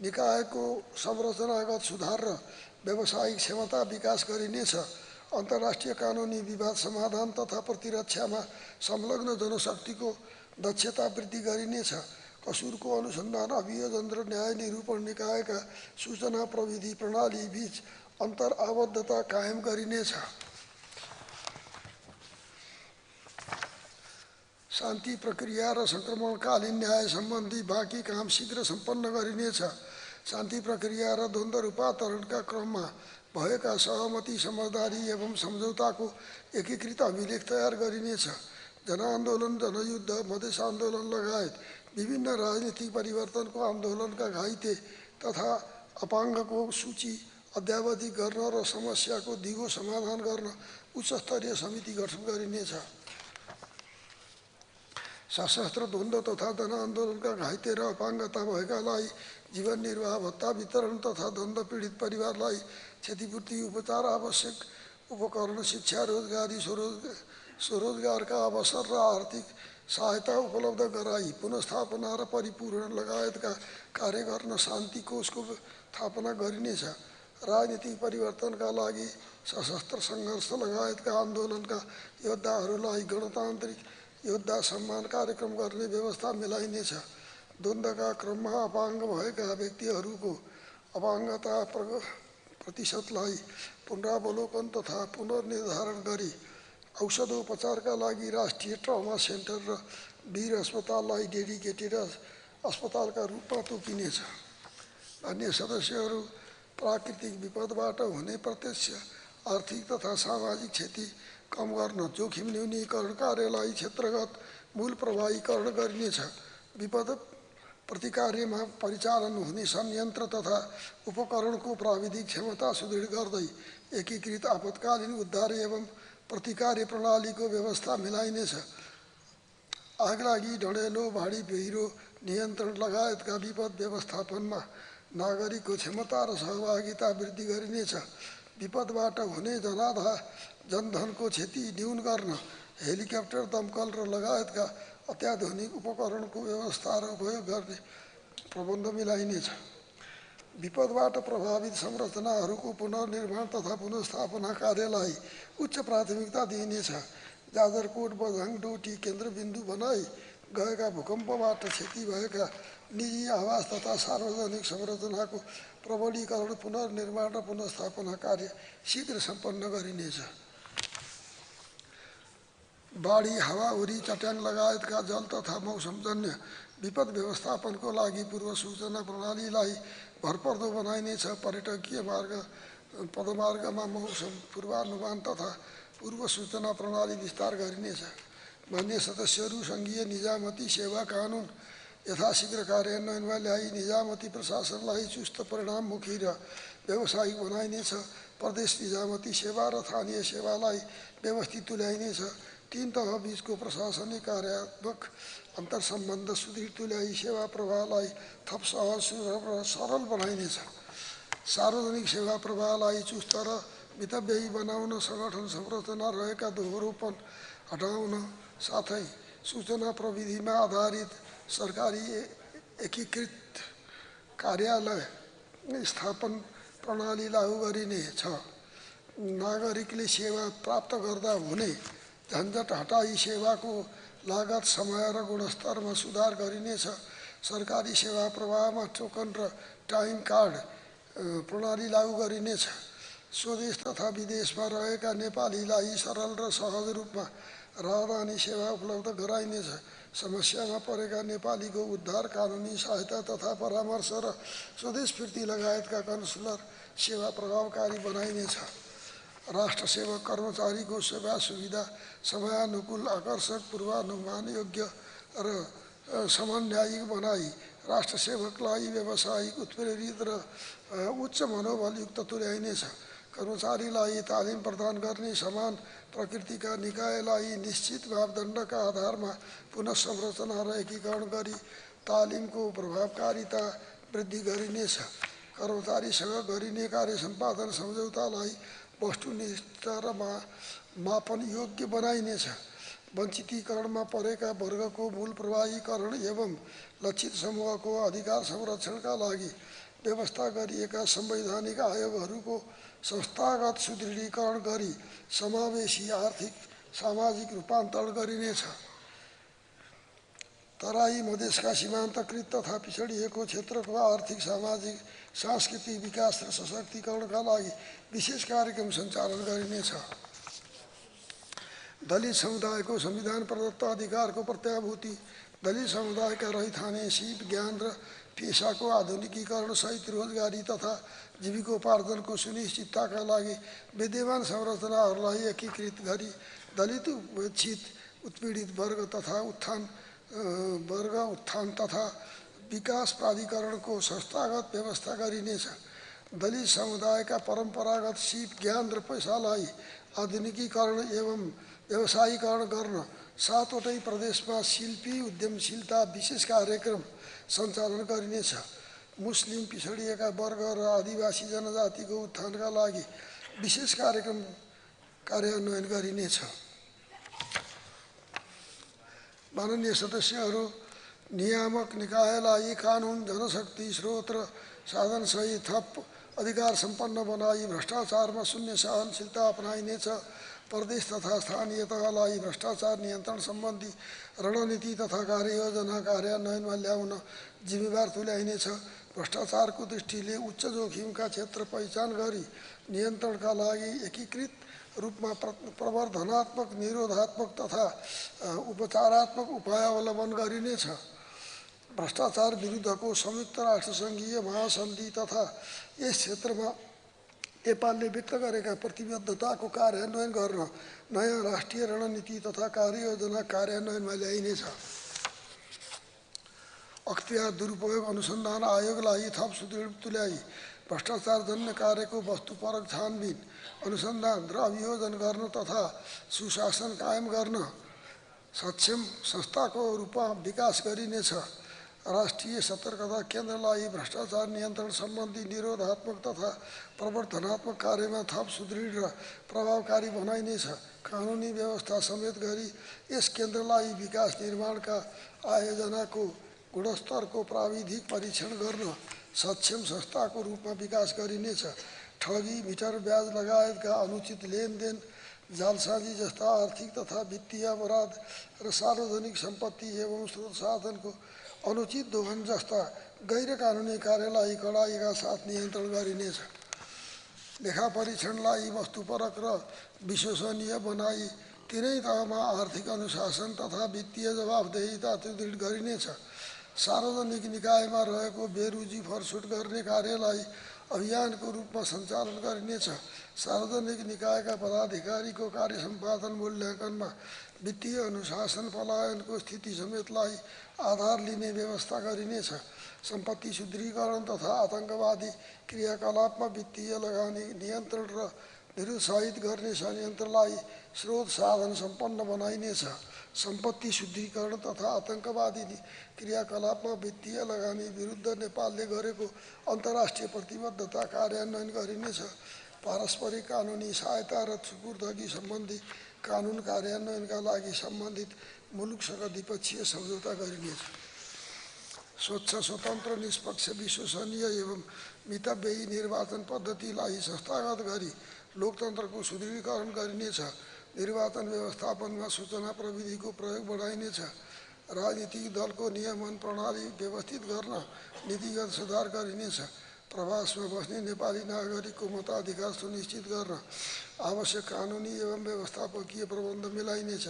निकायको संरचनागत सुधार र व्यावसायिक क्षमता विकास गरिनेछ। अन्तर्राष्ट्रिय कानुनी विवाद समाधान तथा प्रतिरक्षामा संलग्न जनशक्तिको दक्षता वृद्धि गरिनेछ। कसुरको अनुसन्धान, अभियोजन र न्याय निरूपण निकायका सूचना प्रविधि प्रणाली बीच अन्तर आबद्धता कायम गरिनेछ। शान्ति प्रक्रिया र सङ्क्रमणकालीन न्याय सम्बन्धी बाँकी काम शीघ्र सम्पन्न गरिनेछ। शान्ति प्रक्रिया र द्वन्द्व रूपान्तरणका क्रममा भएका सहमति, समझदारी एवं सम्झौताको एकीकृत अभिलेख तयार गरिनेछ। जनआन्दोलन, जनयुद्ध, मधेस आन्दोलन लगायत विभिन्न राजनीतिक परिवर्तनको आन्दोलनका घाइते तथा अपाङ्गको सूची अद्यावधिक गर्न र समस्याको दिगो समाधान गर्न उच्चस्तरीय समिति गठन गरिनेछ। सशस्त्र द्वन्द्व तथा जनआन्दोलनका घाइते र अपाङ्गता भएकालाई जीवन निर्वाह भत्ता वितरण तथा द्वन्द्व पीडित परिवारलाई क्षतिपूर्ति, उपचार, आवश्यक उपकरण, शिक्षा, रोजगारी, स्वरोजगारका अवसर र आर्थिक सहायता उपलब्ध गराई पुनर्स्थापना र परिपूरण लगायतका कार्य गर्न शान्ति कोषको स्थापना गरिनेछ। राजनीतिक परिवर्तनका लागि सशस्त्र सङ्घर्ष लगायतका आन्दोलनका योद्धाहरूलाई गणतान्त्रिक योद्धा सम्मान कार्यक्रम गर्ने व्यवस्था मिलाइनेछ। द्वन्द्वका क्रममा अपाङ्ग भएका व्यक्तिहरूको अपाङ्गता प्रतिशतलाई पुनरावलोकन तथा पुनर्निर्धारण गरी औषधोपचारका लागि राष्ट्रिय ट्रमा सेन्टर र वीर अस्पताललाई डेडिकेटेड अस्पतालका रूपमा तोकिनेछ। अन्य सदस्यहरू, प्राकृतिक विपदबाट हुने प्रत्यक्ष आर्थिक तथा सामाजिक क्षति कम गर्न जोखिम न्यूनीकरण कार्यलाई क्षेत्रगत मूल प्रभावीकरण गरिनेछ। विपद प्रतिकार्यमा परिचालन हुने संयन्त्र तथा उपकरणको प्राविधिक क्षमता सुदृढ गर्दै एकीकृत आपतकालीन उद्धार एवं प्रतिकार्य प्रणालीको व्यवस्था मिलाइनेछ। आगलागी, डढेलो, बाढी पहिरो नियन्त्रण लगायतका विपद व्यवस्थापनमा नागरिकको क्षमता र सहभागिता वृद्धि गरिनेछ। विपदबाट हुने जनधनको क्षति न्यून गर्न हेलिकप्टर, दमकल र लगायतका अत्याधुनिक उपकरणको व्यवस्था र उपयोग गर्ने प्रबन्ध मिलाइनेछ। विपदबाट प्रभावित संरचनाहरूको पुनर्निर्माण तथा पुनर्स्थापना कार्यलाई उच्च प्राथमिकता दिइनेछ। जाजरकोट बझाङ डोटी केन्द्रबिन्दु बनाई गएका भूकम्पबाट क्षति भएका निजी आवास तथा सार्वजनिक संरचनाको प्रबलीकरण, पुनर्निर्माण र पुनर्स्थापना कार्य शीघ्र सम्पन्न गरिनेछ। बाढी, हावाहुरी, चट्याङ लगायतका जल तथा मौसमजन्य विपद व्यवस्थापनको लागि पूर्व सूचना प्रणालीलाई भरपर्दो बनाइनेछ। पर्यटकीय पदमार्गमा मौसम पूर्वानुमान तथा पूर्व सूचना प्रणाली विस्तार गरिनेछ। मान्य सदस्यहरू, सङ्घीय निजामती सेवा कानुन यथाशीघ्र कार्यान्वयनमा ल्याई निजामती प्रशासनलाई चुस्त, परिणाममुखी र व्यावसायिक बनाइनेछ। प्रदेश निजामती सेवा र स्थानीय सेवालाई व्यवस्थित तुल्याइनेछ। तीन तह बीचको प्रशासनिक कार्यात्मक अन्तर्सम्बन्ध सुदृढ तुल्याई सेवा प्रवाहलाई थप सहज, सुलभ र सरल बनाइनेछ। सार्वजनिक सेवा प्रवाहलाई चुस्त र मितव्ययी बनाउन, सङ्गठन संरचना रहेका दोहोरोपन हटाउन साथै सूचना प्रविधिमा आधारित सरकारी एकीकृत कार्यालय स्थापन प्रणाली लागू गरिनेछ। नागरिकले सेवा प्राप्त गर्दा हुने झन्झट हटाई सेवाको लागत, समय र गुणस्तरमा सुधार गरिनेछ। सरकारी सेवा प्रवाहमा टोकन र टाइम कार्ड प्रणाली लागू गरिनेछ। स्वदेश तथा विदेशमा रहेका नेपालीलाई सरल र सहज रूपमा राहदानी सेवा उपलब्ध गराइनेछ। समस्यामा परेका नेपालीको उद्धार, कानुनी सहायता तथा परामर्श र स्वदेश फिर्ती लगायतका कन्सुलर सेवा प्रभावकारी बनाइनेछ। राष्ट्र सेवक कर्मचारीको सेवा सुविधा समयानुकूल, आकर्षक, पूर्वानुमानयोग्य र समन्वयिक बनाई राष्ट्र सेवकलाई व्यावसायिक, उत्प्रेरित र उच्च मनोबलयुक्त तुल्याइनेछ। कर्मचारीलाई तालिम प्रदान गर्ने समान प्रकृतिका निकायलाई निश्चित मापदण्डका आधारमा पुनः संरचना र एकीकरण गरी तालिमको प्रभावकारिता वृद्धि गरिनेछ। कर्मचारीसँग गरिने कार्य सम्पादन सम्झौतालाई वस्तुनिष्ठ र मापन योग्य बनाइनेछ। वञ्चितीकरणमा परेका वर्गको मूल प्रभावीकरण एवं लक्षित समूहको अधिकार संरक्षणका लागि व्यवस्था गरिएका संवैधानिक आयोगहरूको संस्थागत सुदृढीकरण गरी समावेशी आर्थिक सामाजिक रूपान्तरण गरिनेछ। तराई मधेसका सीमान्तकृत तथा पिछडिएको क्षेत्रको आर्थिक, सामाजिक, सांस्कृतिक विकास र सशक्तिकरणका लागि विशेष कार्यक्रम सञ्चालन गरिनेछ। दलित समुदायको संविधान प्रदत्त अधिकारको प्रत्याभूति, दलित समुदायका रहिथाने सिप, ज्ञान र पेसाको आधुनिकीकरण सहित रोजगारी तथा जीविकोपार्जनको सुनिश्चितताका लागि विद्यमान संरचनाहरूलाई एकीकृत गरी दलित, उपेक्षित, उत्पीडित वर्ग उत्थान तथा विकास प्राधिकरणको संस्थागत व्यवस्था गरिनेछ। दलित समुदायका परम्परागत सिप, ज्ञान र पेसालाई आधुनिकीकरण एवं व्यवसायीकरण गर्न 7 वटै प्रदेशमा शिल्पी उद्यमशीलता विशेष कार्यक्रम सञ्चालन गरिनेछ। मुस्लिम, पिछडिएका वर्ग र आदिवासी जनजातिको उत्थानका लागि विशेष कार्यक्रम कार्यान्वयन गरिनेछ। माननीय सदस्यहरू, नियामक निकायलाई कानुन, जनशक्ति, स्रोत र साधनसहित थप अधिकार सम्पन्न बनाई भ्रष्टाचारमा शून्य सहनशीलता अपनाइनेछ। प्रदेश तथा स्थानीय तहलाई भ्रष्टाचार नियन्त्रण सम्बन्धी रणनीति तथा कार्ययोजना कार्यान्वयनमा ल्याउन जिम्मेवार तुल्याइनेछ। भ्रष्टाचारको दृष्टिले उच्च जोखिमका क्षेत्र पहिचान गरी नियन्त्रणका लागि एकीकृत रूपमा प्रवर्धनात्मक, निरोधात्मक तथा उपचारात्मक उपाय अवलम्बन गरिनेछ। भ्रष्टाचार विरुद्धको संयुक्त राष्ट्रसङ्घीय महासन्धि तथा यस क्षेत्रमा नेपालले व्यक्त गरेका प्रतिबद्धताको कार्यान्वयन गर्न नयाँ राष्ट्रिय रणनीति तथा कार्ययोजना कार्यान्वयनमा ल्याइनेछ। अख्तियार दुरुपयोग अनुसन्धान आयोगलाई थप सुदृढ तुल्याई भ्रष्टाचारजन्य कार्यको वस्तुपरक छानबिन, अनुसन्धान र अभियोजन गर्न तथा सुशासन कायम गर्न सक्षम संस्थाको रूपमा विकास गरिनेछ। राष्ट्रिय सतर्कता केन्द्रलाई भ्रष्टाचार नियन्त्रण सम्बन्धी निरोधात्मक तथा प्रवर्धनात्मक कार्यमा थप सुदृढ र प्रभावकारी बनाइनेछ। कानुनी व्यवस्था समेत गरी यस केन्द्रलाई विकास निर्माणका आयोजनाको गुणस्तरको प्राविधिक परीक्षण गर्न सक्षम संस्थाको रूपमा विकास गरिनेछ। ठगी, मिटर ब्याज लगायतका अनुचित लेनदेन, जालसाजी जस्ता आर्थिक तथा वित्तीय अपराध र सार्वजनिक सम्पत्ति एवं स्रोत साधनको अनुचित दोहन जस्ता गैर कानुनी कार्यलाई कडाइका साथ नियन्त्रण गरिनेछ। लेखा परीक्षणलाई वस्तुपरक र विश्वसनीय बनाई तिनै तहमा आर्थिक अनुशासन तथा वित्तीय जवाफदेहिता सुदृढ गरिनेछ। सार्वजनिक निकायमा रहेको बेरुजी फरसुट गर्ने कार्यलाई अभियानको रूपमा सञ्चालन गरिनेछ। सार्वजनिक निकायका पदाधिकारीको कार्य सम्पादन मूल्याङ्कनमा वित्तीय अनुशासन पलायनको स्थिति समेतलाई आधार लिने व्यवस्था गरिनेछ। सम्पत्ति शुद्धिकरण तथा आतंकवादी क्रियाकलापमा वित्तीय लगानी नियन्त्रण र निरुत्साहित गर्ने संयन्त्रलाई स्रोत साधन सम्पन्न बनाइनेछ। सम्पत्ति शुद्धिकरण तथा आतंकवादी क्रियाकलापमा वित्तीय लगानी विरुद्ध नेपालले गरेको अन्तर्राष्ट्रिय प्रतिबद्धता कार्यान्वयन गरिनेछ। पारस्परिक कानुनी सहायता र सुपुर्दगी सम्बन्धी कानुन कार्यान्वयनका लागि सम्बन्धित मुलुकसँग द्विपक्षीय सम्झौता गरिनेछ। स्वच्छ, स्वतन्त्र, निष्पक्ष, विश्वसनीय एवं मितव्ययी निर्वाचन पद्धतिलाई संस्थागत गरी लोकतन्त्रको सुदृढीकरण गरिनेछ। निर्वाचन व्यवस्थापनमा सूचना प्रविधिको प्रयोग बढाइनेछ। राजनीतिक दलको नियमन प्रणाली व्यवस्थित गर्न नीतिगत सुधार गरिनेछ। प्रवासमा बस्ने नेपाली नागरिकको मताधिकार सुनिश्चित गर्न आवश्यक कानुनी एवं व्यवस्थापकीय प्रबन्ध मिलाइनेछ।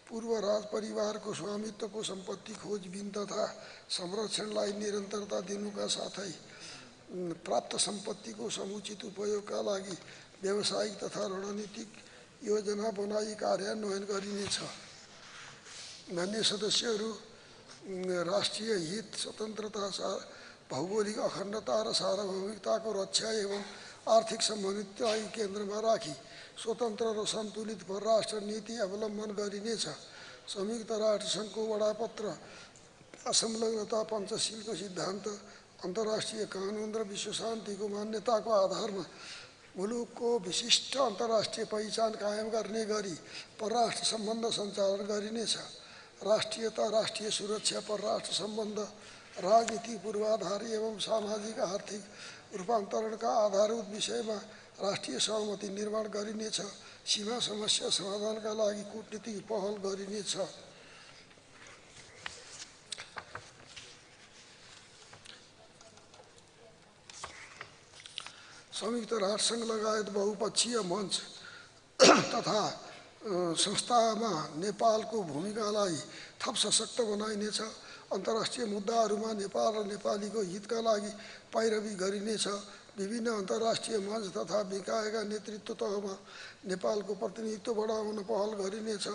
पूर्व राज परिवारको स्वामित्वको सम्पत्ति खोजबिन तथा संरक्षणलाई निरन्तरता दिनुका साथै प्राप्त सम्पत्तिको समुचित उपयोगका लागि व्यावसायिक तथा रणनीतिक योजना बनाई कार्यान्वयन गरिनेछ। मान्य सदस्यहरू, राष्ट्रिय हित, स्वतन्त्रता, भौगोलिक अखण्डता र सार्वभौमिकताको रक्षा एवं आर्थिक समन्वितलाई केन्द्रमा राखी स्वतन्त्र र सन्तुलित परराष्ट्र नीति अवलम्बन गरिनेछ। संयुक्त राष्ट्रसङ्घको वडापत्र, असंलग्नता, पञ्चशीलको सिद्धान्त, अन्तर्राष्ट्रिय कानुन र विश्व शान्तिको मान्यताको आधारमा मुलुकको विशिष्ट अन्तर्राष्ट्रिय पहिचान कायम गर्ने गरी परराष्ट्र सम्बन्ध सञ्चालन गरिनेछ। राष्ट्रियता, राष्ट्रिय सुरक्षा, परराष्ट्र सम्बन्ध, राजनीतिक पूर्वाधार एवं सामाजिक आर्थिक रूपान्तरणका आधारभूत विषयमा राष्ट्रिय सहमति निर्माण गरिनेछ। सीमा समस्या समाधानका लागि कूटनीतिक पहल गरिनेछ। संयुक्त राष्ट्रसङ्घ लगायत बहुपक्षीय मञ्च तथा संस्थामा नेपालको भूमिकालाई थप सशक्त बनाइनेछ। अन्तर्राष्ट्रिय मुद्दाहरूमा नेपाल र नेपालीको हितका लागि पैरवी गरिनेछ। विभिन्न अन्तर्राष्ट्रिय मञ्च तथा निकायका नेतृत्व तहमा नेपालको प्रतिनिधित्व बढाउन पहल गरिनेछ।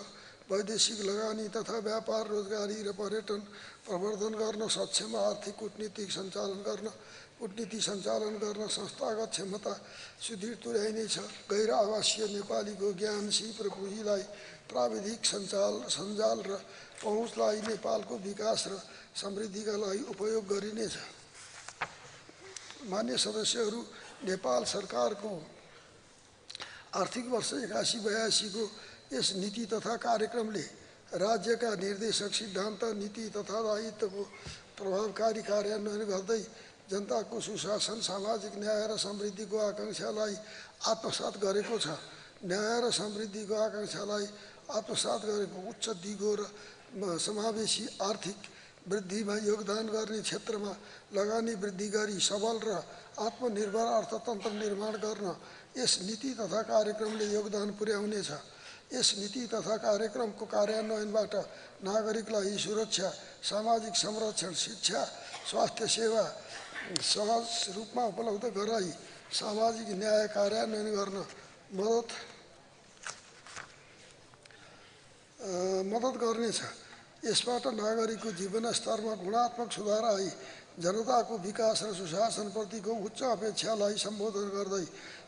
वैदेशिक लगानी तथा व्यापार, रोजगारी र पर्यटन प्रवर्धन गर्न सक्षम आर्थिक कूटनीति सञ्चालन गर्न संस्थागत क्षमता सुदृढ तुल्याइनेछ। गैर आवासीय नेपालीको ज्ञान, सिप र पुँजीलाई प्राविधिक सञ्जाल र पहुँचलाई नेपालको विकास र समृद्धिका लागि उपयोग गरिनेछ। मान्य सदस्यहरू, नेपाल सरकारको आर्थिक वर्ष 81-82 को यस नीति तथा कार्यक्रमले राज्यका निर्देशक सिद्धान्त, नीति तथा दायित्वको प्रभावकारी कार्यान्वयन गर्दै जनताको सुशासन, सामाजिक न्याय र समृद्धिको आकाङ्क्षालाई आत्मसात गरेको छ। न्याय र समृद्धिको आकाङ्क्षालाई आत्मसात गरेको उच्च दिगो र समावेशी आर्थिक वृद्धिमा योगदान गर्ने क्षेत्रमा लगानी वृद्धि गरी सबल र आत्मनिर्भर अर्थतन्त्र निर्माण गर्न यस नीति तथा कार्यक्रमले योगदान पुर्याउनेछ। यस नीति तथा कार्यक्रमको कार्यान्वयनबाट नागरिकलाई सुरक्षा, सामाजिक संरक्षण, शिक्षा, स्वास्थ्य सेवा सहज रूपमा उपलब्ध गराई सामाजिक न्याय कार्यान्वयन गर्न मद्दत गर्नेछ। यसबाट नागरिकको जीवनस्तरमा गुणात्मक सुधार आई जनताको विकास र सुशासनप्रतिको उच्च अपेक्षालाई सम्बोधन गर्दै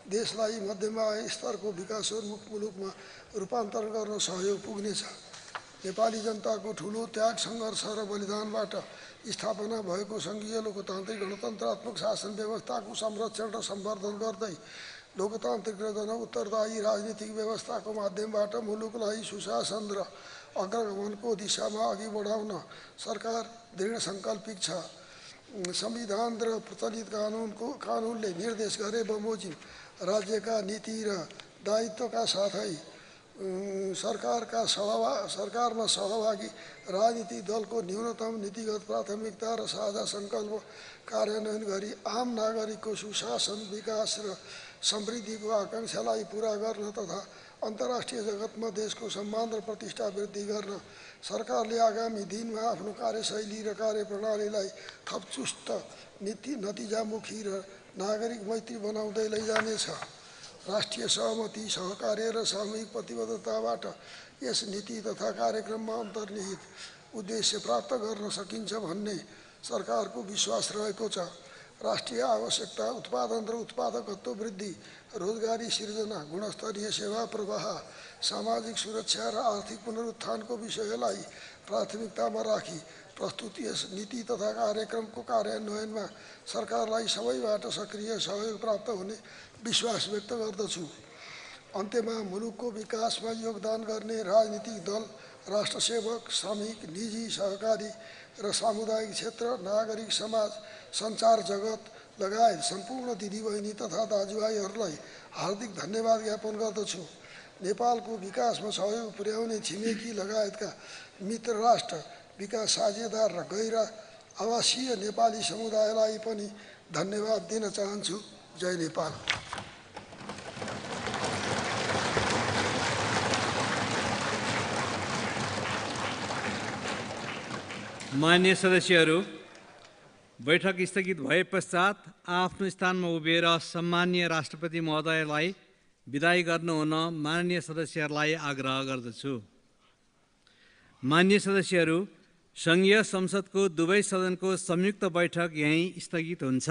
देशलाई मध्यम आय स्तरको विकासोन्मुख मुलुकमा रूपान्तरण गर्न सहयोग पुग्नेछ। नेपाली जनताको ठुलो त्याग, सङ्घर्ष र बलिदानबाट स्थापना भएको सङ्घीय लोकतान्त्रिक गणतन्त्रात्मक शासन व्यवस्थाको संरक्षण र सम्वर्धन गर्दै लोकतान्त्रिक र जनउत्तरदायी राजनीतिक व्यवस्थाको माध्यमबाट मुलुकलाई सुशासन र अग्रगमनको दिशामा अघि बढाउन सरकार दृढ सङ्कल्पित छ। संविधान र प्रचलित कानुनले निर्देश गरे बमोजिम राज्यका नीति र दायित्वका साथै सरकारमा सहभागी राजनीतिक दलको न्यूनतम नीतिगत प्राथमिकता र साझा सङ्कल्प कार्यान्वयन गरी आम नागरिकको सुशासन, विकास र समृद्धिको आकाङ्क्षालाई पुरा गर्न तथा अन्तर्राष्ट्रिय जगतमा देशको सम्मान र प्रतिष्ठा वृद्धि गर्न सरकारले आगामी दिनमा आफ्नो कार्यशैली र कार्यप्रणालीलाई थप चुस्त, नतिजामुखी र नागरिक मैत्री बनाउँदै लैजानेछ। राष्ट्रिय सहमति, सहकार्य र सामूहिक प्रतिबद्धताबाट यस नीति तथा कार्यक्रममा अन्तर्निहित उद्देश्य प्राप्त गर्न सकिन्छ भन्ने सरकारको विश्वास रहेको छ। राष्ट्रिय आवश्यकता, उत्पादन र उत्पादकत्व वृद्धि, रोजगारी सिर्जना, गुणस्तरीय सेवा प्रवाह, सामाजिक सुरक्षा र आर्थिक पुनरुत्थानको विषयलाई प्राथमिकतामा राखी प्रस्तुत यस नीति तथा कार्यक्रमको कार्यान्वयनमा सरकारलाई सबैबाट सक्रिय सहयोग प्राप्त हुने विश्वास व्यक्त गर्दछु। अन्त्यमा मुलुकको विकासमा योगदान गर्ने राजनीतिक दल, राष्ट्रसेवक, श्रमिक, निजी, सहकारी र सामुदायिक क्षेत्र, नागरिक समाज, सञ्चार जगत लगायत सम्पूर्ण दिदीबहिनी तथा दाजुभाइहरूलाई हार्दिक धन्यवाद ज्ञापन गर्दछु। नेपालको विकासमा सहयोग पुर्याउने छिमेकी लगायतका मित्र राष्ट्र, विकास साझेदार र गैर आवासीय नेपाली समुदायलाई पनि धन्यवाद दिन चाहन्छु। जय नेपाल। मान्य सदस्यहरू, बैठक स्थगित भए पश्चात आफ्नो स्थानमा उभिएर सम्माननीय राष्ट्रपति महोदयलाई विदाई गर्नुहुन माननीय सदस्यहरूलाई आग्रह गर्दछु। मान्य सदस्यहरू, सङ्घीय संसदको दुवै सदनको संयुक्त बैठक यहीँ स्थगित हुन्छ।